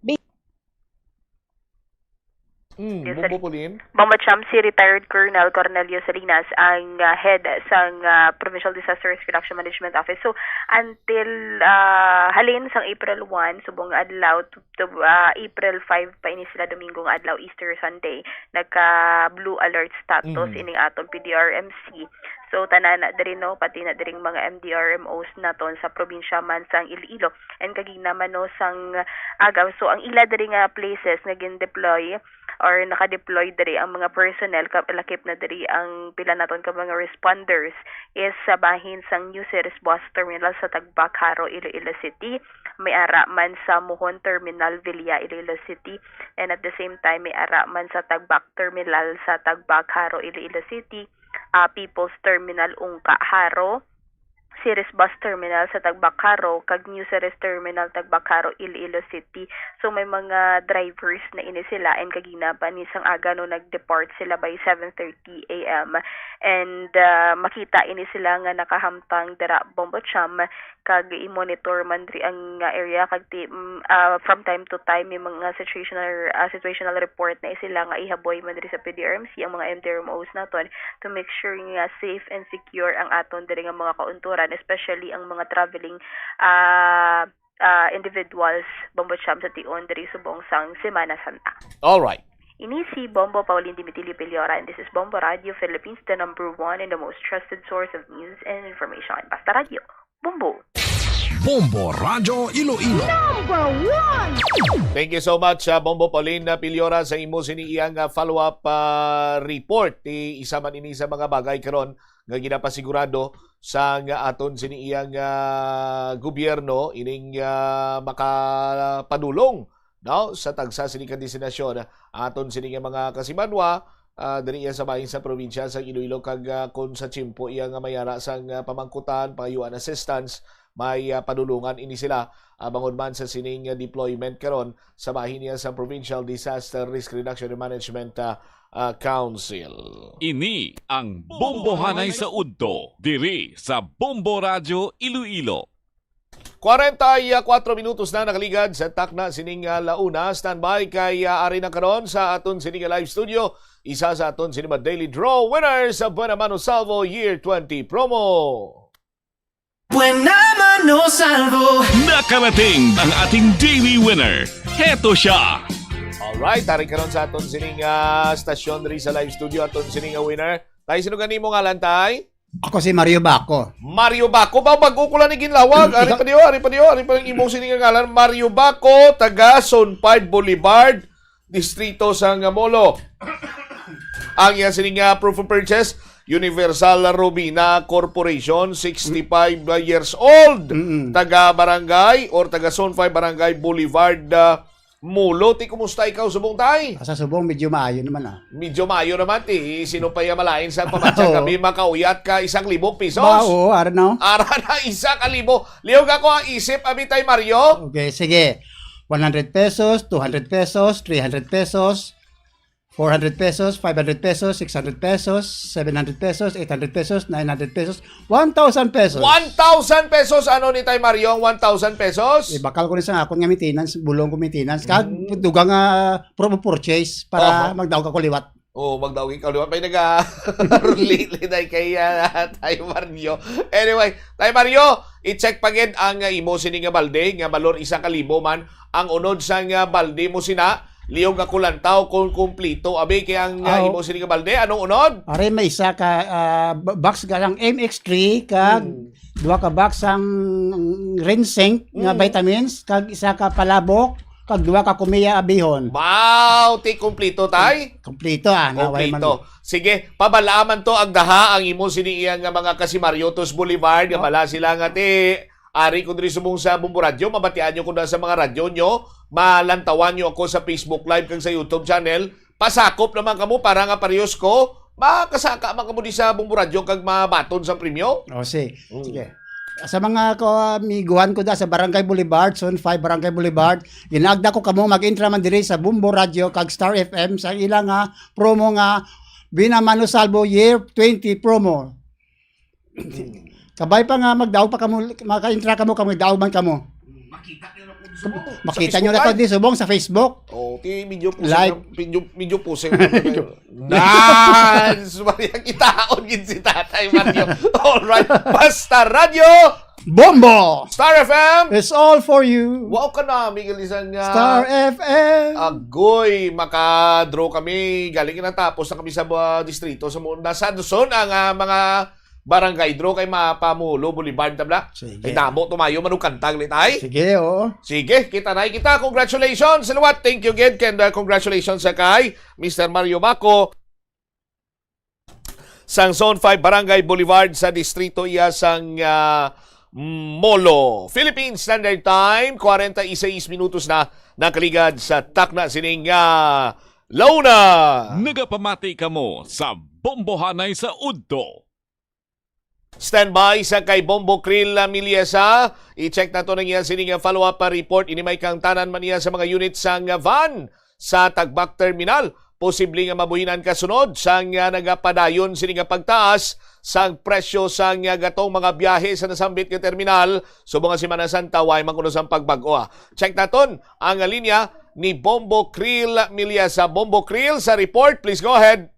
Mm, Yes, Bombo sir. Pauline? Bombo Cham, si Retired Colonel Cornelio Salinas ang, ah, head sang, ah, Provincial Disaster Risk Reduction Management Office. So, until, ah, halin sang April one, subong adlaw, to, to, ah, April five pa ini sila, Domingo nga adlaw, Easter Sunday, nagka blue alert status Mhm. ining aton P D R M C. So, tanan na diri, no, pati na diring mga M D R M Os naton sa probinsya man sang Iloilo and kagina man, no, sang agaw. So, ang ila diri nga places nga gin-deploy or naka-deploy diri ang mga personnel, ka-, lakip na diri ang pila naton ka mga responders, is sa bahin sang New Ceres Bus Terminal sa Tagbac, Jaro, Iloilo City, may ara man sa Mohon Terminal, Villa, Iloilo City, and at the same time, may ara man sa Tagbac Terminal sa Tagbac, Jaro, Iloilo City, ah, People's Terminal, Ungca, Jaro, Ceres Bus Terminal sa Tagbacaro kag New Ceres Terminal, Tagbacaro, Iloilo City. So, may mga drivers na ini sila, and kagina pa ni sang aga, no, nag-depart sila by seven thirty a m. And, ah, makita ini sila nga nakahamtang dira, Bombo Cham, kag i-monitor man diri ang, ah, area, kag ti-, mm, ah, from time to time may mga situational, ah, situational report na sila nga ihaboy man diri sa P D R M C ang mga M D R M Os naton to make sure nga safe and secure ang aton diri nga mga kaunturan, especially ang mga traveling, ah, ah, individuals, Bombo Cham, sa tion diri subong sang Semana Santa. All right. Ini si Bombo Pauline Dimitilio Piliora, and this is Bombo Radio Philippines, the number one and the most trusted source of news and information. Basta Radio, Bombo. Bombo Radyo Iloilo. Number one! Thank you so much, ah, Bombo Pauline, ah, Piliora, sa imo sini iyang, ah, follow-up, ah, report. Ti isa man ini sa mga bagay karon nga ginapasigurado sang aton sini iyang, ah, gobyerno, ining, ah, makapadulong, no, sa tagsa sini ka destinasyon aton sini nga mga kasimanwa, ah, diri iya sa bahin sa probinsya sa Iloilo, kag, ah, kon sa tiyempo iya nga mayara sang, ah, pamangkutan, pangayuan assistance, may, ah, padulungan ini sila, ah, bangod man sa sining, ah, deployment karon sa bahin niya sa Provincial Disaster Risk Reduction and Management, ah, ah, Council. Ini ang Bombohanay sa Udto, diri sa Bombo Radyo Iloilo. Kwarenta y kuwatro minutos na nakaligad sa takna sining, ah, launa. Standby kay, ah, ari na karon sa aton sining live studio, isa sa aton sining mga daily draw winners sa Buena Mano Salvo Year twenty Promo. Buena Mano Salvo. Nakarating ang ating daily winner. Heto siya. Alright, ari karon sa aton sining, ah, stasyon diri sa live studio, aton sining, ah, winner. Tay, sino gani mo ngalan, tay? Ako si Mario Baco. Mario Baco ba? Bago ko lang ni ginlawag. Ari Ikaw pa diyo, ari pa diyo, ari pa ang imong sining ngalan. Mario Baco, taga Zone five Boulevard, Distrito sang Molo. Ang iya sini nga proof of purchase, Universal Robina Corporation, sixty-five years old, Mm-mm. taga barangay or taga Zone five Barangay Boulevard, ah, Molo. Ti, kumusta ikaw subong, tay? Ah, sa subong, medyo maayo naman, ah. Medyo maayo naman, ti. Sino pa iya malain sa pamatsang Oo. gabi, makauyat ka isang libo pesos? Ba, oo, ara na. Ara na, isa ka libo. Lihog ako ang isip, abi, tay Mario. Okay, sige. One hundred pesos, two hundred pesos, three hundred pesos, four hundred pesos, five hundred pesos, six hundred pesos, seven hundred pesos, eight hundred pesos, nine hundred pesos, one thousand pesos. One thousand pesos, ano ni Tay Mario ang one thousand pesos? Ibakal ko ni sa akon nga maintenance, bulong ko maintenance, kag Mm. dugang, ah, proof of purchase para Oho. magdaog ako liwat. Oo, magdaog ikaw liwat. May naga-relate na kay, ah, Tay Mario. Anyway, Tay Mario, i-check pa gid ang, ah, imo sini nga balde, nga balor isa ka libo man ang unod sang, ah, balde mo sina. Lihog ako lantaw kung kumplito. Abi, kay ang, ah, Aw. imo sini nga balde, anong unod? Are, may isa ka, ah, ba-, box ka lang M X three, kag Hmm. duha ka box ang Rinsink nga Hmm. vitamins, kag isa ka palabok, kag duha ka kumiya abihon. Wow, ti kumplito, tay? Kumplito, ah, naway Kumplito. man. Sige, pabal-a man to ang daha ang imo sini iya nga mga kasimaryotos Boulevard, nga Oh. bala sila nga ti Ari ko diri subong sa Bombo Radyo, mabatian nyo ko na sa mga radyo nyo, malantawan nyo ako sa Facebook Live kag sa YouTube channel. Pasakop naman kamo para nga parehos ko, makasaka man kamo di sa Bombo Radyo kag mabaton sa premyo. O, si-, Mm. sige. Sa mga ko, amiguhan ko da sa Barangay Boulevard, Zone five Barangay Boulevard, ginaagda ko kamo mag-intra man diri sa Bombo Radyo kag Star F M sa ila nga promo nga Buena Mano Salvo Year twenty Promo. Kabay pa nga magdaog pa kamo, maka-intra kamo, kag magdaog man kamo. Makita nyo na ko di subong. Makita nyo na ko di subong sa Facebook. Oh, ti medyo pusing Live. na, medyo, medyo pusing na. Dan! Sumari ang itaon gid si Tatay Mario. Alright. Basta Radyo Bombo! Star F M! It's all for you. Wow ka na, Miguel, isang, ah, Star F M. Agoy, maka-draw kami. Galing na tapos na kami sa, ah, distrito. Sa mu-, nasa Luzon ang, ah, mga barangay draw kay Mapamulo Boulevard, tabla. Sige. Kay damo tumayo man og kantag, litay. Sige, oo. Sige, kita na kita. Congratulations, Liwat. Thank you again. And, uh, congratulations sa kay Mister Mario Baco sang Zone five Barangay Boulevard sa distrito iya sang, uh, Molo. Philippine Standard Time, kwarenta y seis minutos na nakaligad sa takna sining, uh, launa. Nagapamati kamo sa Bombohanay sa Udto. Standby sa kay Bombo Krill, ah, Miliesa. I-check nato ang iya sini nga follow-up, ah, report. Ini may kahangtanan man niya sa mga unit sang, ah, van sa Tagbak Terminal. Posible nga mabuhinan kasunod sang, ah, nagapadayon sini nga pagtaas sang presyo sang, ah, gatong mga biyahe sa nasambit nga terminal subong nga Semana Santa, way man kuno sang pagbag-o, ah. Check naton ang linya ni Bombo Krill Miliesa. Bombo Krill sa report. Please go ahead.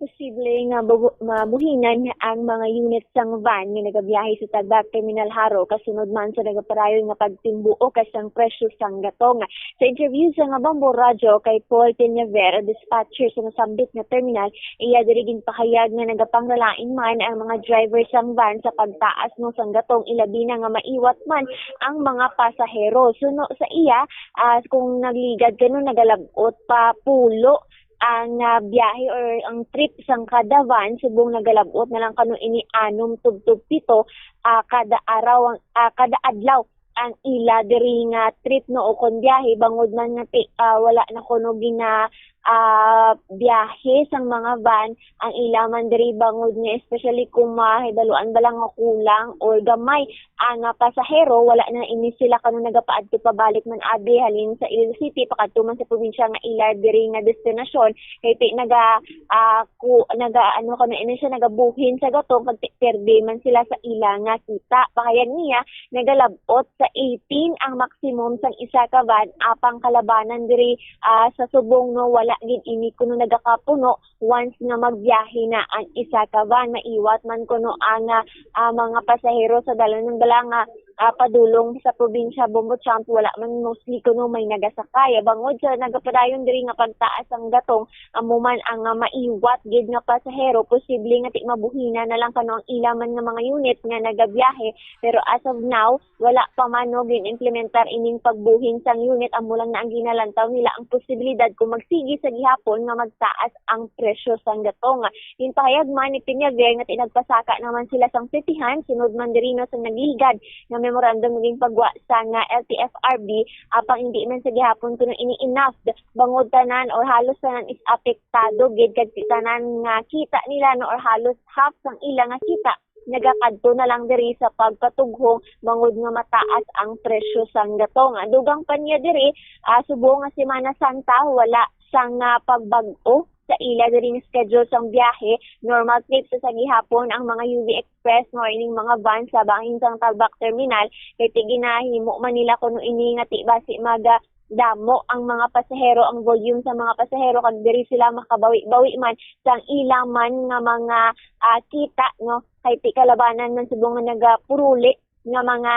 Posible nga mabu-, mabuhinan ang mga unit sang van nga nagabiyahe sa Tagbak Terminal Jaro kasunod man sa nagapadayon nga pagtimbuok sang presyo sang gatong. Sa interview sa nga Bombo Radyo kay Paul Peñaver, dispatcher sa nasambit nga terminal, iya diri ginpahayag nga nagapanglalain man ang mga driver sang van sa pagtaas no sang gatong, ilabi na nga maiwat man ang mga pasahero. Suno sa iya, ah, kung nagligad kano nagalab-ot pa pulo ang, ah, biyahe or ang trip sang kada van, subong nagalab-ot na lang kano ini anom tubtob pito, ah, kada araw, ang, ah, kada adlaw ang ila diri nga trip, no, o kon biyahe, bangod man nga ti-, ah, wala na kuno gina-, ah, biyahe sang mga van ang ila man diri, bangod nga especially kung mahibaluan ba lang nga kulang or gamay ang, ah, pasahero, wala na ini sila kano nagapaadto pabalik man abi halin sa Iloilo City pakadto man sa probinsya nga ila diri nga destinasyon, kay ti-, naga, ah, ku-, naga, ano kano ini siya, nagabuhin sa gatong kag ti-, perde man sila sa ila nga kita. Pahayag niya, nagalab-ot sa eighteen ang maximum sang isa ka van, apang kalabanan diri, ah, sa subong, no, wala gid ini kuno nagakapuno once nga magbiyahe na ang isa ka van. Maiwat man kuno ang, ah, ah, mga pasahero sa dalan ng bala nga, ah, padulong sa probinsya Bombo Champ, wala man mostly kuno may nagasakay. Bangod sa nagapadayon diri nga pagtaas ang gatong, amo man ang, ah, maiwat gid nga pasahero, posible nga ti mabuhina na lang kano ang ila man nga mga unit nga nagabiyahe. Pero as of now, wala pa man, no, gin-implementar ining pagbuhin sang unit. Amo lang na ang ginalantaw nila ang posibilidad kung magsigi sa gihapon nga magtaas ang presyo sang gatong. Ginpahayag man ni Peñaver nga ti nagpasaka naman sila sang petihan sunod man diri, no, sa nagligad nga memorandum nga ginpagwa sang, ah, L T F R B, apang indi man sa gihapon kuno ini enough, bangod tanan or halos tanan is apektado gid kag ti tanan nga kita nila, no, or halos half sang ila nga kita nagakadto na lang diri sa pagpatughong bangod nga mataas ang presyo sang gatong. Dugang pa niya diri, ah, subong nga Semana Santa, wala sang, ah, pagbag-o sa ila diri nga schedule sang biyahe. Normal trip sa, sa gihapon ang mga U V Express, no, ining mga van sa bahin sang Tagbak Terminal, kay ti ginahimo man nila kuno ini nga ti basi maga damo ang mga pasahero, ang volume sa mga pasahero, kag diri sila makabawi-bawi man sang ila man nga mga, ah, kita, no? Kay ti kalabanan man subong nga nagapuruli nga mga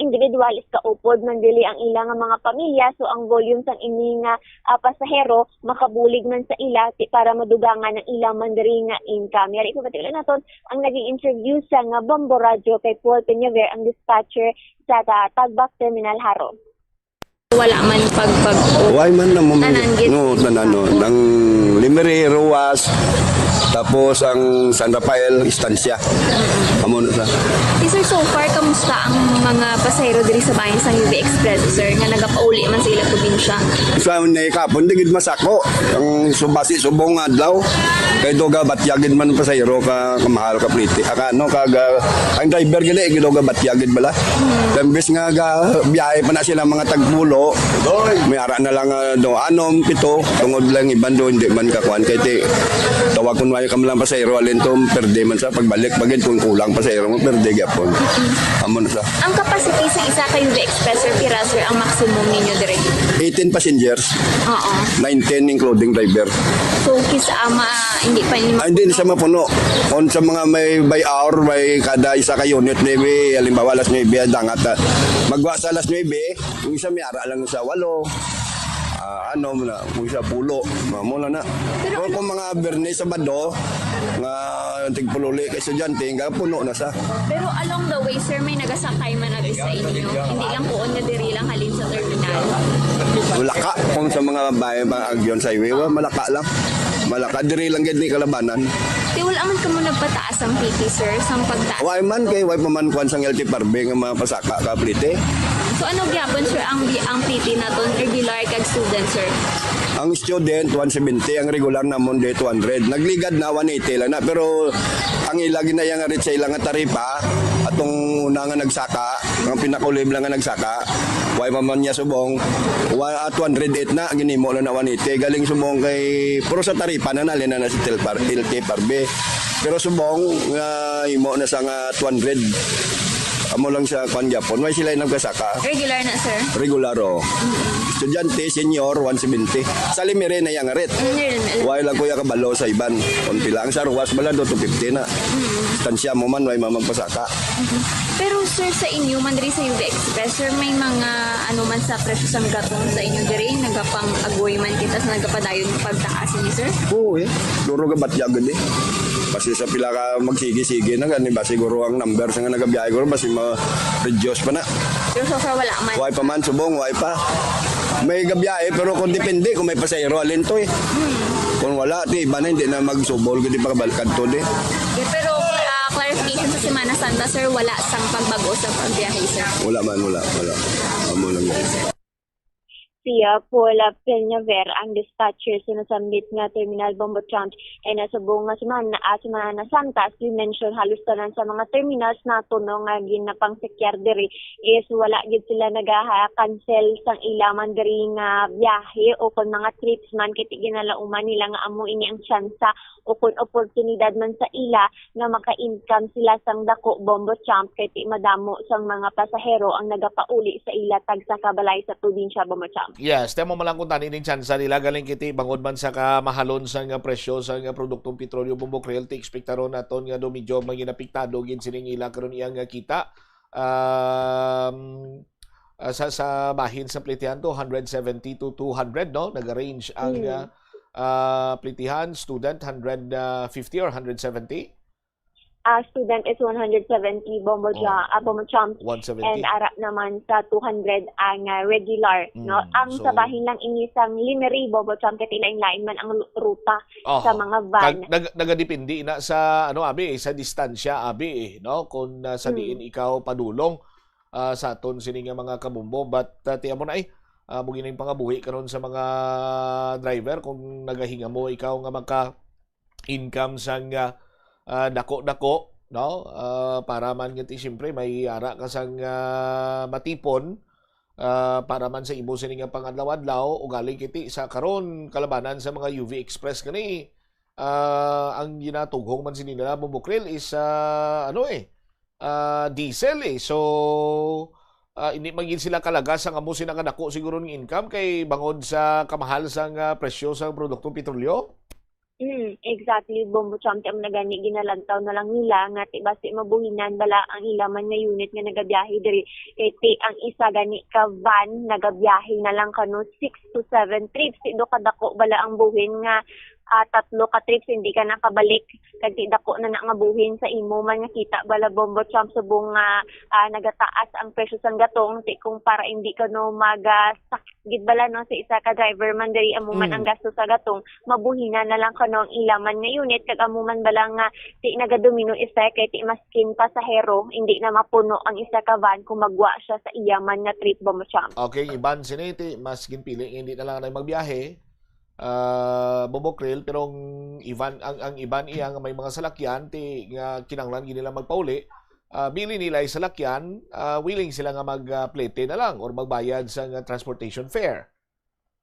individual is kaupod man dili ang ila nga mga pamilya, so ang volume sang ini nga, ah, pasahero makabulig man sa ila ti para madugangan ang ila man diri nga income. Yari po, pati naton ang naging interview sa nga Bombo Radyo kay Paul Peñaver, ang dispatcher sa ta-, Tagbak Terminal Jaro. Wala man pagpag-, Why man na mo Tanan gid. No, tanan, no. Ang Lemery, Roxas, tapos ang San Rafael, Estancia. Amo na sa. Eh, sir, so far, kamusta ang mga pasahero diri sa bayan sa U V Express, sir, nga nagapauli man sa ilang probinsya? Sa ni kapon, di gid masako. Ang subasi subong nga adlaw, kay doga batyagid man pasahero ka, kamahal ka pliti. Aka, ano, kag, ah, ang driver gid, eh, gidoga batyagid bala. Imbes nga ga, biyahe pa na sila mga tagpulo, may ara na lang, ah, do, anom, pito, tungod lang iban do, hindi man kakuan. Kay ti, tawag kun may kam lang pasahero, alin to, perde man sa pagbalik, bagid kung kulang pasahero mo, perde gyapon. Amo na sa. Ang capacity sa isa ka U V Express, sir, pira, sir, ang maximum ninyo dire? Eighteen passengers. Oo. Nineteen including driver. So, kis-, ah, ma-, hindi pa ini Ah, hindi na siya mapuno. Kung sa mga may by hour, may kada isa ka unit, maybe, halimbawa, alas nuebe, ang dangat, ah, magwa sa alas nuebe, yung isa may ara lang sa walo. Ah, ano mo na, yung isa pulo. Mamo na na. Pero Kung, kung mga Biyernes, Sabado, nga tigpululi kay estudyante, nga puno na sa. Pero along the way, sir, may nagasakay man abi sa inyo? Hindi lang kuon nga diri lang halin sa terminal? Malaka, kung sa mga bayan, mga agyon sa highway, wa, malaka lang. Malaka, diri lang gid ni kalabanan. Ti wala man kamo nagpataas ang pliti, sir, sang pagtaas? Wa man kay, wa pa man kuan sang L T F R B nga mga pasaka ka pliti. So ano gyapon, sir, ang ang plete naton regular kag student, sir? Ang student, one seventy. Ang regular namon di two hundred. Nagligad na, one eighty lang na. Pero ang ila ginaya nga rate sa ila nga taripa, atong una nga nagsaka, ang pinakaulib lang nga nagsaka, why man niya subong, wa, ah, two hundred eight na, ginimo lang na one eighty. Galing subong kay, pero sa taripa na nalin na na si Telpar, L T P R B. Pero subong nga imo na sa nga two hundred. Amo lang sa kwan gyapon. May sila nagkasaka. Regular na, sir. Regular, oh. Estudyante, senior, one seventy. Sa Limere na yang ret. Mm, yun. Why lang kuya kabalo sa iban? Kung pila ang sa Ruwas bala do, two fifty na. Tansya mo man, why man magpasaka. Pero sir, sa inyo man diri sa U V Express, sir, may mga ano man sa presyo sang gatong sa inyo diri, nagapang-agoy man kita sa nagapadayon nga pagtaas ni sir? Oo eh. Duro ka batya gud eh. Basi sa pila ka magsige-sige na gani ba siguro ang number sa nga nagabiyahe ko basi ma-reduce pa na. Pero so far wala man. Why pa man subong, why pa? May gabiyahe pero kung depende kung may pasahero alin to eh. Kung wala, ti iba na hindi na magsubol gud pagbalkad to di. Okay, pero ah, clarification, sa Semana Santa, sir, wala sang pagbago sa pagbiyahe, sir. Wala man, wala, wala. Amo lang yan. Si uh, Paula Peñaver, ang dispatcher sa nasambit nga terminal, Bombo Trump, ay nasubong nga semana, ah, Semana Santa, as you mentioned, halos tanan sa mga terminals nato no, nga ginapangsekyar diri is wala gid sila nagaha-cancel sang ila man diri nga biyahe o kon mga trips man, kay ti ginalauman nila nga amo ini ang tsansa o kon oportunidad man sa ila nga maka-income sila sang dako, Bombo Trump, kay ti madamo sang mga pasahero ang nagapauli sa ila tagsa ka balay sa probinsya, Bombo Trump. Yes, temo man lang kung tani ning tsansa nila galing kiti bangod man sa kamahalon sa nga presyo sa nga produktong petrolyo, Bombo Kriel, ti ekspektaron naton nga do medyo maging apektado gid sining ila karon iya nga kita. Um, ah, sa sa bahin sa plitihan to, one hundred seventy to two hundred, no? Naga-range ang Mm. ah, ah, plitihan, student, one hundred fifty or one hundred seventy? Ah, student is one hundred seventy, Bombo, Oh. Cha, ah, Bombo Trump, One seventy. and ara naman sa two hundred ang ah, regular, no? Mm, Ang so sa bahin lang ini sang Limery, Bombo Trump, kay ti lain-lain man ang lu- ruta Oho. sa mga van. Kag nag, nagadepende na sa ano abi eh, sa distansya abi eh, no? Kung ah, sa Mm. diin ikaw padulong ah, sa aton sini nga mga kabombo, but ah, ti amo na eh, ah, mo gining pangabuhi karon sa mga driver kung nagahingamo ikaw nga maka income sang ah, ah, dako-dako, no? Ah, para man nga ti siyempre may ara ka sang ah, matipon ah, para man sa imo sini nga pangadlaw-adlaw, ugali kiti sa karon kalabanan sa mga U V Express kani ah, ang ginatughong man sini nila, Bombo Kriel, is ah, ano eh, ah, diesel eh. So ah, hindi man gid sila kalagas ang amo sina kadako siguro ng income kay bangod sa kamahal sang ah, presyo sa produktong petrolyo. Mm, exactly, Bombo Trump. Ti amo na gani, ginalantaw na lang nila nga ti basi mabuhinan bala ang ila man nga unit nga nagabiyahe diri. Kay ti ang isa gani ka van nagabiyahe na lang kano six to seven trips. Ti do kadako bala ang buhin nga ah, tatlo ka trips hindi ka nakabalik. Kag ti dako na na nga buhin sa imo man nga kita bala, Bombo Trump, subong nga ah, nagataas ang presyo sang gatong. Ti kung para hindi kano mag ah, sakit gid bala no sa isa ka driver man diri, amo man Mm. ang gasto sa gatong, mabuhinan na lang kano ang ila man nga unit, kag amo man bala nga ti nagadomino effect kay ti maskin pasahero hindi na mapuno ang isa ka van kung magwa siya sa iya man nga trip, Bombo Trump. Okay, iban sini ti mas ginpili nga hindi na lang na magbiyahe. Ah, Bombo Kriel, pero ang iban ang, ang iban iya nga may mga salakyan ti nga kinahanglan gid nila magpauli. Ah, bili nila ay salakyan, ah, willing sila nga magplete na lang or magbayad sa nga transportation fare.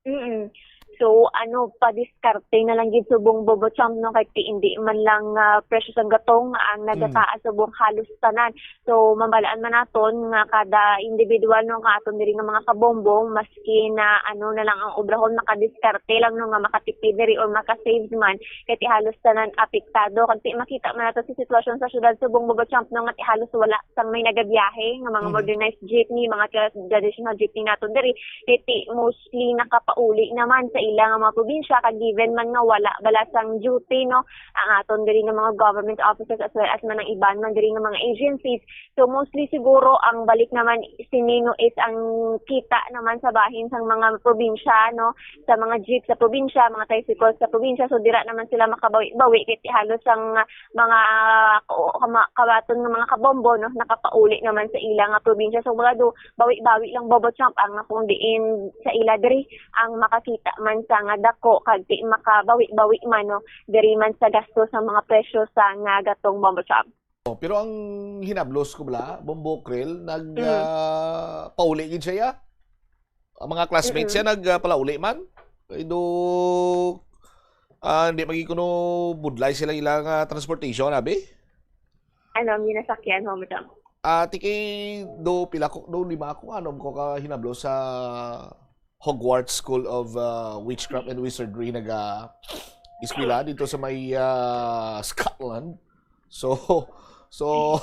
Mm. So ano, padiskarte na lang gid subong, Bombo Trump, no, kay ti hindi man lang ah, presyo sang gatong ang nagataas subong halos tanan. So mabalaan man naton nga kada individual, no, nga aton diri nga mga kabombo, maski na ano na lang ang obrahon, makadiskarte lang, no, nga makatipid diri or makasave man, kay ti halos tanan apektado. Kag ti makita man nato sa sitwasyon sa syudad subong, Bombo Trump, no, nga ti halos wala sang may nagabiyahe nga mga Mhm. modernized jeepney, mga tra- traditional jeepney naton diri, kay ti mostly nakapauli naman sa ila nga mga probinsya, kag given man nga wala bala sang duty, no, ang aton diri nga mga government offices as well as man ang iban man diri nga mga agencies. So, mostly siguro ang balik naman sini, no, is ang kita naman sa bahin sang mga probinsya, no, sa mga jeep sa probinsya, mga tricycles sa probinsya. So, dira naman sila makabawi-bawi kay halos ang mga ka-, kama-, kabaton nga mga kabombo, no, nakapauli naman sa ila nga probinsya. So, mga do, bawi-bawi lang, Bobo Champ, ang kung diin sa ila diri ang makakita man sa nga dako kag di makabawi-bawi man, no, diri man sa gasto sa mga presyo sa nga gatong, Bobo Champ. Oh, pero ang hinablos ko bala, Bombo Krill, nag, Mm. ah, pauli gid siya, ya. Ang mga classmates Mm-mm. siya nag, ah, palauli man. Kay do, ah, hindi man gid kuno budlay sila ilang, ah, transportation, abi? Ano, ang ginasakyan mo, madam? Ah, tiki do, pila ko, do, lima ako, ano ko ka hinablos sa Hogwarts School of, ah, Witchcraft and Wizardry naga eskwela dito sa may, ah, Scotland. So, so,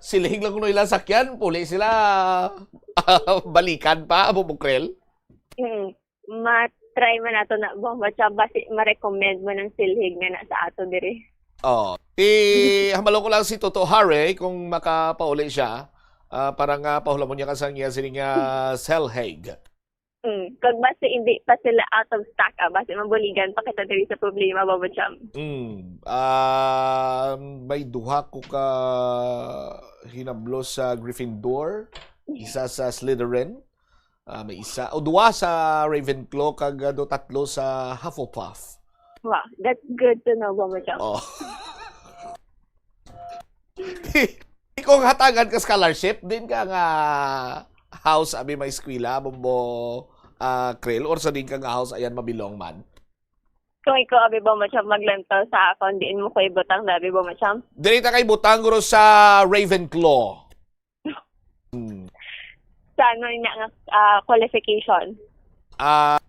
siling lang kuno ilang sakyan, puli sila. Balikan pa, Bombo Krill? Mm. Ma-try man nato na, Bombo Champ, basi ma-recommend mo ng silhig nga na sa ato diri. Oh, ti, hambalo ko lang si Toto Harry kung makapauli siya, ah, para nga pahulamon niya ka sang iya sining, ah, silhig. Mm. Kag basi hindi pa sila out of stock, ah, basi mabuligan pa kita diri sa problema, Bobo Champ. Mm. Ah, may duha ko ka hinablos sa Gryffindor, isa sa Slytherin, ah, may isa, o duha sa Ravenclaw, kag, ah, do tatlo sa Hufflepuff. Wow, that's good to know, Bobo Champ. Oh. Kung hatagan ka scholarship, din ka nga house abi may eskwela, Bombo, ah, Krill, or sa din ka nga house ayan mabilong man? Kung ikaw, abi, Bombo Champ, maglantaw sa akon, diin mo ko ibutang na, abi, Bombo Champ? Diri ta kay butang guro sa Ravenclaw. Hmm. Sa ano niya nga, ah, qualification? Ah,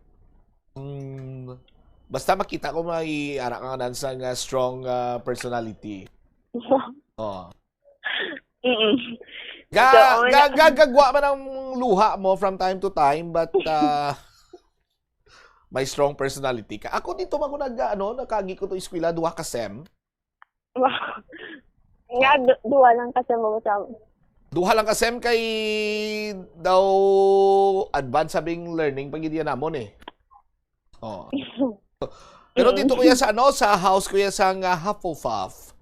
mm, basta makita ko may ara ka nga sa nga strong, ah, personality. Oh. Mm-mm. Ga-, So, ga-, wala. ga-, gagwa man ang luha mo from time to time, but, ah, may strong personality ka. Ako dito man ko nag, ano, nakagi ko to eskwela, duha ka sem. Wow. Nga, du-, duha lang ka sem mo sa Duha lang ka sem kay daw advance sabing learning pag iya namon eh. Oh. Pero Mm. dito kuya sa ano, sa house kuya sa nga Hufflepuff.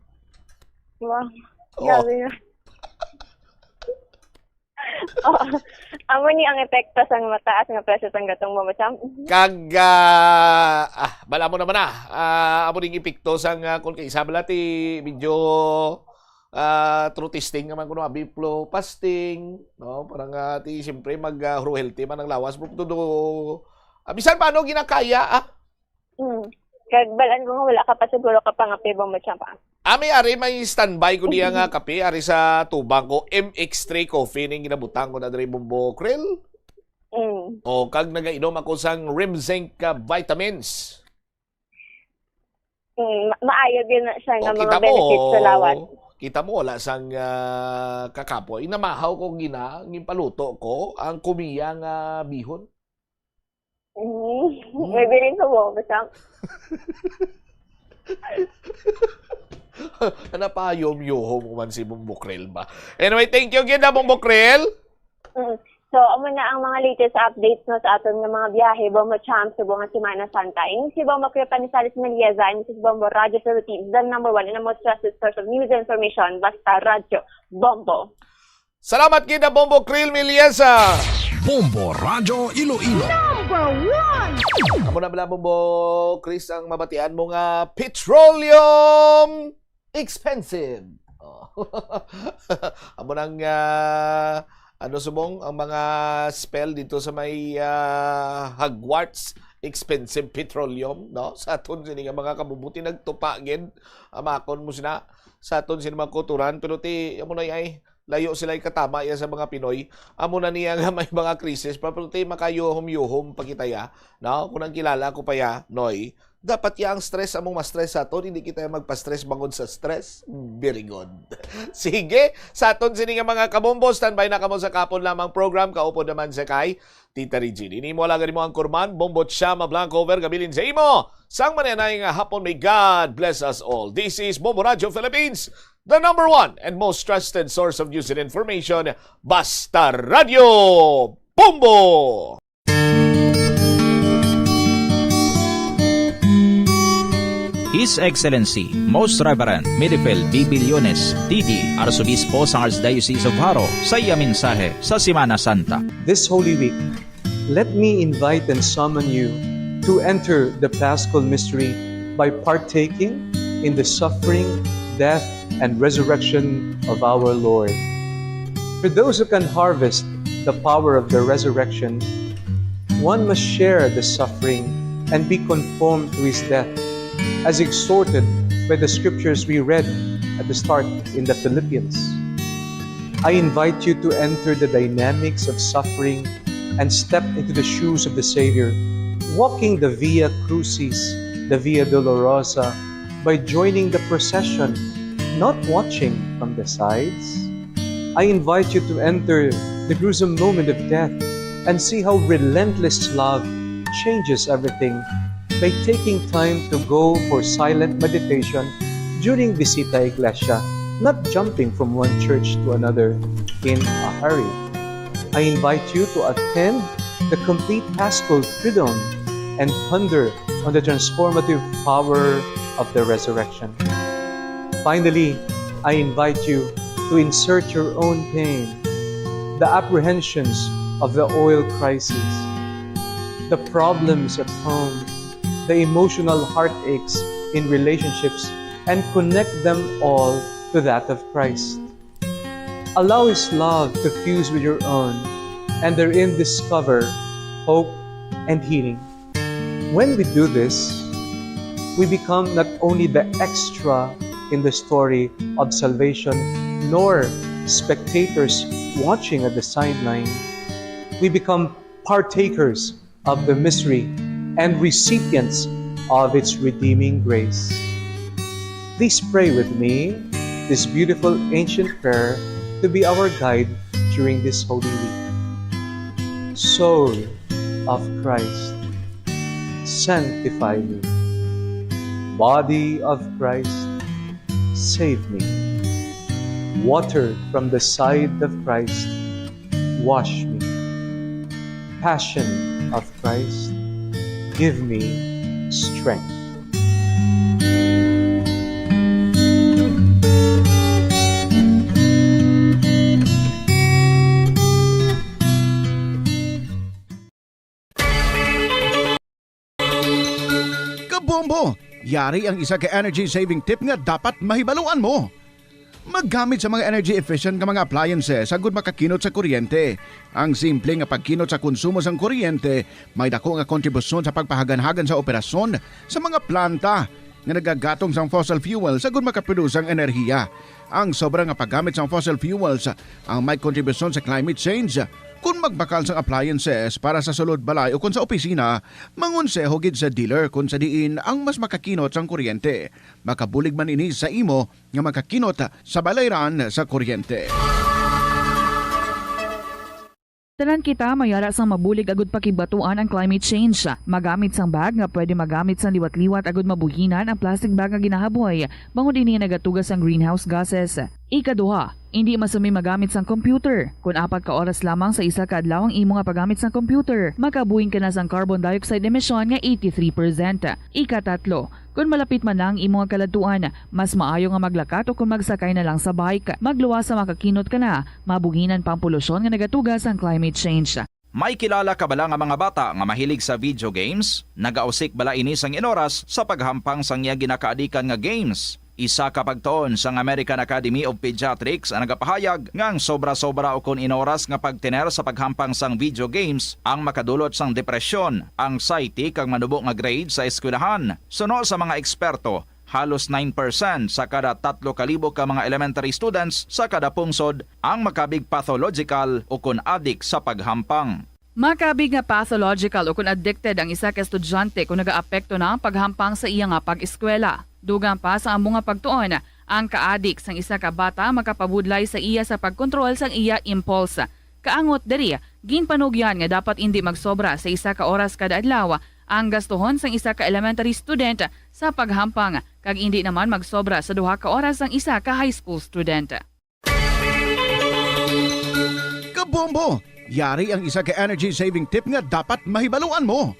Wow. Oh. Grabe na. Oh. Amo ni ang epekto sang mataas nga presyo sang gatong, Mama Cham. Kag, ah, ah, bala mo naman na. Ah, amo ding epekto sang, ah, kung kaisa bala ti medyo, ah, through testing naman kuno, abi, flu fasting, no? Parang, ah, ti, siyempre, mag, ah, healthy man ang lawas, pero todo, ah, bisan paano ginakaya, ah. Mm. Kag balaan ko nga wala ka pa siguro ka pangape, Bombo Champ, ah. Ami, ari may standby ko diya nga kape, ari sa tubang ko, M X three Coffee, ning ginabutang ko na diri, Bombo Krill. Mm. O, kag nagainom ako sang Rimzinc, ah, vitamins. Mm, ma-, maayo gyud na siya nga O, mga kita mo, benefits sa lawas. kita mo, wala sang, ah, kakapoy. Namahaw ko gina, ginpaluto ko, ang kumiya nga bihon. Mm. Mm. May bilin ko, Bombo Champ. Napayom-yuhom ko man si Bombo Krill ba? Anyway, thank you again, ha, Bombo Krill. Mm. So, amo na ang mga latest updates, no, sa aton nga mga biyahe, Bombo Champ, subong nga Semana Santa. Ini si Bombo Krill Panizales Melieza, ini si Bombo Radyo Philippines, the number one and the most trusted source of news and information. Basta Radyo Bombo. Salamat kita, Bombo Krill Melieza. Bombo Radyo Iloilo. Number one! Amo na bala, Bombo Chris, ang mabatian mo nga petroleum expensive. Oh. Amo nang, ah, ano, subong, ang mga spell dito sa may, ah, Hogwarts, expensive petroleum, no? Sa aton sini nga mga kabubuti, nagtupa gid, amakon mo sina, sa aton sini mga kuturan, pero ti, amo na ay, layo sila ikatama iya sa mga Pinoy. Amo na niya nga may mga krisis, pero ti makayuhom-yuhom pa kita ya, no? Kung ang kilala ko pa ya, Noy, Dapat ya ang stress among ma-stress sa aton, hindi kita magpa-stress bangod sa stress. Very good. Sige, sa aton sini nga mga kabombo, standby na kamo sa kapon lamang program. Kaupod naman sa kay Tita Regine. Ini mo lang mo ang kurman, Bombo Chama Blanco, over gabilin sa imo. Sang mananay nga hapon, may God bless us all. This is Bombo Radio Philippines, the number one and most trusted source of news and information. Basta Radio Bombo! His Excellency, Most Reverend Midifil B. Billones, T D, Arsobispo sang Archdiocese of Jaro, sa iya mensahe sa Semana Santa. This Holy Week, let me invite and summon you to enter the Paschal Mystery by partaking in the suffering, death, and resurrection of our Lord. For those who can harvest the power of the resurrection, one must share the suffering and be conformed to his death, as exhorted by the scriptures we read at the start in the Philippians. I invite you to enter the dynamics of suffering and step into the shoes of the Savior, walking the Via Crucis, the Via Dolorosa, by joining the procession, not watching from the sides. I invite you to enter the gruesome moment of death and see how relentless love changes everything by taking time to go for silent meditation during Visita Iglesia, not jumping from one church to another in a hurry. I invite you to attend the complete Paschal Triduum and ponder on the transformative power of the resurrection. Finally, I invite you to insert your own pain, the apprehensions of the oil crisis, the problems at home, the emotional heartaches in relationships, and connect them all to that of Christ. Allow His love to fuse with your own, and therein discover hope and healing. When we do this, we become not only the extra in the story of salvation, nor spectators watching at the sideline. We become partakers of the mystery and recipients of its redeeming grace. Please pray with me this beautiful ancient prayer to be our guide during this Holy Week. Soul of Christ, sanctify me. Body of Christ, save me. Water from the side of Christ, wash me. Passion of Christ, give me strength. Kabombo! Yari ang isa ka energy saving tip nga dapat mahibaluan mo. Maggamit sa mga energy efficient nga mga appliances agud makakinot sa kuryente. Ang simple nga pagkinot sa konsumo sang kuryente may dako nga kontribusyon sa pagpahaganhagan sa operasyon sa mga planta nga nagagatong sang fossil fuels agud makaproduce sang enerhiya. Ang sobra nga paggamit sang fossil fuels ang may kontribusyon sa climate change. Kon magbakal sang appliances para sa sulod balay ukon sa opisina, mangonseho gid sa dealer kon sa diin ang mas makakinot sang kuryente. Makabulig man ini sa imo nga makakinot sa balayran sa kuryente. Tanan kita may ara sang mabulig agud pakigbatuan ang climate change. Magamit sang bag nga pwede magamit sang liwat-liwat agud mabuhinan ang plastic bag nga ginahaboy, bangod ini nagatuga sang greenhouse gases. Ikaduha, indi masumi magamit sang computer. Kon apat ka oras lamang sa isa ka adlaw ang imo nga paggamit sang computer, makabuhin ka na sang carbon dioxide emission nga eighty-three percent. Ikatatlo, kon malapit man na ang imo nga kaladtuan, mas maayo nga maglakat o kon magsakay na lang sa bike. Magluwas sa makakinot ka na, mabuhinan pa ang polusyon nga nagatuga sang climate change. May kilala ka bala nga mga bata nga mahilig sa video games? Nagausik bala ini sang inoras sa paghampang sang iya ginakaadikan nga games? Isa ka pagtuon sang American Academy of Pediatrics ang nagapahayag nga ang sobra-sobra ukon inoras nga pagtener sa paghampang sang video games ang makadulot sang depresyon, anxiety, kag manubo nga grade sa eskwelahan. Suno sa mga eksperto, halos nine percent sa kada tatlo ka libo ka mga elementary students sa kada pungsod ang makabig pathological ukon adik sa paghampang. Makabig nga pathological o kon addicted ang isa ka estudyante kon nagaapekto na ang paghampang sa iya nga pag-eskwela. Dugang pa sa amo nga pagtuon, ang kaadik sang isa ka bata makapabudlay sa iya sa pagkontrol sang iya impulse. Kaangot diri, ginpanugyan nga dapat indi magsobra sa isa ka oras kada adlaw ang gastuhon sang isa ka elementary student sa paghampang, kag indi naman magsobra sa duha ka oras ang isa ka high school student. Kabombo! Yari ang isa ka energy saving tip nga dapat mahibaluan mo.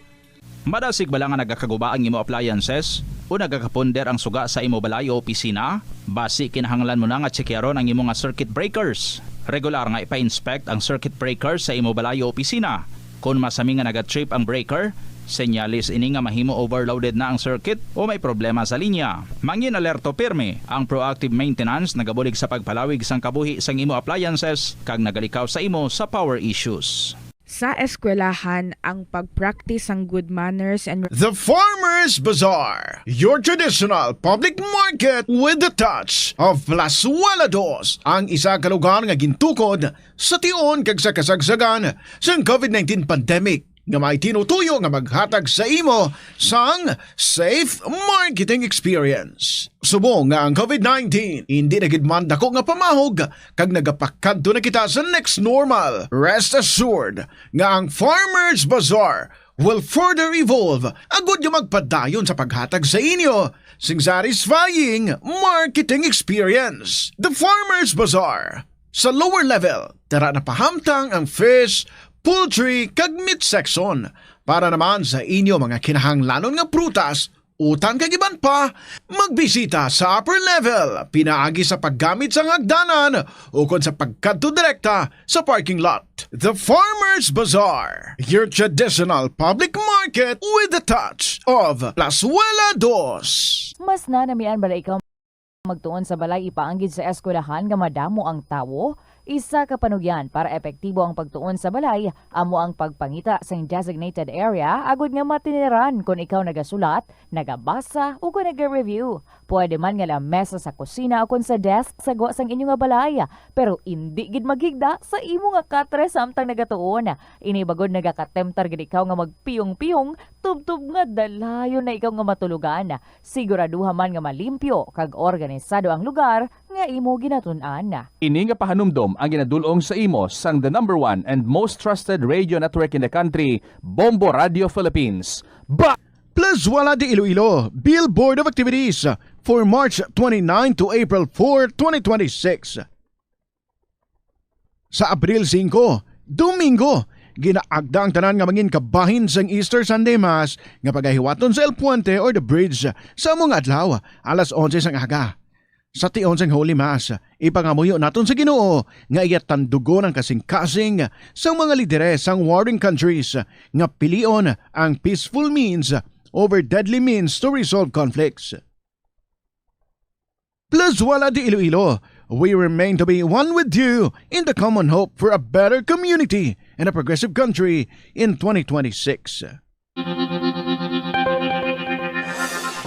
Madasig bala nga nagakaguba ang imo appliances o nagakapunder ang suga sa imo balay o opisina? Basi kinahanglan mo na nga tsikeron ang imo nga circuit breakers. Regular nga ipa-inspect ang circuit breakers sa imo balay o opisina. Kon masami nga nagatrip ang breaker, senyales ini nga mahimo overloaded na ang circuit o may problema sa linya. Mangin alerto pirme, ang proactive maintenance nagabulig sa pagpalawig sang kabuhi sang imo appliances kag nagalikaw sa imo sa power issues. Sa eskwelahan, ang pag-practice sang good manners and The Farmers Bazaar, your traditional public market with the touch of Plazuela Dos, ang isa ka lugar nga gintukod sa tion kag sa kasagsagan sang COVID nineteen pandemic nga may tinutuyo nga maghatag sa imo sang safe marketing experience. Subong nga ang COVID nineteen hindi na gid man dako nga pamahog kag nagapakadto na kita sa next normal, rest assured nga ang Farmers Bazaar will further evolve agud nga magpadayon sa paghatag sa inyo sing satisfying marketing experience. The Farmers Bazaar. Sa lower level, tara na pahamtang ang fish, poultry, kag meat section. Para naman sa inyo mga kinahanglanon nga prutas, utang kag iban pa, magbisita sa upper level pinaagi sa paggamit sang hagdanan ukon sa pagkadto direkta sa parking lot. The Farmers Bazaar, your traditional public market with the touch of Plazuela Dos. Mas nanamian bala ikaw magtuon sa balay ipaanggid sa eskwelahan nga madamo ang tawo? Isa ka panugyan para epektibo ang pagtuon sa balay amo ang pagpangita sing designated area agud nga matiniran kon ikaw nagasulat, nagabasa, o kon naga-review. Pwede man nga lamesa sa kusina o kon sa desk sa gwa sang inyo nga balay, pero indi gid maghigda sa imo nga katre samtang nagatuon. Ini bagod nagakatemtar gid ikaw nga magpiyong-piyong tubtob nga dalayon na ikaw nga matulogan. Siguraduha man nga malimpyo kag organisado ang lugar nga imo ginatun-an. Ini nga pahanumdom ang ginadul-ong sa imo sang the number one and most trusted radio network in the country, Bombo Radio Philippines. Ba! Plazuela de Iloilo, Billboard of Activities for March twenty-nine to April four, twenty twenty-six. Sa Abril singko, Domingo, ginaagda ang tanan nga mangin kabahin sang Easter Sunday Mass nga pagahiwaton sa El Puente or the Bridge sa amo nga adlaw, alas onse sang aga. Sa tion sang Holy Mass, ipangamuyo naton sa Ginoo nga iya tandugon ang kasingkasing sang mga lideres sang warring countries nga pilion ang peaceful means over deadly means to resolve conflicts. Plazuela de Iloilo, we remain to be one with you in the common hope for a better community and a progressive country in twenty twenty-six.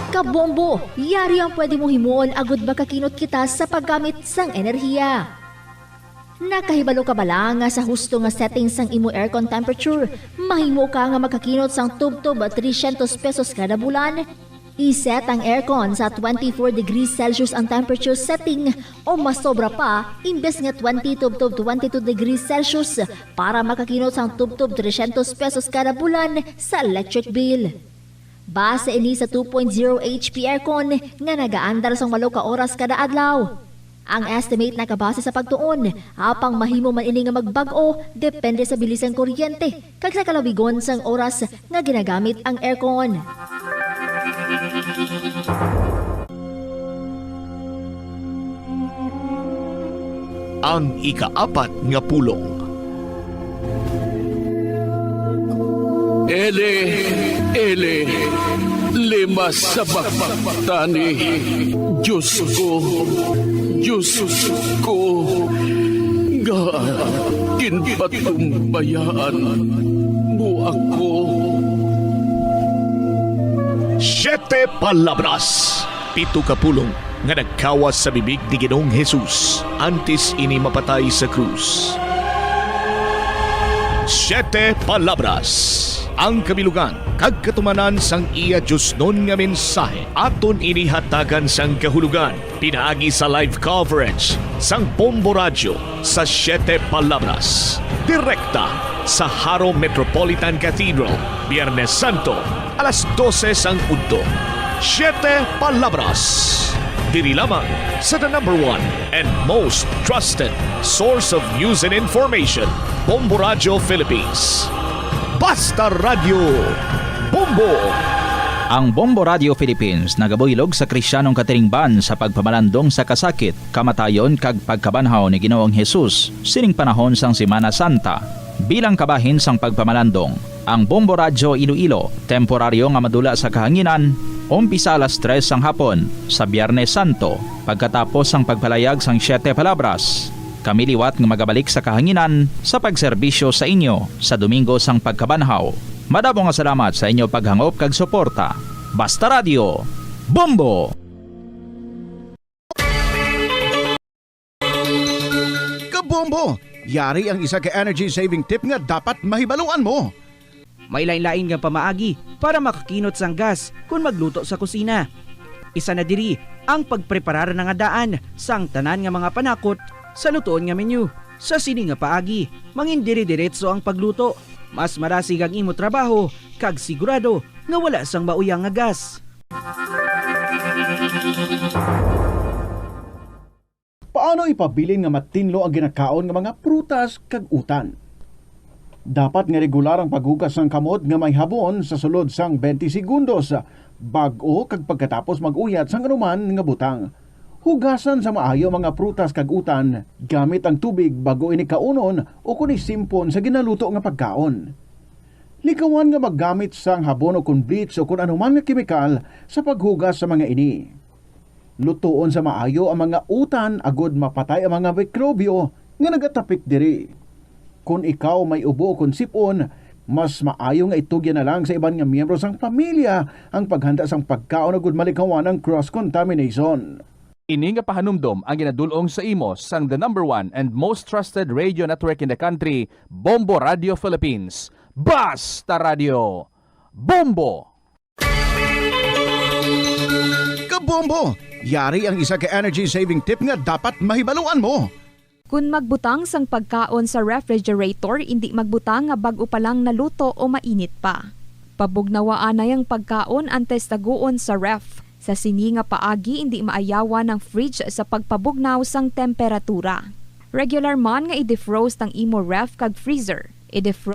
Kabombo, yari ang pwede mo himuon agud makakinot kita sa paggamit sang enerhiya. Nakahibalo ka bala nga sa husto nga setting sang imo aircon temperature, mahimo ka nga makakinot sang tubtob trescientos pesos kada bulan? I-set ang aircon sa twenty-four degrees Celsius ang temperature setting o mas sobra pa, imbes nga twenty tubtob twenty-two degrees Celsius para makakinot sang tubtob trescientos pesos kada bulan sa electric bill. Base ini sa two point zero H P aircon nga nagaandar sang walo ka oras kada adlaw. Ang estimate nakabase sa pagtuon, apang mahimo man ini nga magbag-o depende sa bilis sang kuryente kag sa kalawigon sang oras nga ginagamit ang aircon. Ang ikaapat nga pulong. Eli, Eli, lema sabachthani, Dios ko, Dios ko, ngaa ginpatumbayaan mo ako? Siete palabras, pito ka pulong nga nagkawas sa bibig ni Ginoong Jesus antes ini mapatay sa krus. Siete Palabras, ang kabilugan kag katumanan sang iya diosnon nga mensahe. Aton ini hatagan sang kahulogan pinaagi sa live coverage sang Bombo Radyo sa Siete Palabras, direkta sa Jaro Metropolitan Cathedral, Biyernes Santo, alas dose sang udto. Siete Palabras, diri lamang sa the number one and most trusted source of news and information, Bombo Radyo Philippines. Basta Radyo, Bombo! Ang Bombo Radyo Philippines nagabuylog sa Kristiyanong katilingban sa pagpamalandong sa kasakit, kamatayon, kag pagkabanhaw ni Ginoong Hesus sining panahon sang Semana Santa. Bilang kabahin sang pagpamalandong, ang Bombo Radyo Iloilo, temporaryo nga madula sa kahanginan, umpisa alas tres sang hapon sa Biyernes Santo, pagkatapos sang pagpalayag sang Siete Palabras. Kami liwat nga magabalik sa kahanginan sa pagserbisyo sa inyo sa Domingo sang Pagkabanhaw. Madamo nga salamat sa inyo paghangop kag suporta. Basta Radyo, Bombo! Kabombo! Yari ang isa ka energy-saving tip nga dapat mahibaluan mo. May lain-lain nga pamaagi para makakinot sang gas kon magluto sa kusina. Isa na diri ang pagpreparar na nga daan sang tanan nga mga panakot sa lutoon nga menu. Sa sini nga paagi, mangindire-diretso ang pagluto. Mas marasig ang imo trabaho kag sigurado nga wala sang mauyang nga gas. Paano ipabilin nga matinlo ang ginakaon nga mga prutas kag utan? Dapat nga regular ang paghugas sang kamot nga may habon sa sulod sang twenty segundos bag-o kag pagkatapos mag-uyat sang anuman nga butang. Hugasan sa maayo ang mga prutas kag utan gamit ang tubig bag-o ini kaunon o kon isimpon sa ginaluto nga pagkaon. Likawan nga maggamit sang habon o kon bleach o kon anuman nga kemikal sa paghugas sa mga ini. Lutoon sa maayo ang mga utan agod mapatay ang mga mikrobyo nga nagatapik diri. Kon ikaw may ubo kon sip-on, mas maayo nga itugyan na lang sa iban nga miyembro sang pamilya ang paghanda sang pagkaon agud malikawan ang cross-contamination. Ini nga pahanumdom ang ginadul-ong sa imo sang the number one and most trusted radio network in the country, Bombo Radio Philippines. Basta Radio, Bombo! Kabombo! Yari ang isa ka energy-saving tip nga dapat mahibaluan mo. Kon magbutang sang pagkaon sa refrigerator, indi magbutang nga bag-o pa lang naluto o mainit pa. Pabugnawa anay ang pagkaon antes taguon sa ref. Sa sini nga paagi, indi maayawan ang fridge sa pagpabugnaw sang temperatura. Regular man nga i-defrost ang imo ref kag freezer. I-defro-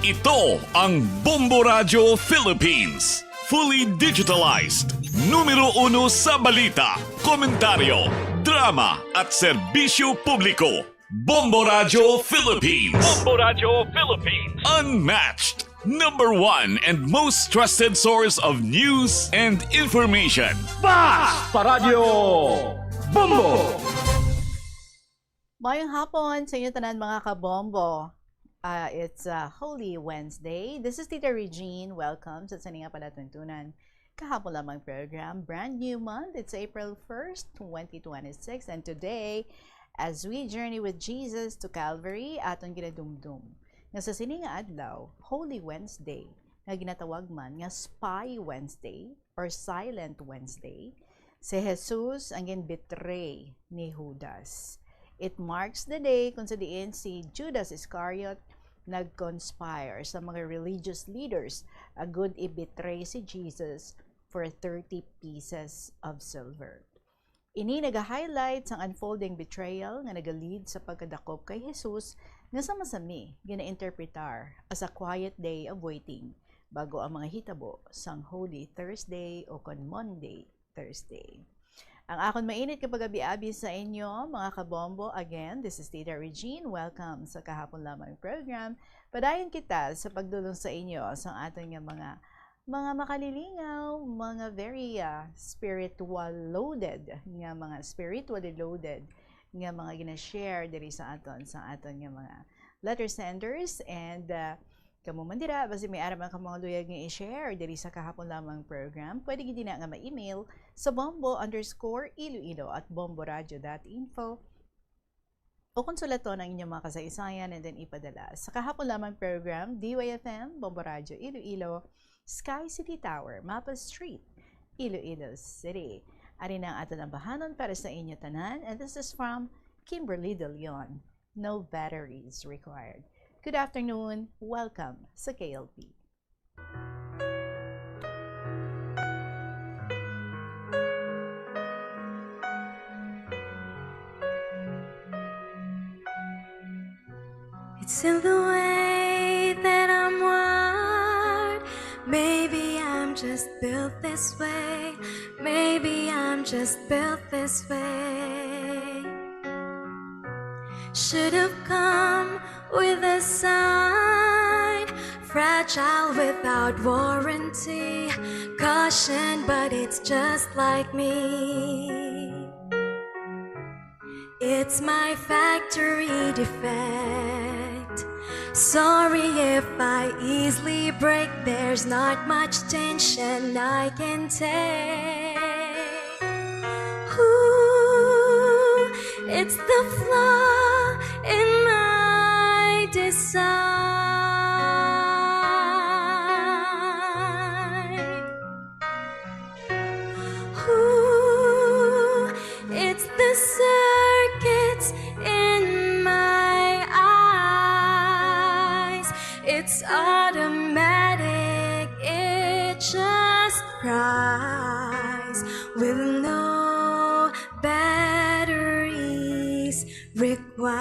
Ito ang Bombo Radyo Philippines. Fully digitalized. Numero uno sa balita, komentaryo, drama, at serbisyo publiko. Bombo Radyo Philippines. Bombo Radyo Philippines. Unmatched. Number one and most trusted source of news and information. Basta Radyo Bombo! Mayong hapon sa inyo tanan, mga kabombo. Ah, it's, ah, Holy Wednesday. This is Tita Regine. Welcome sa sini nga palatuntunan. Kahapon lamang program, brand new month. It's April first, twenty twenty-six. And today, as we journey with Jesus to Calvary, aton ginadumdum nga sa sini nga adlaw, Holy Wednesday, nga ginatawag man nga Spy Wednesday or Silent Wednesday, si Jesus ang ginbetray ni Judas. It marks the day kung sa diin si Judas Iscariot nag-conspire sa mga religious leaders agud i-betray si Jesus for thirty pieces of silver. Ini naga-highlight sang unfolding betrayal nga naga-lead sa pagkadakop kay Jesus nga sama sa mi gina-interpretar as a quiet day of waiting bago ang mga hitabo sang Holy Thursday o kon Maundy Thursday. Ang akon mainit nga pag-abi-abi sa inyo, mga kabombo. Again, this is Tita Regine. Welcome sa kahapon lamang program. Padayon kita sa pagdulong sa inyo sa aton nga mga, mga makalilingaw, mga very, ah, spiritual loaded, nga mga spiritually loaded nga mga gina-share diri sa aton, sa aton nga mga letter senders. And, ah, kamo man dira, basi may ara man kamo nga luyag nga i-share diri sa kahapon lamang program, pwede gid na nga ma-email sa bombo underscore iloilo at bomboradio dot info. o konsulaton ang inyong mga kasaysayan and then ipadala sa kahapon lamang program, D Y F M, Bombo Radyo Iloilo, Sky City Tower, Mapa Street, Iloilo City. Ari na ang aton ambahanon para sa inyo tanan, and this is from Kimberly De Leon. No batteries required. Good afternoon. Welcome sa K L P. It's in the way that I'm wired. Maybe I'm just built this way. Maybe I'm just built this way. Should have come with a sign. Fragile without warranty. Caution, but it's just like me. It's my factory defect. Sorry if I easily break. There's not much tension I can take. Ooh, it's the flaw in my design. Ooh, it's the circuits in my eyes. It's automatic, it just cries with no batteries required.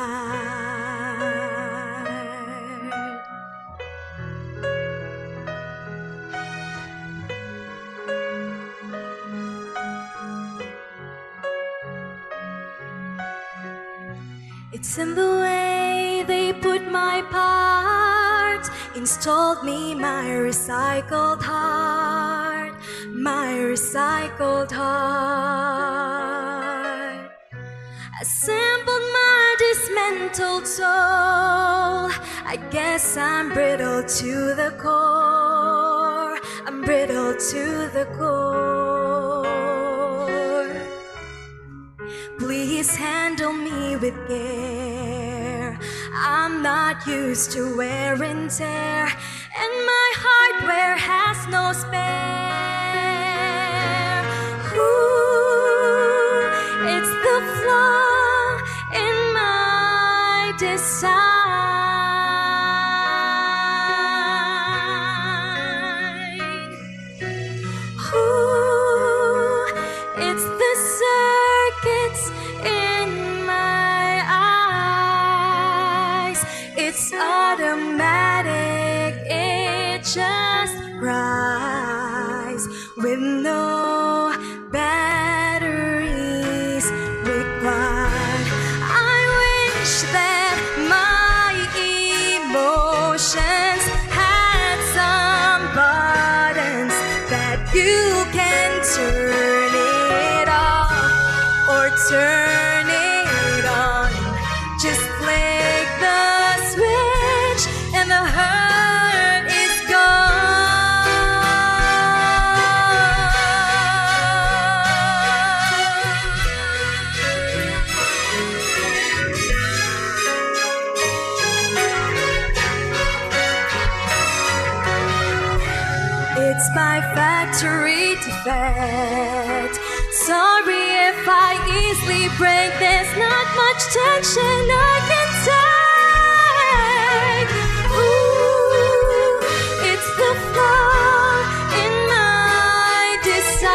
It's in the way they put my parts, installed me my recycled heart, my recycled heart. Assembled my dismantled soul. I guess I'm brittle to the core. I'm brittle to the core. Please handle me with care. I'm not used to wear and tear, and my hardware has no spare. Ooh, it's the flaw in my design. Ooh, it's the circuits in my eyes. It's automatic, it just cries with no batteries required. I wish that my emotions had some buttons that you can turn it off or turn it on. Just flick the switch and the hurt is gone. It's my factory defect. Sorry if I easily break. There's not much tension I can take. Ooh, it's the flaw in my design.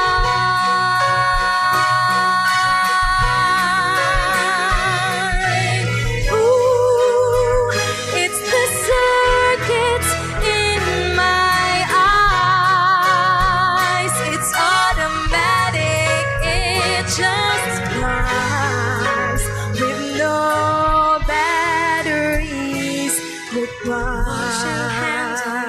Ooh, it's the circuits in my eyes. It's automatic, it just flies with no batteries required. Won't you handle me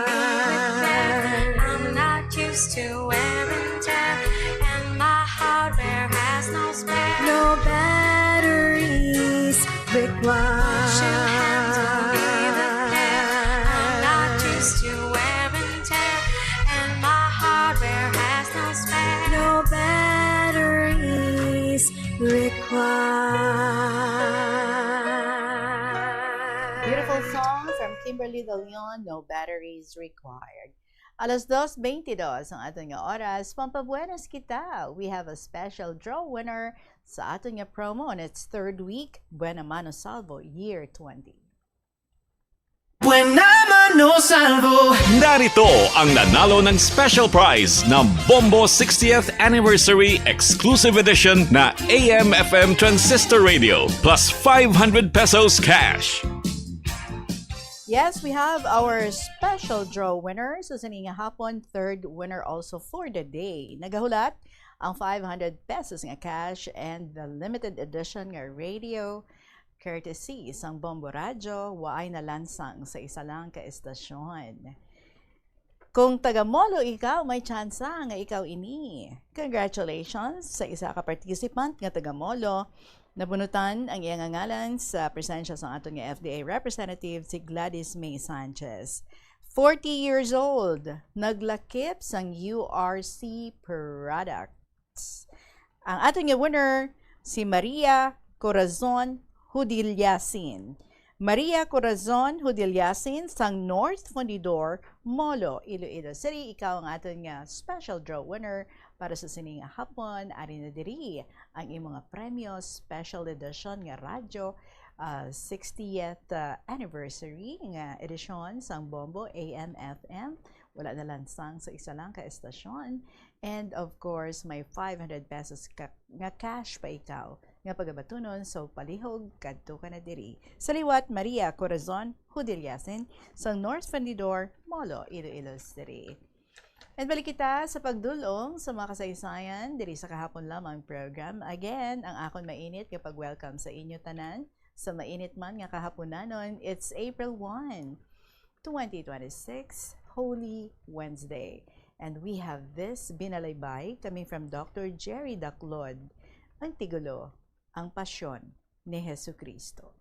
with care? I'm not used to wear and tear, and my hardware has no spare. No batteries required. Won't you handle me with care? I'm not used to wear and tear, and my hardware has no spare. No batteries required. Full song from Kimberly De Leon, No Batteries Required. Alas dos beintidos ang aton nga oras. Pampabuenas kita. We have a special draw winner sa aton nga promo on its third week, Buena Mano Salvo Year twenty. Buena Mano Salvo. Narito ang nanalo ng special prize ng Bombo sixtieth Anniversary Exclusive Edition na A M F M Transistor Radio plus five hundred pesos cash. Yes, we have our special draw winner. So, sa nga hapon, third winner also for the day. Nagahulat ang five hundred pesos nga cash and the limited edition nga radio courtesy sang Bombo Radyo, waay nalansang sa isa lang ka estasyon. Kung taga Molo ikaw, may tsansa nga ikaw ini. Congratulations sa isa ka participant nga taga Molo. Nabunutan ang iya nga ngalan sa presensya sang aton nga F D A representative, si Gladys May Sanchez. Forty years old, naglakip sang U R C products. Ang aton nga winner, si Maria Corazon Hudillasin. Maria Corazon Hudillasin sang North Fundidor, Molo, Iloilo City. Ikaw ang aton nga special draw winner para sa sini nga hapon. Ari na diri ang imo nga premyo, special edition nga radyo, ah, sixtieth, ah, anniversary nga edisyon sang Bombo A M F M. Wala nalansang sa isa lang ka estasyon. And of course, may five hundred pesos ka, nga cash pa ikaw nga pagabatunon. So, palihog, kadto ka na diri. Sa liwat, Maria Corazon Hudillasin sang North Fundidor, Molo, Iloilo City. And balik kita sa pagdulong sa mga kasaysayan diri sa kahapon lamang program. Again, ang akon mainit nga pag-welcome sa inyo tanan sa mainit man nga kahaponanon. It's April one, twenty twenty-six, Holy Wednesday. And we have this binalaybay coming from Doctor Jerry Daclod. Ang titulo, Ang Pasyon ni Jesucristo.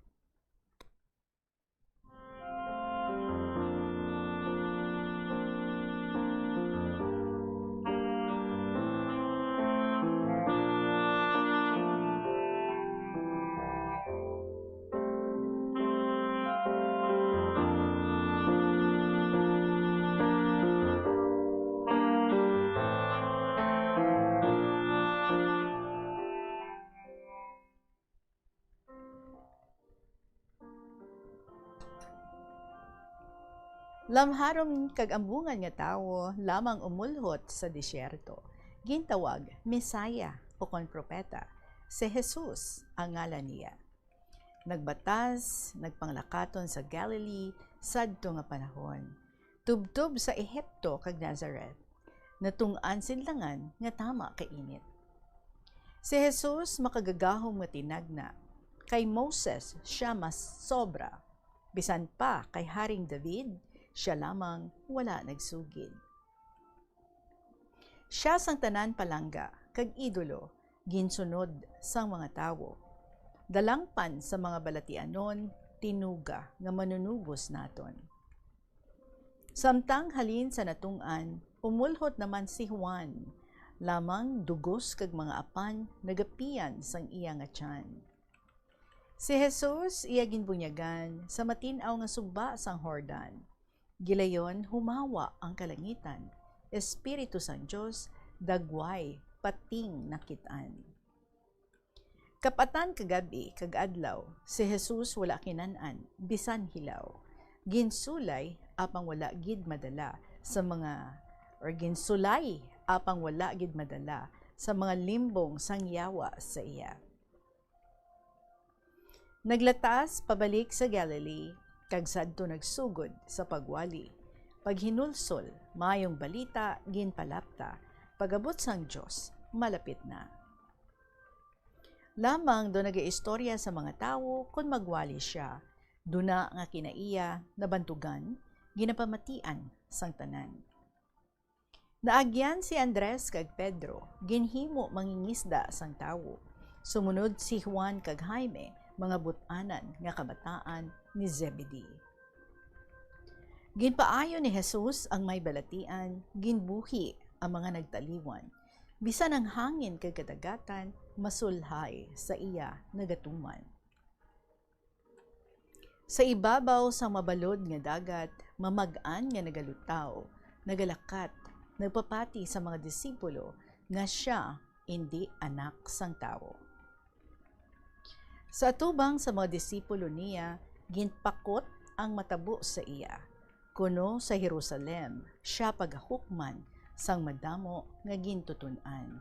Lamharon kag ambungan nga tawo lamang umulhot sa desierto. Gintawag Messiah ukon propeta. Si Jesus ang ngalan niya. Nagbatas, nagpanglakaton sa Galilee sadto nga panahon, tubtob sa Ehipto kag Nazareth. Natun-an sidlangan nga tama ka init. Si Jesus makagagahom nga tinagna. Kay Moses sia mas sobra. Bisan pa kay Haring David, sia lamang wala nagsugid. Sia sang tanan palangga kag idolo, ginsunod sang mga tawo. Dalangpan sa mga balatianon, tinuga nga manunubos naton. Samtang halin sa natun-an, umulhot naman si Juan, lamang dugos kag mga apan nagapian sang iya nga tiyan. Si Jesus iya ginbunyagan sa matin-aw nga suba sang Jordan. Gilayon humawa ang kalangitan, Espiritu sang Dios dagway pating nakit-an. Kapatan ka gab-i kag adlaw, si Jesus wala kinan-an bisan hilaw. Ginsulay apang wala gid madala sa mga, or ginsulay apang wala gid madala sa mga limbong sang yawa sa iya. Naglatas pabalik sa Galilee, kag sadto nagsugod sa pagwali, paghinulsol, maayong balita ginpalapta, pag-abot sang Dios malapit na. Lamang do nagaistorya sa mga tawo kon magwali sia, duna nga kinaiya nabantugan, ginapamatian sang tanan. Naagyan si Andres kag Pedro, ginhimo mangingisda sang tawo. Sumunod si Juan kag Jaime, mga but-anan nga kabataan ni Zebedee. Ginpaayo ni Jesus ang may balatian, ginbuhi ang mga nagtaliwan. Bisan ang hangin kag kadagatan masulhay sa iya nagatuman. Sa ibabaw sang mabalod nga dagat, mamag-an nga nagalutaw, nagalakat, nagpapati sa mga disipulo nga sia indi Anak sang Tawo. Sa atubang sa mga disipulo niya, ginpakot ang matabo sa iya, kuno sa Jerusalem sia pagahukman sang madamo nga gintuton-an.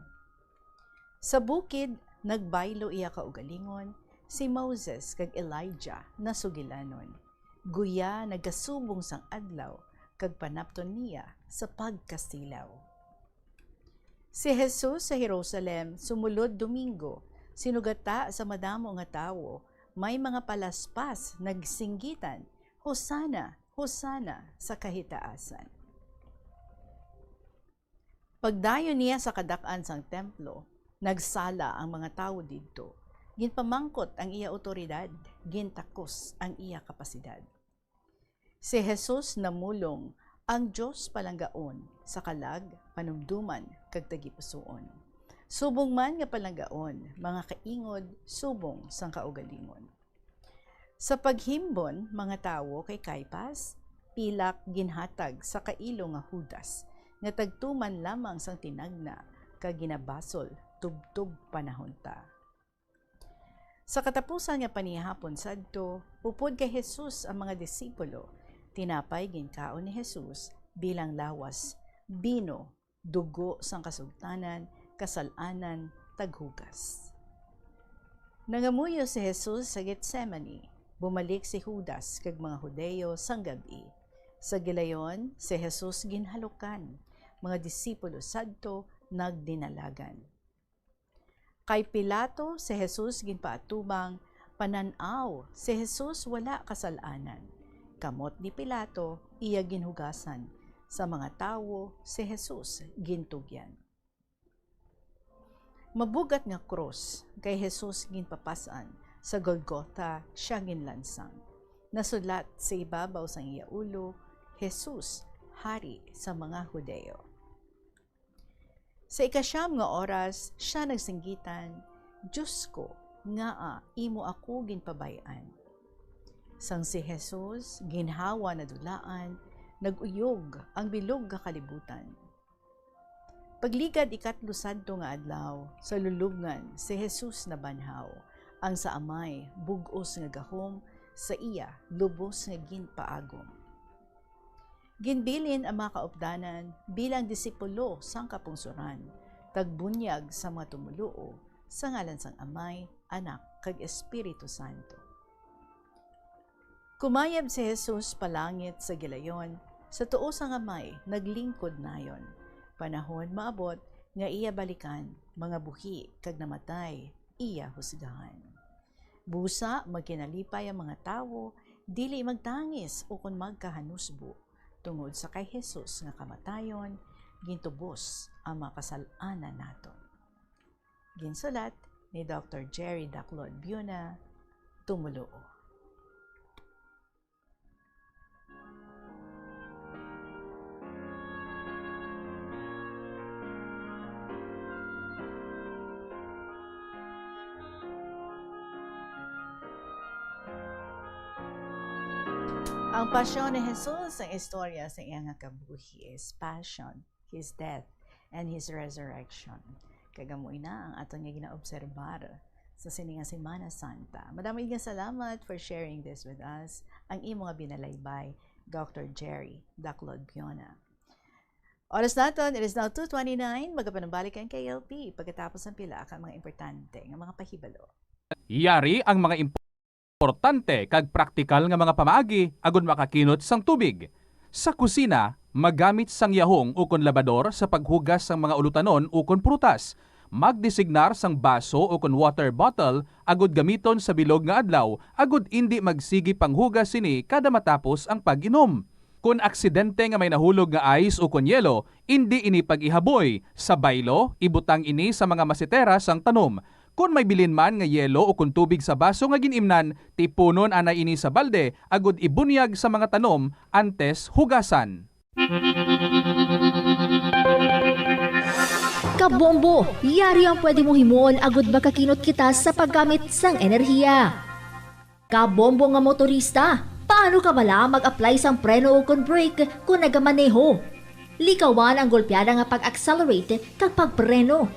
Sa bukid, nagbaylo iya kaugalingon, si Moses kag Elijah nasugilanon. Guya nagkasubong sang adlaw, kag panapton niya sa pagkasilaw. Si Jesus sa Jerusalem sumulod Domingo, sinugata sa madamo nga tawo, may mga palaspas nagsinggitan, "Hosanna, Hosanna sa kahitaasan." Pagdayon niya sa kadak-an sang templo, nagsala ang mga tawo didto. Ginpamangkot ang iya awtoridad, gintakos ang iya kapasidad. Si Jesus namulong, ang Dios palanggaon sa kalag, panumdoman, kag tagipusoon. Subong man nga palanggaon, mga kaingod, subong sang kaugalingon. Sa paghimbon, mga tawo, kay Caiapas, pilak ginhatag sa kailo nga Judas, nga tagtuman lamang sang tinagna, kag ginabasol tubtob panahon ta. Sa katapusan nga panihapon sadto, upod kay Jesus ang mga disipulo, tinapay ginkaon ni Jesus bilang lawas, bino, dugo sang kasugtanan, kasal-anan, taghugas. Nangamuyo si Jesus sa Getsemani. Bumalik si Judas kag mga Hudiyo sang gab-i. Sa gilayon, si Jesus ginhalukan. Mga disipulo sadto nagdinalagan. Kay Pilato si Jesus ginpaatubang, panan-aw, si Jesus wala kasal-anan. Kamot ni Pilato, iya ginhugasan. Sa mga tawo, si Jesus gintugyan. Mabugat nga krus, kay Jesus ginpapas-an, sa Golgota sia ginlansang. Nasulat sa ibabaw sang iya ulo, "Jesus, Hari sa mga Hudiyo." Sa ikasyam nga oras, sia nagsinggitan, "Dios ko, ngaa imo ako ginpabay-an?" Sang si Jesus ginhawa nadulaan, nag-uyog ang bilog nga kalibutan. Pagligad ikatlo sadto nga adlaw, sa lulubngan si Jesus nabanhaw, ang sa Amay bug-os nga gahom, sa iya lubos nga ginpaagom. Ginbilin ang mga kaupdanan bilang disipulo sang kapungsoran, kag bunyag sa mga tumoluo, sa ngalan sang Amay, Anak, kag Espiritu Santo. Kumayab si Jesus palangit sa gilayon, sa tuo sang Amay naglingkod nayon. Panahon maabot nga iya balikan, mga buhi kag namatay iya husgahan. Busa magkinalipay ang mga tawo, dili magtangis ukon magkahanusbo, tungod sa kay Jesus nga kamatayon, gintubos ang mga kasal-anan naton. Ginsulat ni Doktor Jerry Daclon Biuna, Tumoluo. Ang pasyon ni Jesus, ang istorya sa iya nga kabuhi is passion, his death, and his resurrection. Kag amo ina ang aton nga ginaobserbar sa sini nga Semana Santa. Madamo gid nga salamat for sharing this with us, ang imo nga binalaybay, Doktor Jerry Daclon Biona. Oras naton, it is now two twenty-nine. Magapanumbalik ang K L P pagkatapos ang pila ka mga importante nga mga pahibalo. Yari ang mga importante kag praktikal nga mga pamaagi agud makakinot sang tubig. Sa kusina, magamit sang yahong ukon labador sa paghugas sang mga ulutanon ukon prutas. Magdesignar sang baso ukon water bottle agud gamiton sa bilog nga adlaw agud indi magsigi panghugas sini kada matapos ang pag-inom. Kon aksidente nga may nahulog nga ice ukon yelo, indi ini pag-ihaboy. Sa baylo, ibutang ini sa mga masitera sang tanom. Kon may bilin man nga yelo ukon tubig sa baso nga gin-imnan, tipunon anay ini sa balde agud ibunyag sa mga tanom antes hugasan. Kabombo, yari ang pwede mong himuon agud makakinot kita sa paggamit sang enerhiya. Kabombo nga motorista, paano ka bala mag-apply sang preno ukon brake kon nagamaneho? Likawan ang golpeada nga pag-accelerate kag pagpreno.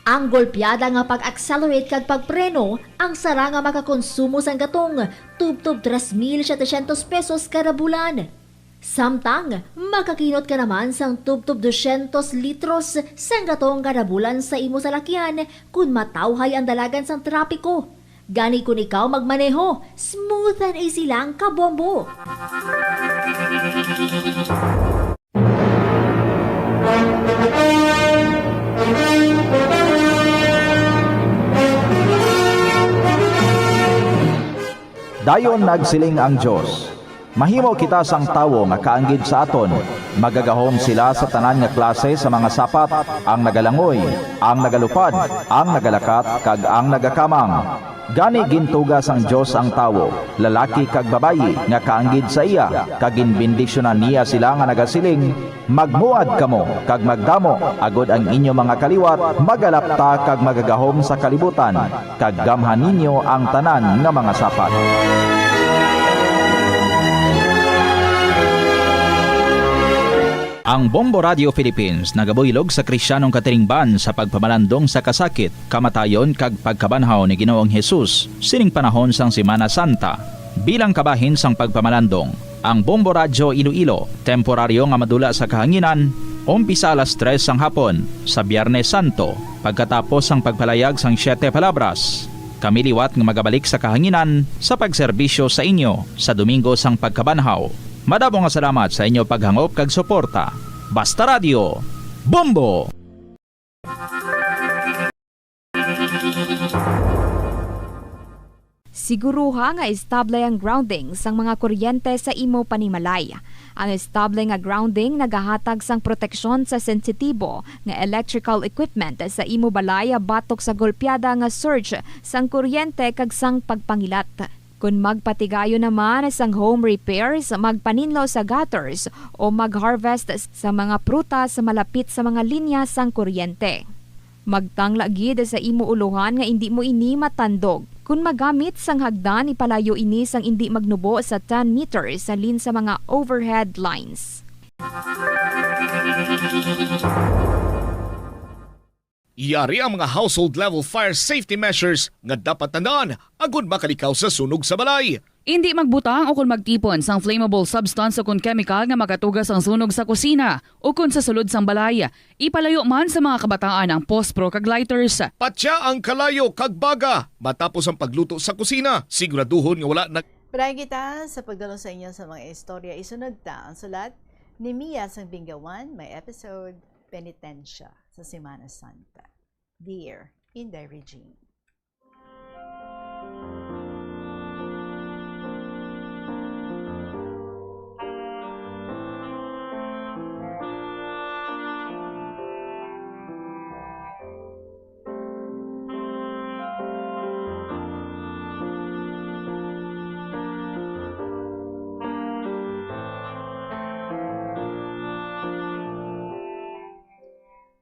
Ang golpeada nga pag-accelerate kag pagpreno ang sara nga makakonsumo sang gatong tubtob tres mil setecientos pesos kada bulan. Samtang, makakinot ka naman sang tubtob dosyentos litros sang gatong kada bulan sa imo salakyan kon matawhay ang dalagan sang trapiko. Gani kon ikaw magmaneho, smooth and easy lang, kabombo! Dayon nagsiling ang Dios, "Mahimo kita sang tawo nga kaanggid sa aton. Magagahom sila sa tanan nga klase sa mga sapat, ang nagalangoy, ang nagalupad, ang nagalakat, kag ang nagakamang." Gani gintuga sang Dios ang tawo, lalaki kag babayi, nga kaanggid sa iya, kag ginbendisyunan niya sila nga nagasiling, "Magmuad kamo kag magdamo, agod ang inyo mga kaliwat magalapta kag magagahom sa kalibutan, kag gamhan ninyo ang tanan nga mga sapat." Ang Bombo Radio Philippines nagabuylog sa Kristiyanong katilingban sa pagpamalandong sa kasakit, kamatayon, kag pagkabanhaw ni Ginoong Hesus sining panahon sang Semana Santa. Bilang kabahin sang pagpamalandong, ang Bombo Radyo Iloilo, temporaryo nga madula sa kahanginan, umpisa alas tres sang hapon sa Biyernes Santo, pagkatapos sang pagpalayag sang Siete Palabras. Kami liwat nga magabalik sa kahanginan sa pagserbisyo sa inyo sa Domingo sang Pagkabanhaw. Madamo nga salamat sa inyo paghangop kag suporta. Basta Radyo, Bombo! Siguruha nga estable ang grounding sang mga kuryente sa imo panimalay. Ang estable nga grounding nagahatag sang proteksyon sa sensitibo nga electrical equipment sa imo balay batok sa golpeada nga surge sang kuryente kag sang pagpangilat. Kon magpatigayon naman sang home repairs, magpaninlo sa gutters o mag-harvest sa mga prutas malapit sa mga linya sang kuryente. Magtangla gid sa imo ulohan nga indi mo ini matandog. Kon magamit sang hagdan, ipalayo ini sang indi magnubo sa ten meters halin sa mga overhead lines. Yari ang mga household level fire safety measures nga dapat tandaan agud makalikaw sa sunog sa balay. Indi magbutang o kon magtipon sang flammable substance o kon chemical nga makatuga sang sunog sa kusina o kon sa sulod sang balay. Ipalayo man sa mga kabataan ang pospro kag lighters. Patya ang kalayo kag baga matapos ang pagluto sa kusina. Siguraduhon nga wala nag- Padayon kita sa pagdalo sa inyo sa mga istorya. Isunod ta ang sulat ni Mia sang Binggawan, may episode, Penitensya sa Semana Santa. Dear Inday Regine.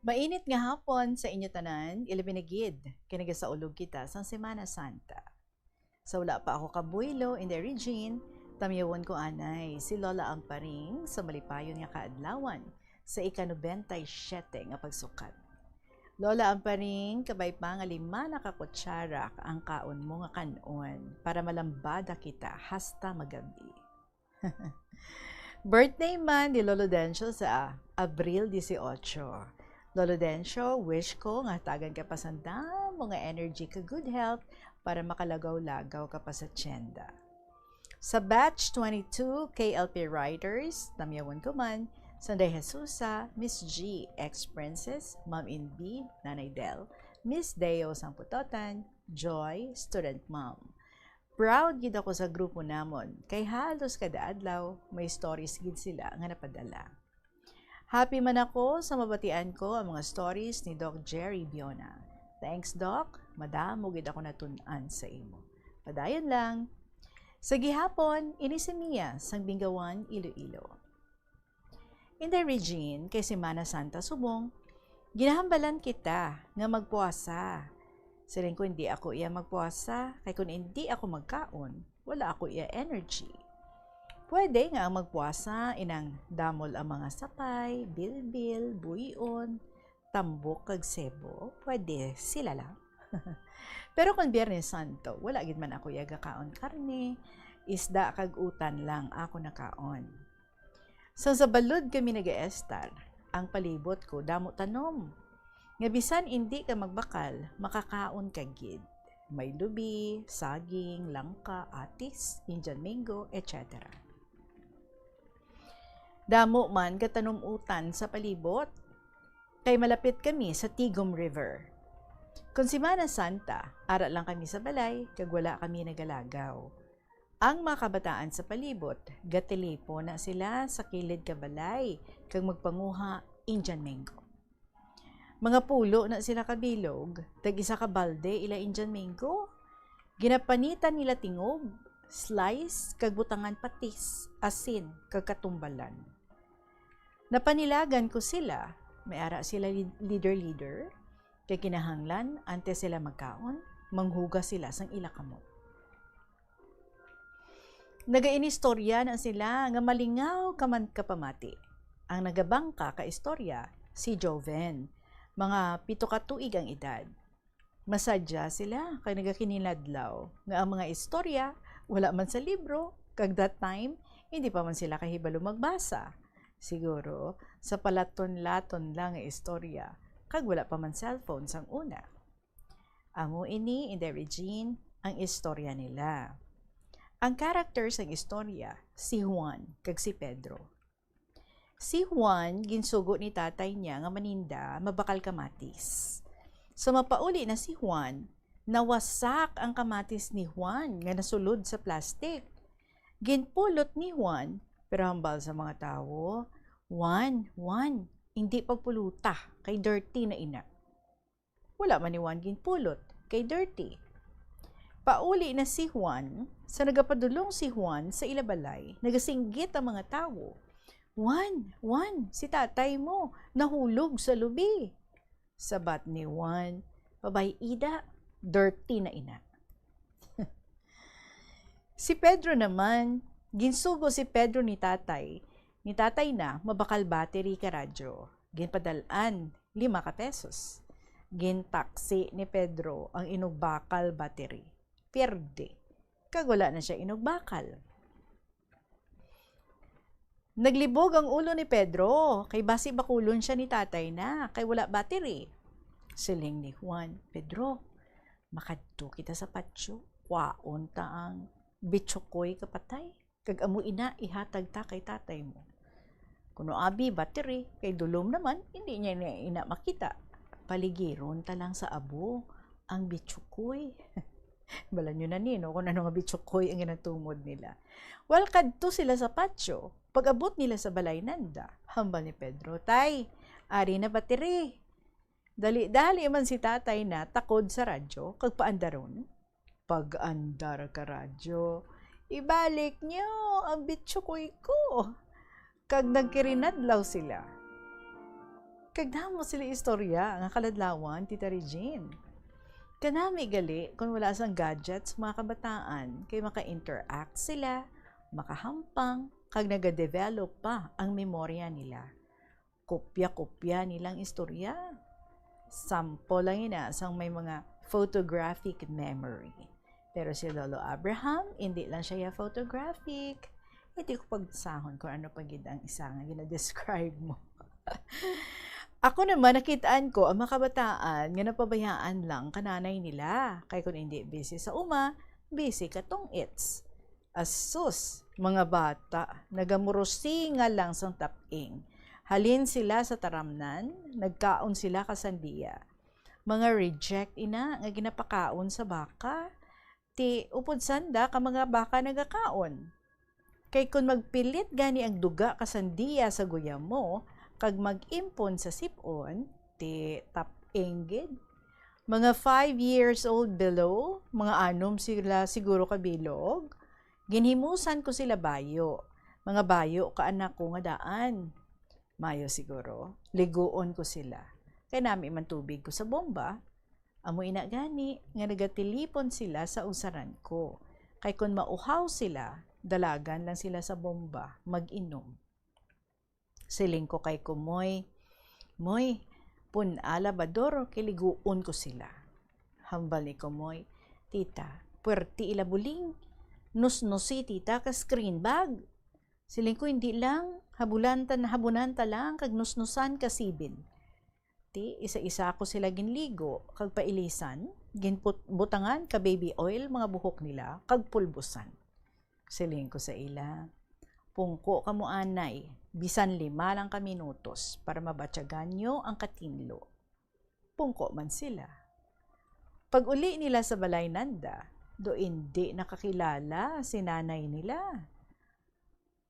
Mainit nga hapon sa inyo tanan, ilabi na gid kay nagasaulog kita sang Semana Santa. Sa wala pa ako kabuylo, Inday Regine, tamyawon ko anay si Lola Amparing sa malipayon nga kaadlawan sa ika-nobenta y siyete nga pagsukat. Lola Amparing, kabay pa nga lima na ka kutsara ang kaon mo nga kan-on para malambada kita hasta magabi. Birthday man ni Lolo Dencio sa Abril dieciocho. Lolo Dencio, wish ko nga hatagan ka pa sang damo nga energy ka good health para makalagaw-lagaw ka pa sa tienda. Sa batch twenty-two K L P Riders, tamyawon ko man, Sunday Jesusa, Miss G, ex-princess, Ma'am Inbi, Nanay Del, Miss Deo Sangputotan, Joy, student mom. Proud gid ako sa grupo namon, kay halos kada adlaw may stories gid sila nga napadala. Happy man ako sa mabatian ko ang mga stories ni Doc Jerry Biona. Thanks, Doc. Madamo gid ako natun-an sa imo. Padayon lang. Sa gihapon, ini si Mia sang Binggawan, Iloilo. Inday Regine, kay Semana Santa subong, ginahambalan kita nga magpuasa. Siling ko, "Hindi ako iya magpuasa, kay kun hindi ako magkaon, wala ako iya energy." Pwede nga ang magpuasa inang damol ang mga sapay, bilbil, buyon, tambok kag sebo, pwede sila lang. Pero kon Biyernes Santo, wala gid man ako iya gakaon karne, isda kag utan lang ako nakaon. Sang sa balod kami nagaestar, ang palibot ko damo tanom, nga bisan indi ka magbakal, makakaon ka gid. May lubi, saging, langka, atis, Indian mango, et cetera. Damo man gatanom utan sa palibot, kay malapit kami sa Tigom River. Kon Semana Santa, ara lang kami sa balay, kag wala kami nagalagaw. Ang mga kabataan sa palibot, gatilipo na sila sa kilid ka balay, kag magpanguha Indian mango. Mga pulo na sila ka bilog, tag isa ka balde ila Indian mango. Ginapanitan nila tingob, slice, kag butangan patis, asin, kag katumbalan. Napanilagan ko sila, may ara sila lead-, leader-leader, kay kinahanglan, antes sila magkaon, manghugas sila sang ila kamot. Nagainistorya na sila nga malingaw ka man kapamati. Ang nagabangka ka istorya, si Joven, mga pito ka tuig ang edad. Masadya sila kay nagakininadlaw nga ang mga istorya wala man sa libro, kag that time, hindi pa man sila kahibalo magbasa. Siguro, sa palaton-laton lang nga istorya, kag wala pa man cellphone sang una. Amo ini, Inday Regine, ang istorya nila. Ang character sang istorya, si Juan kag si Pedro. Si Juan, ginsugo ni tatay niya nga maninda mabakal kamatis. Sa mapauli na si Juan, nawasak ang kamatis ni Juan nga nasulod sa plastic. Ginpulot ni Juan, pero hambal sa mga tawo, "Juan, Juan, hindi pagpuluta, kay dirty na ina." Wala man ni Juan ginpulot, kay dirty. Pauli na si Juan, sa nagapadulong si Juan sa ila balay, nagasinggit ang mga tawo, "Juan, Juan, si tatay mo, nahulog sa lubi." Sabat ni Juan, "Pabay-i da, dirty na ina." Si Pedro naman, ginsugo si Pedro ni tatay, ni tatay na mabakal battery ka radyo. Ginpadal-an, lima ka pesos. Gintaksi ni Pedro ang inugbakal battery. Pierde. Kag wala na siya inugbakal. Naglibog ang ulo ni Pedro, kay basi bakulon siya ni tatay na, kay wala battery. Siling ni Juan, "Pedro, makadto kita sa patio, kwaon ta ang bitsukoy ka patay, kag amo ina ihatag ta kay tatay mo. Kuno abi battery, kay dulom naman, hindi niya na ina makita. Paligiron ta lang sa abo ang bitsukoy." Bala nyo na ni, no, kung ano nga bitsukoy ang ginatumod nila. Well, kadto sila sa patio. Pag-abot nila sa balay nanda, hambal ni Pedro, "Tay, ari na battery." Dali-dali man si tatay na takod sa radyo, kag paandaron. Pag-andar ka radyo, "Ibalik nyo ang bitsukoy ko." Kag nagkirinadlaw sila. Kag damo sila istorya nga kaladlawan, Tita Regine. Kanami gali, kung wala sang gadgets, mga kabataan, kay maka-interact sila, makahampang, kag nagadevelop pa ang memorya nila. Kopya-kopya nilang istorya. Sample lang ina sang may mga photographic memory. Pero si Lolo Abraham, hindi lang siya ya photographic. Hindi ko pagbasahon kung ano pa gid ang isa nga ginadescribe mo. Ako naman, nakitaan ko ang mga kabataan nga napabayaan lang ka nanay nila. Kay kung hindi busy sa uma, busy ka tong-its. Asus, mga bata, nagamurusinga lang sang tap-ing. Halin sila sa taramnan, nagkaon sila ka sandiya. Mga reject ina nga ginapakaon sa baka, ti upod sanda ka mga baka nagakaon. Kay kon magpilit gani ang duga ka sandiya sa guyam mo, kag mag-impon sa sip-on, ti tap-ing gid. Mga five years old below, mga anom sila siguro ka bilog, ginhimusan ko sila bayo. Mga bayo ka anak ko nga daan. Mayo siguro, liguon ko sila. Kay nami man tubig ko sa bomba. Amo ina gani nga nagatilipon sila sa usaran ko, kay kon mauhaw sila, dalagan lang sila sa bomba, mag-inom. Siling ko kay Kumoy, "Moy, pun-a labador kay liguon ko sila." Hambal ni Kumoy, "Tita, puwerte ila buling. Nusnusi, tita, ka screen bag." Siling ko, "Hindi lang, habulan ta, habunan ta lang kag nusnusan ka sibin." Ti, isa-isa ko sila ginligo kag pailisan, ginput-, butangan ka baby oil mga buhok nila kag pulbusan. Siling ko sa ila, "Pungko kamo anay, bisan lima lang ka minutos para mabatyagan nyo ang katinlo." Pungko man sila. Pag-uli nila sa balay nanda, do indi nakakilala si nanay nila.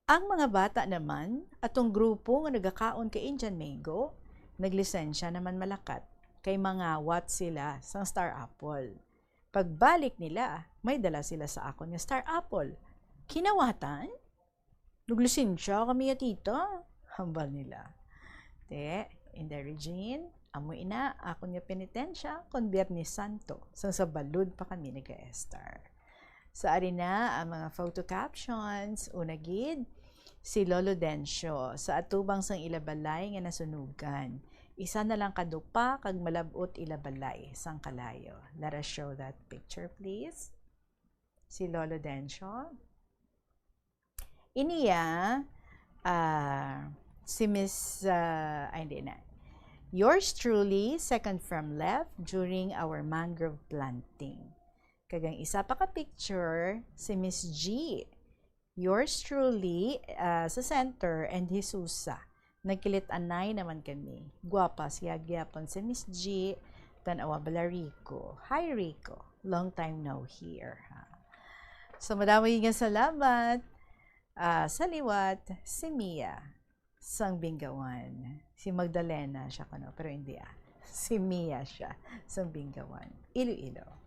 Ang mga bata naman, atong grupo nga nagakaon kay Indian Mango, naglisensya naman malakat, kay mangawat sila sang star apple. Pagbalik nila, may dala sila sa akon nga star apple. "Kinawatan? Naglisensya kami ya, tita," hambal nila. Te, Inday Regine, amo ina akon nga penitensya kon Biyernes Santo, sang sa balod pa kami naga-estar. So, ari na ang mga photo captions. Una gid, si Lolo Dencio, sa atubang sang ila balay nga nasunugan. Isa na lang ka dupa kag malab-ot ila balay sang kalayo. Let us show that picture, please. Si Lolo Dencio. Iniya, ah, si Miss, ah, ay, hindi na. Yours truly, second from left, during our mangrove planting. Kag ang isa pa ka picture, si Miss G. Yours truly, ah, sa center, and Jesusa. Nagkilit-anay naman kami. Gwapa siya gyapon si Miss G. Tan-awa bala, Rico. Hi, Rico. Long time no hear, ha? So, madamo nga salamat. Ah, sa liwat, si Mia sang Bingawan. Si Magdalena siya kuno, pero hindi, ah. Si Mia siya sang Bingawan, Iloilo.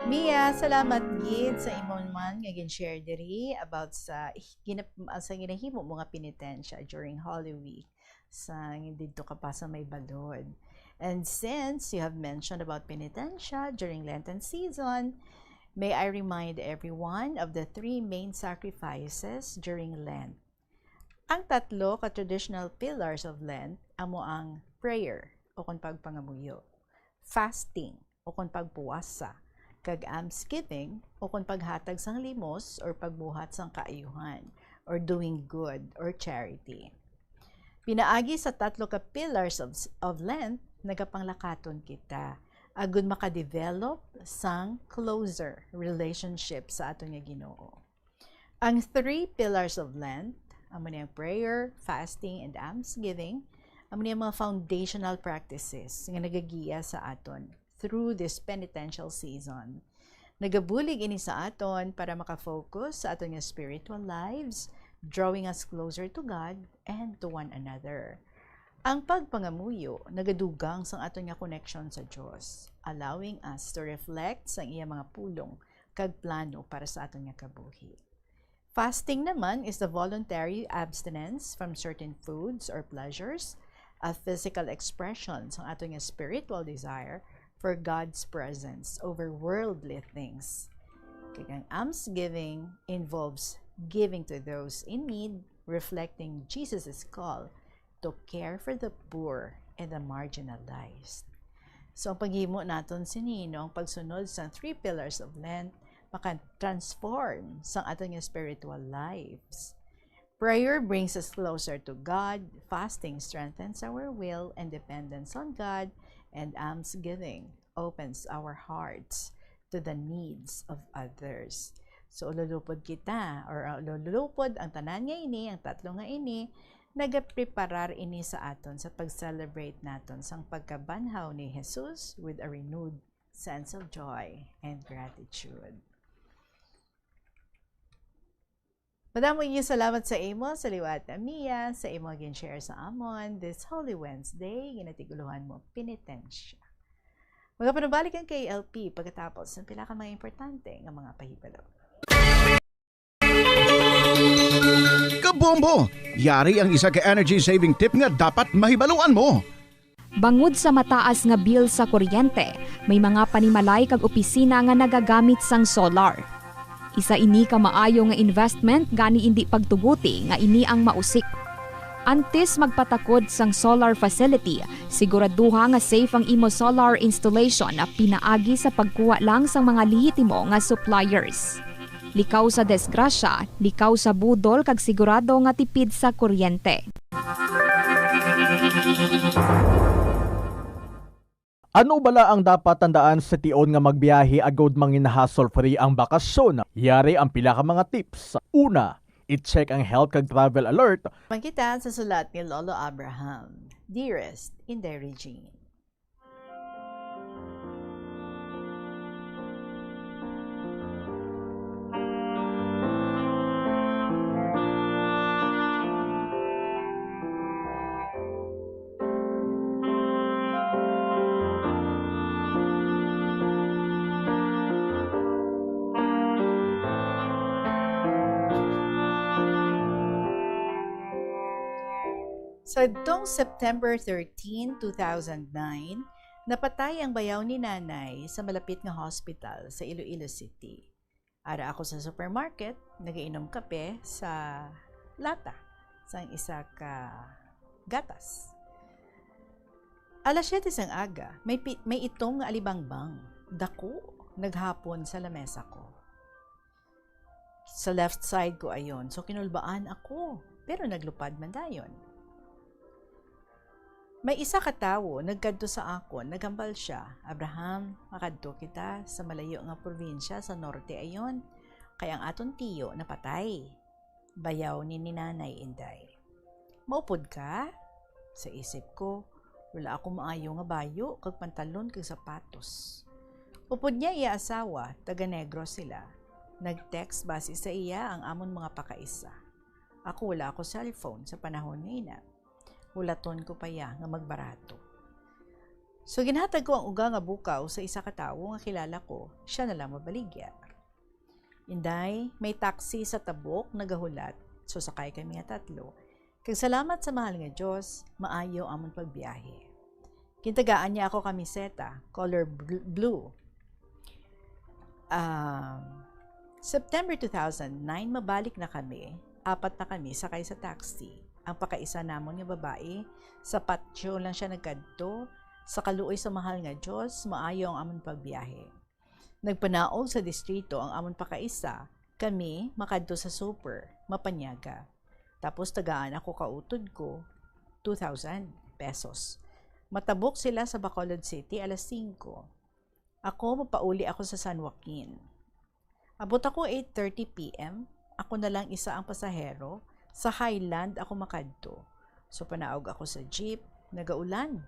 Mia, salamat gid sa imo man nga gin-share diri about sa ginap-, sa ginahimo mo nga penitensya during Holy Week. Sa didto ka pa sa may balod. And since you have mentioned about penitensya during Lenten season, may I remind everyone of the three main sacrifices during Lent. Ang tatlo ka traditional pillars of Lent amo ang prayer, o kon pagpangamuyo, fasting, o kon pagpuasa, kag almsgiving, o kon paghatag sang limos or pagbuhat sang kaayuhan, or doing good or charity. Pinaagi sa tatlo ka pillars of, of Lent, nagapanglakaton kita agud makadevelop sang closer relationship sa aton nga Ginoo. Ang three pillars of Lent, amo ni ang prayer, fasting, and almsgiving, amo ni ang mga foundational practices nga nagagiya sa aton through this penitential season. Nagabulig ini sa aton para makafocus sa aton nga spiritual lives, drawing us closer to God and to one another. Ang pagpangamuyo nagadugang sang aton nga koneksyon sa Dios, allowing us to reflect sang iya mga pulong kag plano para sa aton nga kabuhi. Fasting naman is the voluntary abstinence from certain foods or pleasures, a physical expression sang aton nga spiritual desire for God's presence over worldly things. Kag ang almsgiving involves giving to those in need, reflecting Jesus' call to care for the poor and the marginalized. So, ang paghimo naton sini, no, ang pagsunod sa three pillars of Lent, maka-transform sang aton nga spiritual lives. Prayer brings us closer to God, fasting strengthens our will and dependence on God, and almsgiving opens our hearts to the needs of others. So, ululupod kita, or, uh, ululupod ang tanan nga ini, ang tatlo nga ini, nagapreparar ini sa aton sa pag-celebrate naton sang pagkabanhaw ni Jesus with a renewed sense of joy and gratitude. Madamo inyo salamat sa imo, sa liwat na Mia, sa imo gin-share sa amon this Holy Wednesday, ginatiguluhan mo, penitensya. Magapanubalik ang K L P pagkatapos ng pila ka mga importante nga mga pahibalo. Kabombo! Yari ang isa ka energy saving tip nga dapat mahibaluan mo. Bangod sa mataas nga bill sa kuryente, may mga panimalay kag opisina nga nagagamit sang solar. Isa ini ka maayo nga investment gani indi pagtuguti nga ini ang mausik. Antes magpatakod sang solar facility, siguraduha nga safe ang imo solar installation pinaagi sa pagkuha lang sang mga lehitimo nga suppliers. Likaw sa disgrasya, likaw sa budol kag sigurado nga tipid sa kuryente. Ano bala ang dapat tandaan sa tion nga magbiyahe agod mangin hassle-free ang bakasyon? Yari ang pila ka mga tips. Una, i-check ang health kag travel alert. Mangkita sa sulat ni Lolo Abraham. Dearest Inday Regine. Sa adtong September thirteen, two thousand nine, napatay ang bayaw ni Nanay sa malapit nga hospital sa Iloilo City. Ara ako sa supermarket, nagainom kape sa lata sang isa ka gatas. Alas siyete sang aga, may, pi- may itom nga alibangbang, dako, naghapon sa lamesa ko. Sa left side ko ayon, so kinulbaan ako, pero naglupad man dayon. May isa ka tawo nagkadto sa akon, naghambal sia, "Abraham, makadto kita sa malayo nga probinsya sa norte ayon, kay ang aton tiyo napatay. Bayaw ni ni Nanay, Inday. Maupod ka?" Sa isip ko, wala ako maayo nga bayo kag pantalon kag sapatos. Upod niya iya asawa, taga Negros sila. Nag-text basi sa iya ang amon mga pakaisa. Ako, wala ako cellphone sa panahon nga ina. Hulaton ko pa iya nga magbarato. So, ginhatag ko ang uga nga bukaw sa isa ka tawo nga kilala ko, siya na lang mabaligya. Inday, may taxi sa Tabok nagahulat, so sakay kami nga tatlo. Kag salamat sa mahal nga Dios, maayo amon pagbiyahe. Gintagaan niya ako kamiseta, color bl- blue. Um, September two thousand nine, mabalik na kami. Apat na kami sakay sa taxi. Ang pakaisa namon nga babayi, sa patio lang siya nagkadto. Sa kaluoy sa mahal nga Dios, maayo ang amon pagbiyahe. Nagpanaog sa distrito ang amon pakaisa, kami makadto sa super, mapanyaga. Tapos tagaan ako kautod ko two thousand pesos. Matabok sila sa Bacolod City alas singko. Ako, mapauli ako sa San Joaquin. Abot ako eight thirty P M. Ako na lang isa ang pasahero. Sa Highland ako makadto. So, panaog ako sa jeep. Nagaulan.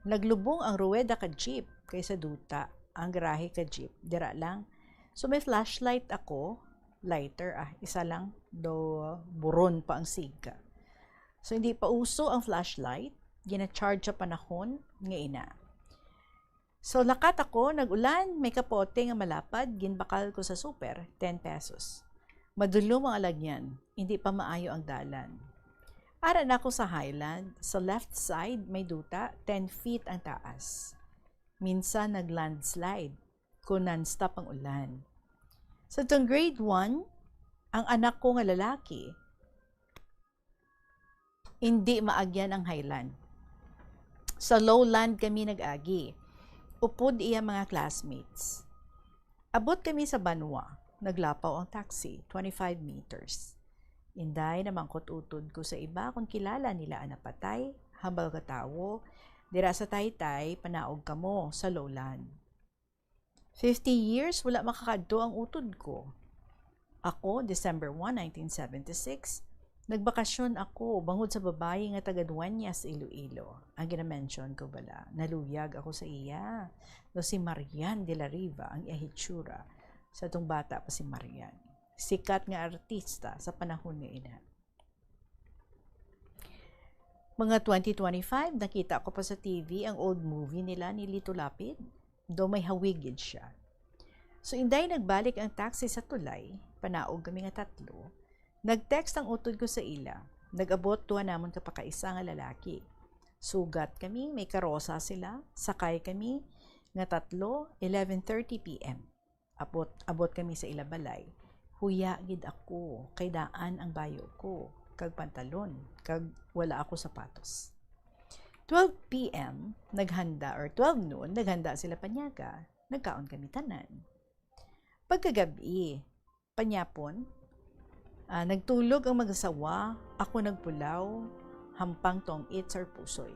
Naglubong ang ruweda ka jeep kay sa duta ang garahe ka jeep. Dira lang. So, may flashlight ako. Lighter, ah. Isa lang. Do, buron pa ang siga. So, hindi pa uso ang flashlight. Gina-charge sa panahon nga ina. So, lakat ako, nag-ulan, may kapote nga malapad, ginbakal ko sa super, ten pesos. Madulom ang alagyan, hindi pa maayo ang dalan. Ara na ako sa Highland, sa left side may duta, ten feet ang taas. Minsan nag-landslide, kung non-stop ang ulan. Sa tong grade one, ang anak ko nga lalaki, hindi maagyan ang Highland. Sa lowland kami nag-agi. Upod iya mga classmates. Abot kami sa banwa, naglapaw ang taxi, twenty-five meters. Inday, namangkot utod ko sa iba kung kilala nila ang napatay, hambal ka tawo, dira sa Taytay, panaog kamo sa lowland. Fifty years, wala makakadto ang utod ko. Ako, December one, nineteen seventy-six, nagbakasyon ako bangod sa babayi nga taga Dueñas, Iloilo. Ang ginamention ko bala, naluyag ako sa iya. No, si Marian de la Riva ang iya hitsura. Sa atong bata pa si Marian. sikat nga artista sa panahon nga ina. Mga twenty twenty-five, nakita ko pa sa T V ang old movie nila ni Lito Lapid. Daw may hawig gid siya. So, inday nagbalik ang taxi sa tulay, panaog kami nga tatlo. Nag-text ang utod ko sa ila. Nag-abot duha namon ka pakaisa nga lalaki. Sugat kami, may karosa sila, sakay kami nga tatlo, eleven thirty P M. Abot, abot kami sa ila balay. Huya gid ako, kay daan ang bayo ko, kag pantalon, kag wala ako sapatos. Twelve P M, naghanda, or twelve noon, naghanda sila panyaga, nagkaon kami tanan. Pagkagabi, panyapon, ah, nagtulog ang mag-asawa, ako nagpulaw, hampang tong its or pusoy.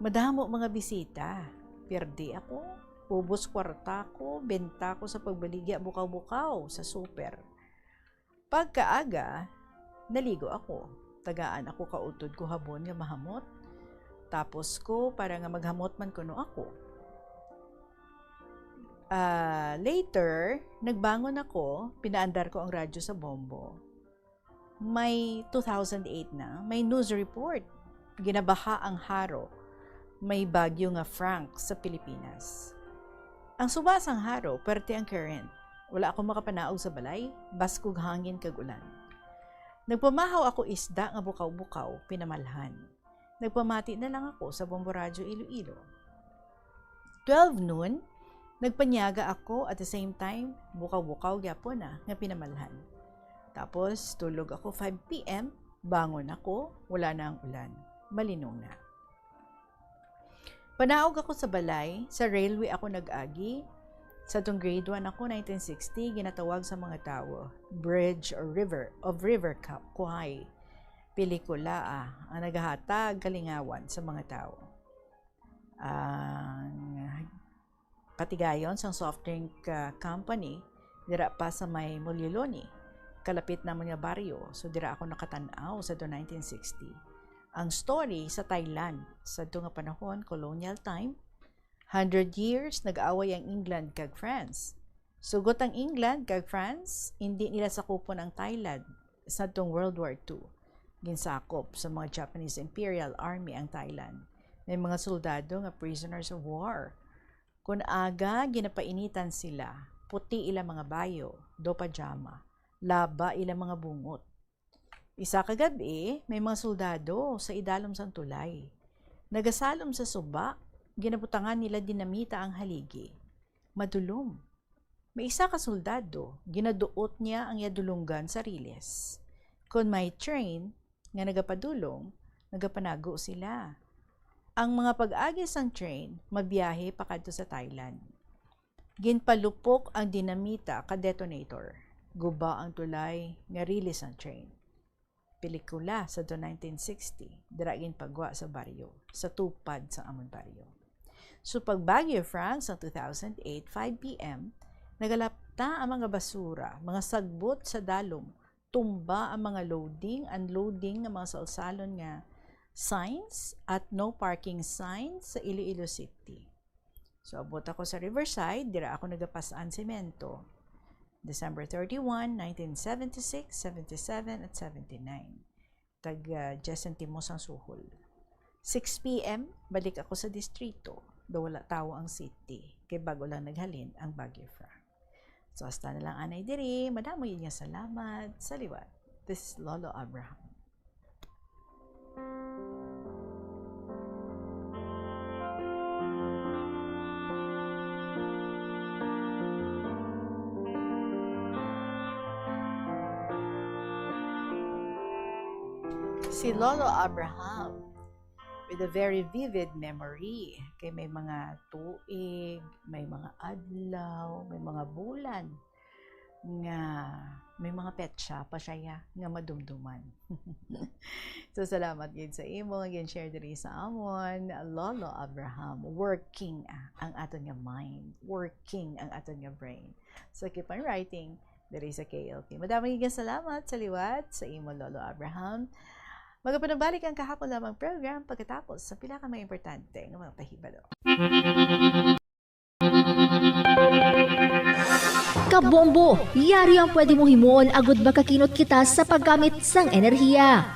Madamo mga bisita, pierde ako, ubos kwarta ko, benta ko sa pagbaligya bukaw-bukaw sa super. Pagkaaga, naligo ako. Tagaan ako ka utod ko habon nga mahamot. Tapos ko, para nga maghamot man kuno ako. Ah, later, nagbangon ako, pinaandar ko ang radyo sa bombo. May two thousand eight na, may news report. Ginabaha ang Jaro. May bagyo nga Frank sa Pilipinas. Ang suba sang Jaro, perte ang current. Wala ako makapanaog sa balay, baskog hangin kag ulan. Nagpamahaw ako isda nga bukaw-bukaw, pinamalhan. Nagpamati na lang ako sa Bombo Radyo Iloilo. Twelve noon, nagpanyaga ako, at the same time, bukaw-bukaw gyapon na nga pinamalhan. Tapos, tulog ako five P M, bangon ako, wala na ang ulan. Malinong na. Panaog ako sa balay, sa railway ako nag-agi. Sa tong grade one ako, nineteen sixty, ginatawag sa mga tawo, Bridge or River, of River Ka-, Kwai. Pelikula, ah, ang nagahatag kalingawan sa mga tawo. Ang katigayon sang soft drink, ah, company, dira pa sa may Mulioloni, kalapit namon nga baryo. So, dira ako nakatan-aw sa do nineteen sixty. Ang story sa Thailand, sa do nga panahon, colonial time, hundred years, nag-away ang England kag France. Sugot ang England kag France, hindi nila sakupon ang Thailand sa tong World War Two. Ginsakop sa mga Japanese Imperial Army ang Thailand. May mga soldado nga prisoners of war. Kun aga, ginapainitan sila. Puti ila mga bayo, do pajama. Laba ila mga bungot. Isa ka gab-i, may mga soldado sa idalom sang tulay. Nagasalom sa suba, ginabutangan nila dinamita ang haligi. Madulom. May isa ka soldado, ginaduot niya ang iya dulonggan sa riles. Kon may train nga nagapadulong, nagapanago sila. Ang mga pag-agi sang train mabiyahe pakadto sa Thailand. Ginpalupok ang dinamita ka detonator. Guba ang tulay nga riles sang train. Pelikula sa do nineteen sixty, dira ginpagwa sa baryo, sa tupad sa amon baryo. So, pag Bagyo Frank sa two thousand eight, five P M, nagalapta ang mga basura, mga sagbot sa dalom, tumba ang mga loading, unloading nga mga salsalon nga signs at no parking signs sa Iloilo City. So, abot ako sa Riverside, dira ako nagapas-an semento. December thirty-one, nineteen seventy-six, seventy-seven, at seventy-nine. Tag, ah, diyes sentimos ang suhol. Six P M, balik ako sa distrito. Daw wala tawo ang city, kay bago lang naghalin ang Bagyo Frank. So, hasta na lang anay diri. Madamo yun nga salamat. Sa liwat, this is Lolo Abraham. Si Lolo Abraham, with a very vivid memory. Kay may mga tuig, may mga adlaw, may mga bulan nga may mga petsa pa siya nga madumduman. So, salamat gid sa imo nga gin-share diri sa amon, Lolo Abraham. Working, ah, ang aton nga mind. Working ang aton nga brain. So, keep on writing diri sa K L K. Madamo gid nga salamat sa liwat sa imo, Lolo Abraham. Magapanabalik ang kahapon lamang program pagkatapos sa pila ka mga importante nga mga pahibalo. Kabombo, yari ang pwede mo himuon agud makakinot kita sa paggamit sang enerhiya.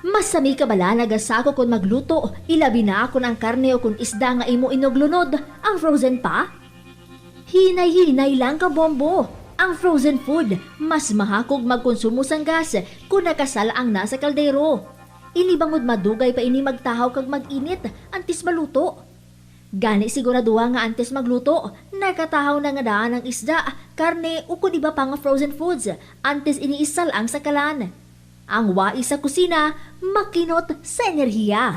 Masami ka bala nagasako kon magluto, ilabi na kon ang karne o kon isda nga imo inuglunod ang frozen pa? Hinay-hinay lang, Kabombo. Ang frozen food mas mahakog magkonsumo sang gas kon nakasal-ang na sa kaldero. Ini bangod madugay pa ini magtahaw kag mag-init antes maluto. Gani, siguraduha nga antes magluto, nakatahaw na nga daan ang isda, karne, ukon iba pa nga frozen foods antes ini isal-ang sa kalan. Ang wais sa kusina, makinot sa enerhiya.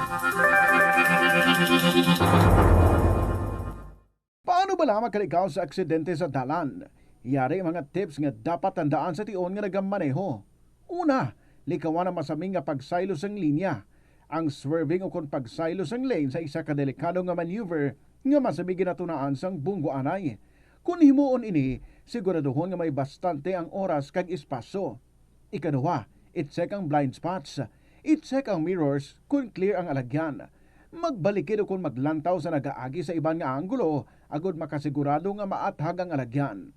Paano bala makalikaw sa aksidente sa dalan? Yari mga tips nga dapat tandaan sa tion nga nagamaneho. Una, likawan ang masami nga pagsaylo sang linya. Ang swerving ukon pagsaylo sang lane sa isa ka delikado nga maneuver nga masami ginatunaan sang bunggo anay. Kon himuon ini, siguraduhon nga may bastante ang oras kag espasyo. Ikaduha, i-check ang blind spots. I-check ang mirrors kon clear ang alagyan. Magbalikid ukon maglantaw sa nagaagi sa iban nga anggulo agod makasigurado nga maathag ang alagyan.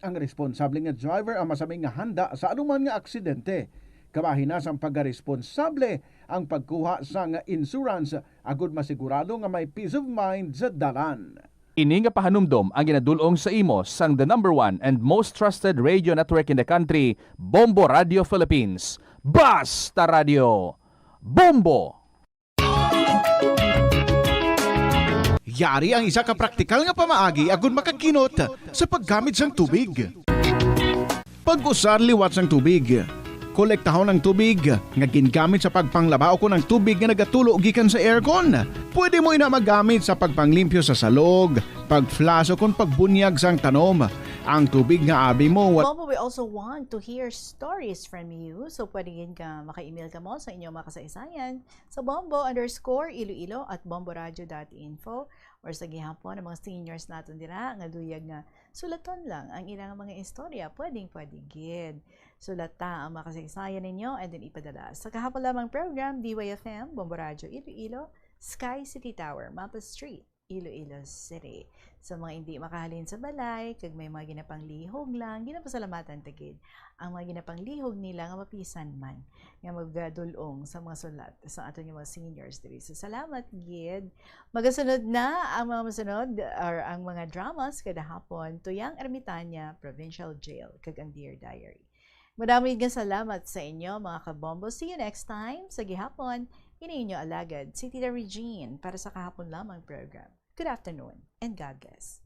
Ang responsable nga driver ang masami nga handa sa anuman nga aksidente. Kabahin na sang pagkaresponsable ang pagkuha sang insurance agod masigurado nga may peace of mind sa dalan. Ini nga pahanumdom ang ginadul-ong sa imo sang the number one and most trusted radio network in the country, Bombo Radio Philippines. Basta Radio Bombo! Yari ang isa ka praktikal nga pamaagi agud makakinot sa paggamit sang tubig. Pag-usar liwat sang tubig. Kolektahon ang tubig nga gingamit sa pagpanglaba ukon ang tubig nga nagatulo gikan sa aircon. Pwede mo ina magamit sa pagpanglimpyo sa salog, pag-flush ukon pagbunyag sang tanom. Ang tubig nga abi mo, wa- Bombo, we also want to hear stories from you. So, pwede gid nga maka-email kamo sa inyong mga kasaysayan sa bombo underscore iloilo at bomboradio dot info, or sa gihapon ang mga seniors naton dira nga luyag nga sulaton lang ang ilang mga istorya. Pwedeng pwede gid. Sulata ang mga kasaysayan ninyo and then ipadala sa kahapon lamang program, D Y F M, Bombo Radio Iloilo, Sky City Tower, Mapa Street, Iloilo City. Sa mga hindi makahalin sa balay, kag may mga ginapanglihog lang, ginapasalamatan ta gid ang mga ginapanglihog nila nga mapisan man nga magadul-ong sa mga sulat sa aton nga mga seniors diri. So, salamat gid. Magasunod na ang mga masunod or ang mga dramas kada hapon, Tuyang Ermitaña, Provincial Jail, kag ang Dear Diary. Madamo gid nga salamat sa inyo, mga kabombo. See you next time. Sa gihapon, ini inyo alagad, si Tita Regine, para sa kahapon lamang program. Good afternoon and God bless.